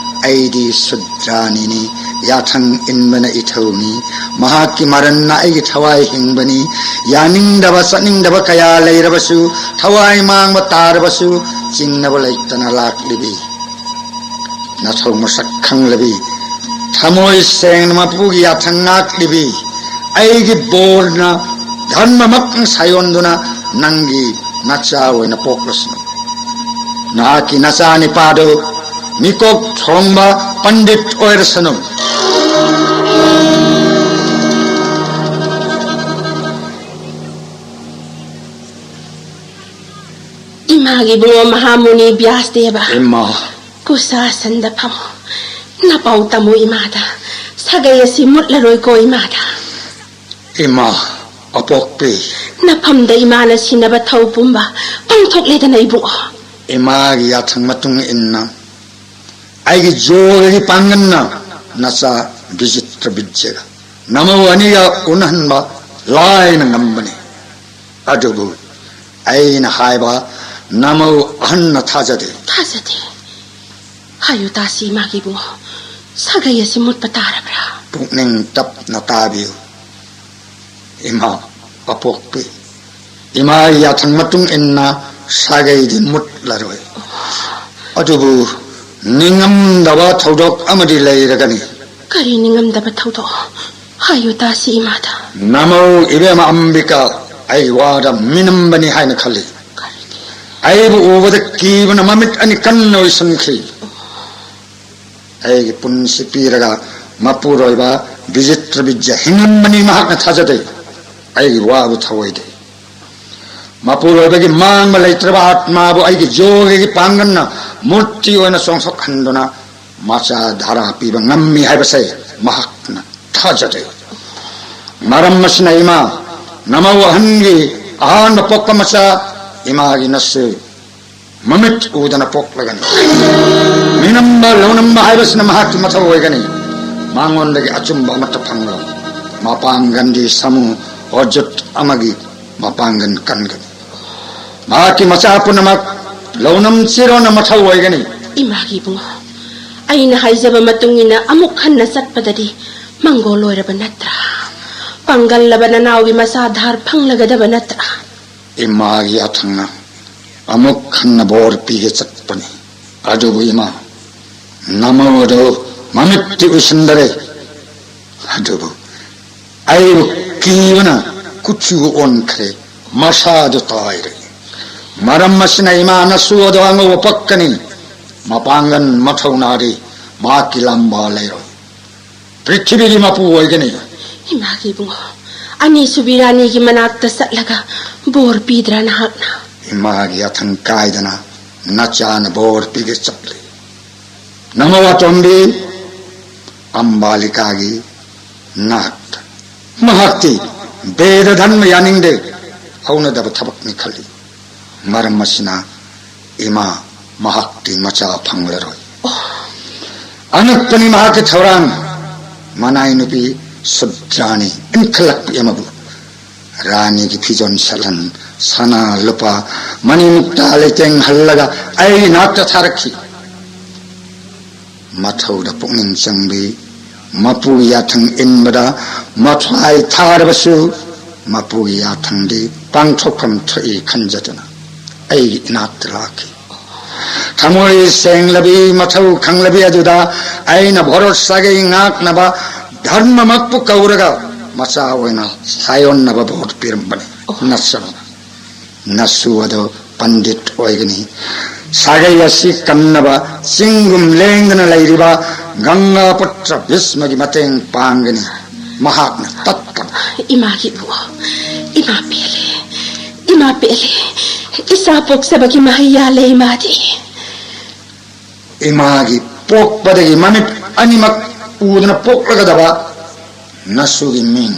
ꯑꯩꯗꯤ ꯁꯨꯗ꯭ꯔꯥꯅꯤꯅꯤ, ꯌꯥꯊꯪ ꯏꯟꯕꯅ ꯏꯊꯧꯅꯤ, ꯃꯍꯥꯛꯀꯤ ꯃꯔꯟꯅ ꯑꯩꯒꯤ ꯊꯋꯥꯏ ꯍꯤꯡꯕꯅꯤ, ꯌꯥꯅꯤꯡꯗꯕ ꯆꯠꯅꯤꯡꯗꯕ ꯀꯌꯥ ꯂꯩꯔꯕꯁꯨ, ꯊꯋꯥꯏ ꯃꯥꯡꯕ ꯇꯥꯔꯕꯁꯨ, ꯆꯤꯡꯅꯕ ꯂꯩꯇꯅ ꯂꯥꯛꯂꯤꯕꯤ ꯅꯊꯧ ꯃꯁꯛ ꯈꯪꯂꯕꯤ ꯊꯃꯣꯏ ꯁꯦꯡꯅ ꯃꯄꯨꯒꯤ ꯌꯥꯊꯪ ꯉꯥꯛꯂꯤꯕꯤ ꯑꯩꯒꯤ ꯕꯣꯔꯅ ꯙꯔꯃꯃꯛ ꯁꯥꯌꯣꯟꯗꯨꯅ ꯅꯪꯒꯤ ꯅꯆꯥ ꯑꯣꯏꯅ ꯄꯣꯛꯂꯁꯅꯨ꯫ ꯅꯍꯥꯛꯀꯤ ꯅꯆꯥ ꯅꯤꯄꯥꯗꯨ ꯃꯤꯀꯣꯛ ꯊꯣꯡꯕ ꯄꯟꯗꯤꯠ ꯑꯣꯏꯔꯁꯅꯨ꯫ ꯏꯃꯥꯒꯤ ꯏꯕꯨꯡꯉꯣ ꯃꯍꯥꯃꯨꯅꯤ ꯕ꯭ꯌꯥꯁꯗꯦꯕ꯫ ꯏꯃꯥ꯫ ꯀꯨꯁꯥꯁꯟꯗ ꯐꯝꯃꯨ꯫ ꯅꯄꯥꯎ ꯇꯝꯃꯨ ꯏꯃꯥꯗ꯫ ꯁꯥꯒꯩ ꯑꯁꯤ ꯃꯨꯠꯂꯔꯣꯏꯀꯣ ꯏꯃꯥꯗ꯫ ꯏꯃꯥ ꯑꯄꯣꯛꯄꯤ꯫ ꯅꯐꯝꯗ ꯏꯃꯥꯅ ꯁꯤꯟꯅꯕ ꯊꯧ ꯄꯨꯝꯕ ꯄꯥꯡꯊꯣꯛꯂꯦꯗꯅ ꯏꯕꯨꯡꯉꯣ꯫ ꯏꯃꯥꯒꯤ ꯌꯥꯊꯪ ꯃꯇꯨꯡ ꯏꯟꯅ ꯑꯩꯒꯤ ꯖꯣꯒꯒꯤ ꯄꯥꯡꯒꯜꯅ ꯅꯆꯥ ꯕꯤꯖꯤꯇ꯭ꯔ ꯕꯤꯖ꯭ꯌꯒ ꯅꯃꯧ ꯑꯅꯤꯒ ꯎꯅꯍꯟꯕ ꯂꯥꯏꯅ ꯉꯝꯕꯅꯤ꯫ ꯑꯗꯨꯕꯨ ꯑꯩꯅ ꯍꯥꯏꯕ ꯅꯃꯧ ꯑꯍꯟꯅ ꯊꯥꯖꯗꯦ꯫ ꯊꯥꯖꯗꯦ꯫ ꯍꯥꯏꯌꯨ ꯇꯥꯁꯤ ꯏꯃꯥꯒꯤ ꯏꯕꯨꯡꯉꯣ, ꯁꯥꯒꯩ ꯑꯁꯤ ꯃꯨꯠꯄ ꯇꯥꯔꯕ꯭ꯔꯥ? ꯄꯨꯛꯅꯤꯡ ꯇꯞꯅ ꯇꯥꯕꯤꯌꯨ ꯏꯃꯥ ꯑꯄꯣꯛꯄꯤ꯫ ꯏꯃꯥꯒꯤ ꯌꯥꯊꯪ ꯃꯇꯨꯡ ꯏꯟꯅ ꯁꯥꯒꯩꯗꯤ ꯃꯨꯠꯂꯔꯣꯏ꯫ ꯑꯗꯨꯕꯨ ꯅꯤꯡꯉꯝꯗꯕ ꯊꯧꯗꯣꯛ ꯑꯃꯗꯤ ꯂꯩꯔꯒꯅꯤ꯫ ꯀꯔꯤ ꯅꯤꯡꯉꯝꯗꯕ ꯊꯧꯗꯣꯛ? ꯍꯥꯏꯌꯨ ꯇꯥꯁꯤ ꯏꯃꯥꯗ꯫ ꯅꯃꯧ ꯏꯕꯦꯝꯃ ꯑꯝꯕꯤꯀꯥ ꯑꯩ ꯋꯥꯗ ꯃꯤꯅꯝꯕꯅꯤ ꯍꯥꯏꯅ ꯈꯜꯂꯤ꯫ ꯀꯔꯤꯒꯤ? ꯑꯩꯕꯨ ꯎꯕꯗ ꯀꯤꯕꯅ ꯃꯃꯤꯠ ꯑꯅꯤ ꯀꯟꯅ ꯎꯏꯁꯟꯈꯤ꯫ ꯑꯩꯒꯤ ꯄꯨꯟꯁꯤ ꯄꯤꯔꯒ ꯃꯄꯨꯔꯣꯏꯕ ꯕꯤꯖꯤꯇ꯭ꯔ ꯕꯤꯖ꯭ꯌ ꯍꯤꯡꯂꯝꯕꯅꯤ ꯃꯍꯥꯛꯅ ꯊꯥꯖꯗꯦ꯫ ꯑꯩꯒꯤ ꯋꯥꯕꯨ ꯊꯧꯑꯣꯏꯗꯦ꯫ ꯃꯄꯨꯔꯣꯏꯕꯒꯤ ꯃꯥꯡꯕ ꯂꯩꯇ꯭ꯔꯕ ꯑꯥꯠꯃꯥꯕꯨ ꯑꯩꯒꯤ ꯖꯣꯒꯒꯤ ꯄꯥꯡꯒꯜꯅ ꯃꯨꯔꯇꯤ ꯑꯣꯏꯅ ꯆꯣꯡꯊꯣꯛꯍꯟꯗꯨꯅ ꯃꯆꯥ ꯙꯥꯔꯥ ꯄꯤꯕ ꯉꯝꯃꯤ ꯍꯥꯏꯕꯁꯦ ꯃꯍꯥꯛꯅ ꯊꯥꯖꯗꯦ꯫ ꯃꯔꯝ ꯑꯁꯤꯅ ꯏꯃꯥ, ꯅꯃꯧ ꯑꯍꯟꯒꯤ ꯑꯍꯥꯟꯕ ꯄꯣꯛꯄ ꯃꯆꯥ ꯏꯃꯥꯒꯤ ꯅꯁꯨ ꯃꯃꯤꯠ ꯎꯗꯅ ꯄꯣꯛꯂꯒꯅꯤ꯫ ꯃꯤꯅꯝꯕ ꯂꯧꯅꯝꯕ ꯍꯥꯏꯕꯁꯤꯅ ꯃꯍꯥꯛꯀꯤ ꯃꯊꯧ ꯑꯣꯏꯒꯅꯤ꯫ ꯃꯉꯣꯟꯗꯒꯤ ꯑꯆꯨꯝꯕ ꯑꯃꯠꯇ ꯐꯪꯂꯣꯏ꯫ ꯃꯄꯥꯡꯒꯟꯗꯤ ꯁꯥꯃꯨ ꯑꯣꯖꯨꯠ ꯑꯃꯒꯤ ꯃꯄꯥꯡꯒꯟ ꯀꯟꯒꯅꯤ꯫ ꯃꯍꯥꯛꯀꯤ ꯃꯆꯥ ꯄꯨꯝꯅꯃꯛ ꯂꯧꯅꯝ ꯆꯤꯔꯣꯅ ꯃꯊꯧ ꯑꯣꯏꯒꯅꯤ꯫ ꯏꯃꯥꯒꯤ ꯏꯕꯨꯡꯉꯣ, ꯑꯩꯅ ꯍꯥꯏꯖꯕ ꯃꯇꯨꯡ ꯏꯟꯅ ꯑꯃꯨꯛ ꯍꯟꯅ ꯆꯠꯄꯗꯗꯤ ꯃꯪꯒꯣꯜ ꯑꯣꯏꯔꯕ ꯅꯠꯇ꯭ꯔꯥ? ꯄꯥꯡꯒꯜꯂꯕ ꯅꯅꯥꯎꯒꯤ ꯃꯆꯥ ꯙꯥꯔ ꯐꯪꯂꯒꯗꯕ ꯅꯠꯇ꯭ꯔꯥ? ꯏꯃꯥꯒꯤ ꯌꯥꯊꯪꯅ ꯑꯃꯨꯛ ꯍꯟꯅ ꯕꯣꯔ ꯄꯤꯒꯦ ꯆꯠꯄꯅꯤ꯫ ꯑꯗꯨꯕꯨ ꯏꯃꯥ, ꯅꯃꯧ ꯑꯗꯨ ꯃꯃꯤꯠꯇꯤ ꯎꯏꯁꯤꯟꯗꯔꯦ, ꯑꯗꯨꯕꯨ ꯑꯩꯕꯨ ꯀꯤꯕꯅ ꯀꯨꯆꯨ ꯑꯣꯟꯈ꯭ꯔꯦ, ꯃꯁꯥꯗꯨ ꯇꯥꯏꯔꯦ꯫ ꯃꯔꯝ ꯑꯁꯤꯅ ꯏꯃꯥ ꯅꯁꯨ ꯑꯗꯣ ꯑꯉꯧꯕ ꯄꯛꯀꯅꯤ, ꯃꯄꯥꯡꯒꯜ ꯃꯊꯧꯅꯥꯗꯤ ꯃꯍꯥꯛꯀꯤ ꯂꯝꯕꯥ ꯂꯩꯔꯣꯏ꯫ ꯄ꯭ꯔꯤꯊꯤꯕꯤꯒꯤ ꯃꯄꯨ ꯑꯣꯏꯒꯅꯤ꯫ ꯏꯃꯥꯒꯤ ꯏꯕꯨꯡꯉꯣ, ꯑꯅꯤꯁꯨꯕꯤ ꯔꯥꯅꯤꯒꯤ ꯃꯅꯥꯛꯇ ꯆꯠꯂꯒ ꯕꯣꯔ ꯄꯤꯗ꯭ꯔꯥ ꯅꯍꯥꯛꯅ? ꯏꯃꯥꯒꯤ ꯌꯥꯊꯪ ꯀꯥꯏꯗꯅ ꯅꯆꯥꯅ ꯕꯣꯔ ꯄꯤꯒꯦ ꯆꯠꯂꯤ꯫ ꯅꯃꯧ ꯑꯇꯣꯝꯕꯤ ꯑꯝꯕꯥꯂꯤꯀꯥꯒꯤ ꯅꯥꯛꯇ꯫ ꯃꯍꯥꯛꯇꯤ ꯕꯦꯗ ꯙꯔꯃ ꯌꯥꯅꯤꯡꯗꯦ, ꯍꯧꯅꯗꯕ ꯊꯕꯛꯅꯤ ꯈꯜꯂꯤ꯫ ꯃꯔꯝ ꯑꯁꯤꯅ ꯏꯃꯥ ꯃꯍꯥꯛꯇꯤ ꯃꯆꯥ ꯐꯪꯂꯔꯣꯏ꯫ ꯑꯉꯛꯄꯅꯤ ꯃꯍꯥꯛꯀꯤ ꯊꯧꯔꯥꯡ꯫ ꯃꯅꯥꯏ ꯅꯨꯄꯤ ꯁꯨꯗ꯭ꯔꯥꯅꯤ ꯏꯟꯈꯠꯂꯛꯄꯤ ꯑꯃꯕꯨ ꯔꯥꯅꯤꯒꯤ ꯐꯤꯖꯣꯜ ꯁꯦꯠꯍꯟ, ꯁꯅꯥ ꯂꯨꯄꯥ, ꯃꯅꯤ ꯃꯨꯛꯇꯥ ꯂꯩꯇꯦꯡꯍꯜꯂꯒ ꯑꯩ ꯅꯥꯛꯇ ꯊꯥꯔꯛꯈꯤ꯫ ꯃꯊꯧꯗ ꯄꯨꯛꯅꯤꯡ ꯆꯪꯕꯤ, ꯃꯄꯨꯒꯤ ꯌꯥꯊꯪ ꯏꯟꯕꯗ ꯃꯊ꯭ꯋꯥꯏ ꯊꯥꯔꯕꯁꯨ, ꯃꯄꯨꯒꯤ ꯌꯥꯊꯪꯗꯤ ꯄꯥꯡꯊꯣꯛꯐꯝ ꯊꯣꯛꯏ ꯈꯟꯖꯗꯨꯅ ꯑꯩꯒꯤ ꯏꯅꯥꯛꯇ ꯂꯥꯛꯈꯤ꯫ ꯊꯃꯣꯏ ꯁꯦꯡꯂꯕꯤ, ꯃꯊꯧ ꯈꯪꯂꯕꯤ ꯑꯗꯨꯗ ꯑꯩꯅ ꯚꯣꯔꯣꯠ ꯁꯥꯒꯩ ꯉꯥꯛꯅꯕ ꯙꯔꯃꯃꯛꯄꯨ ꯀꯧꯔꯒ ꯃꯆꯥ ꯑꯣꯏꯅ ꯁꯥꯏꯌꯣꯟꯅꯕ ꯚꯣꯠ ꯄꯤꯔꯝꯕꯅꯤ꯫ ꯅꯆꯥ ꯅꯁꯨ ꯑꯗꯨ ꯄꯟꯗꯤꯠ ꯑꯣꯏꯒꯅꯤ꯫ ꯁꯥꯒꯩ ꯑꯁꯤ ꯀꯟꯅꯕ ꯆꯤꯡꯒꯨꯝ ꯂꯦꯡꯗꯅ ꯂꯩꯔꯤꯕ ꯒꯪꯒꯥ ꯄꯨꯠꯇ꯭ꯔ ꯚꯤꯁꯃꯒꯤ ꯃꯇꯦꯡ ꯄꯥꯡꯒꯅꯤ꯫ ꯃꯍꯥꯛꯅ ꯇꯠꯇꯅ ꯏꯃꯥꯒꯤ ꯏꯕꯨꯡꯉꯣ, ꯏꯃꯥ ꯄꯦꯜꯂꯦ, ꯏꯃꯥ ꯄꯦꯜꯂꯦ꯫ ꯏꯆꯥ ꯄꯣꯛꯆꯕꯒꯤ ꯃꯍꯩ ꯌꯥꯜꯂꯦ ꯏꯃꯥꯗꯤ꯫ ꯏꯃꯥꯒꯤ ꯄꯣꯛꯄꯗꯒꯤ ꯃꯃꯤꯠ ꯑꯅꯤꯃꯛ ꯎꯗꯅ ꯄꯣꯛꯂꯒꯗꯕ ꯅꯁꯨꯒꯤ ꯃꯤꯡ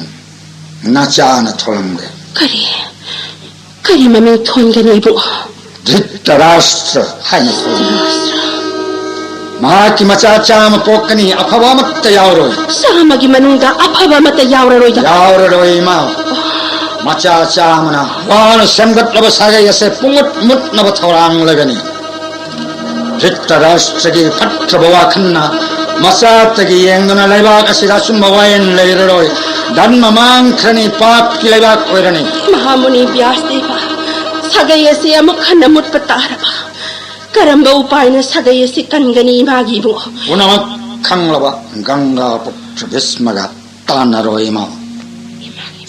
ꯅꯆꯥꯅ ꯊꯣꯜꯂꯝꯂꯦ꯫ ꯀꯔꯤ? ꯀꯔꯤ ꯃꯃꯤꯡ ꯊꯣꯟꯒꯅꯤ ꯏꯕꯨꯡꯉꯣ? ꯙ꯭ꯔꯤꯇꯔꯥꯁꯇ꯭ꯔ ꯍꯥꯏꯅ ꯊꯣꯟꯒꯅꯤ꯫ ꯃꯍꯥꯛꯀꯤ ꯃꯆꯥ ꯆꯥꯝꯃ ꯄꯣꯛꯀꯅꯤ, ꯑꯐꯕ ꯑꯃꯠꯇ ꯌꯥꯎꯔꯣꯏ꯫ ꯆꯥꯝꯃꯒꯤ ꯃꯅꯨꯡꯗ ꯑꯐꯕ ꯑꯃꯠꯇ ꯌꯥꯎꯔꯔꯣꯏꯗ꯫ ꯌꯥꯎꯔꯔꯣꯏ ꯏꯃꯥ꯫ ꯃꯆꯥ ꯆꯥꯝꯃꯅ ꯋꯥꯅ ꯁꯦꯝꯒꯠꯂꯕ ꯁꯥꯒꯩ ꯑꯁꯦ ꯄꯨꯡꯃꯨꯠ ꯃꯨꯠꯅꯕ ꯊꯧꯔꯥꯡꯂꯒꯅꯤ꯫ ꯙ꯭ꯔꯤꯇꯔꯥꯁꯇ꯭ꯔꯒꯤ ꯐꯠꯇ꯭ꯔꯕ ꯋꯥꯈꯜꯅ ꯃꯆꯥꯇꯒꯤ ꯌꯦꯡꯗꯨꯅ ꯂꯩꯕꯥꯛ ꯑꯁꯤꯗ ꯑꯆꯨꯝꯕ ꯋꯥꯌꯦꯜ ꯂꯩꯔꯔꯣꯏ꯫ ꯙꯔꯃ ꯃꯥꯡꯈ꯭ꯔꯅꯤ, ꯄꯥꯞꯀꯤ ꯂꯩꯕꯥꯛ ꯑꯣꯏꯔꯅꯤ꯫ ꯃꯍꯥꯃꯨꯅꯤ ꯕ꯭ꯌꯥꯁꯗꯦꯕ, ꯁꯥꯒꯩ ꯑꯁꯤ ꯑꯃꯨꯛ ꯍꯟꯅ ꯃꯨꯠꯄ ꯇꯥꯔꯕ? ꯀꯔꯝꯕ ꯎꯄꯥꯏꯅ ꯁꯥꯒꯩ ꯑꯁꯤ ꯀꯟꯒꯅꯤ ꯏꯃꯥꯒꯤ ꯏꯕꯨꯡꯉꯣ? ꯄꯨꯝꯅꯃꯛ ꯈꯪꯂꯕ ꯒꯪꯒꯥ ꯄꯨꯇ꯭ꯔ ꯚꯤꯁꯃꯒ ꯇꯥꯟꯅꯔꯣꯏ ꯏꯃꯥ꯫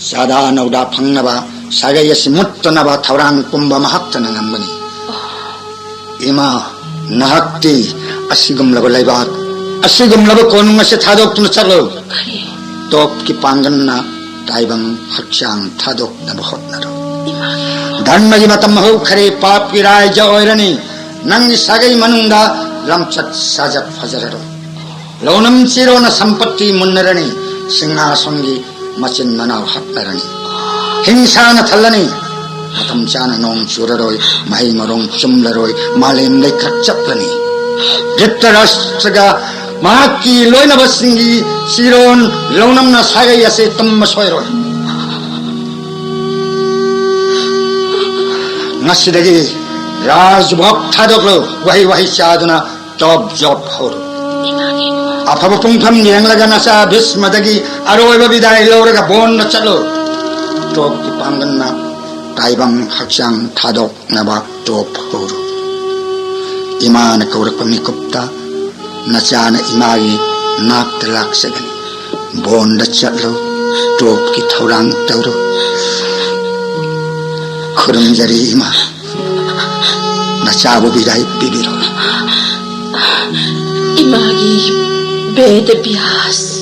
ꯆꯥꯗꯥ ꯅꯧꯗꯥ ꯐꯪꯅꯕ, ꯁꯥꯒꯩ ꯑꯁꯤ ꯃꯨꯠꯇꯅꯕ ꯊꯧꯔꯥꯡ ꯄꯨꯝꯕ ꯃꯍꯥꯛꯇꯅ ꯉꯝꯒꯅꯤ꯫ ꯏꯃꯥ, ꯅꯍꯥꯛꯇꯤ ꯑꯁꯤꯒꯨꯝꯂꯕ ꯂꯩꯕꯥꯛ, ꯑꯁꯤꯒꯨꯝꯂꯕ ꯀꯣꯅꯨꯡ ꯑꯁꯤ ꯊꯥꯗꯣꯛꯇꯨꯅ ꯆꯠꯂꯨ꯫ ꯇꯣꯞꯀꯤ ꯄꯥꯡꯒꯜꯅ ꯇꯥꯏꯕꯪ ꯍꯛꯆꯥꯡ ꯊꯥꯗꯣꯛꯅꯕ ꯍꯣꯠꯅꯔꯨ꯫ ꯙꯔꯃꯒꯤ ꯃꯇꯝ ꯍꯧꯈꯔꯦ, ꯄꯥꯞꯀꯤ ꯔꯥꯏꯖ ꯑꯣꯏꯔꯅꯤ꯫ ꯅꯪꯒꯤ ꯁꯥꯒꯩ ꯃꯅꯨꯡꯗ ꯂꯝꯆꯠ ꯁꯥꯖꯠ ꯐꯖꯔꯔꯣꯏ꯫ ꯂꯧꯅꯝ ꯆꯤꯔꯣꯅ ꯁꯝꯄꯠꯇꯤ ꯃꯨꯟꯅꯔꯅꯤ꯫ ꯁꯤꯡꯍꯥꯁꯣꯟꯒꯤ ꯃꯆꯤꯟ ꯃꯅꯥꯎ ꯍꯥꯠꯅꯔꯅꯤ꯫ ꯍꯤꯡꯁꯥꯅ ꯊꯜꯂꯅꯤ꯫ ꯃꯇꯝ ꯆꯥꯅ ꯅꯣꯡ ꯆꯨꯔꯔꯣꯏ꯫ ꯃꯍꯩ ꯃꯔꯣꯡ ꯆꯨꯝꯂꯔꯣꯏ꯫ ꯃꯥꯂꯦꯝ ꯂꯩꯀ꯭ꯔꯛ ꯆꯠꯂꯅꯤ꯫ ꯙ꯭ꯔꯤꯇꯔꯥꯁꯇ꯭ꯔꯒ ꯃꯍꯥꯛꯀꯤ ꯂꯣꯏꯅꯕꯁꯤꯡꯒꯤ ꯆꯤꯔꯣꯟ ꯂꯧꯅꯝꯅ ꯁꯥꯒꯩ ꯑꯁꯤ ꯇꯨꯝꯕ ꯁꯣꯏꯔꯣꯏ꯫ ꯉꯁꯤꯗꯒꯤ ꯔꯥꯖꯚꯣꯛ ꯊꯥꯗꯣꯛꯂꯨ꯫ ꯋꯥꯍꯩ ꯋꯥꯍꯩ ꯆꯥꯗꯨꯅ ꯇꯣꯞ ꯖꯣꯞ ꯍꯧꯔꯨ꯫ ꯑꯐꯕ ꯄꯨꯡꯐꯝ ꯌꯦꯡꯂꯒ ꯅꯆꯥ ꯚꯤꯁꯃꯗꯒꯤ ꯑꯔꯣꯏꯕ ꯕꯤꯗꯥꯏ ꯂꯧꯔꯒ ꯕꯣꯟꯗ ꯆꯠꯂꯨ꯫ ꯇꯣꯞꯀꯤ ꯄꯥꯡꯒꯜꯅ ꯇꯥꯏꯕꯪ ꯍꯛꯆꯥꯡ ꯊꯥꯗꯣꯛꯅꯕ ꯇꯣꯞ ꯍꯧꯔꯨ꯫ ꯏꯃꯥꯅ ꯀꯧꯔꯛꯄ ꯃꯤꯀꯨꯞꯇ ꯅꯆꯥꯅ ꯏꯃꯥꯒꯤ ꯅꯥꯛꯇ ꯂꯥꯛꯆꯒꯅꯤ꯫ ꯕꯣꯟꯗ ꯆꯠꯂꯨ꯫ ꯇꯣꯞꯀꯤ ꯊꯧꯔꯥꯡ ꯇꯧꯔꯨ꯫ ꯈꯨꯔꯨꯝꯖꯔꯤ ꯏꯃꯥ꯫ ꯅꯆꯥꯕꯨ ꯕꯤꯗꯥꯏ ꯄꯤꯕꯤꯔꯣ꯫ ꯏꯃꯥꯒꯤ ꯕꯦꯗ ꯕ꯭ꯌꯥꯁ꯫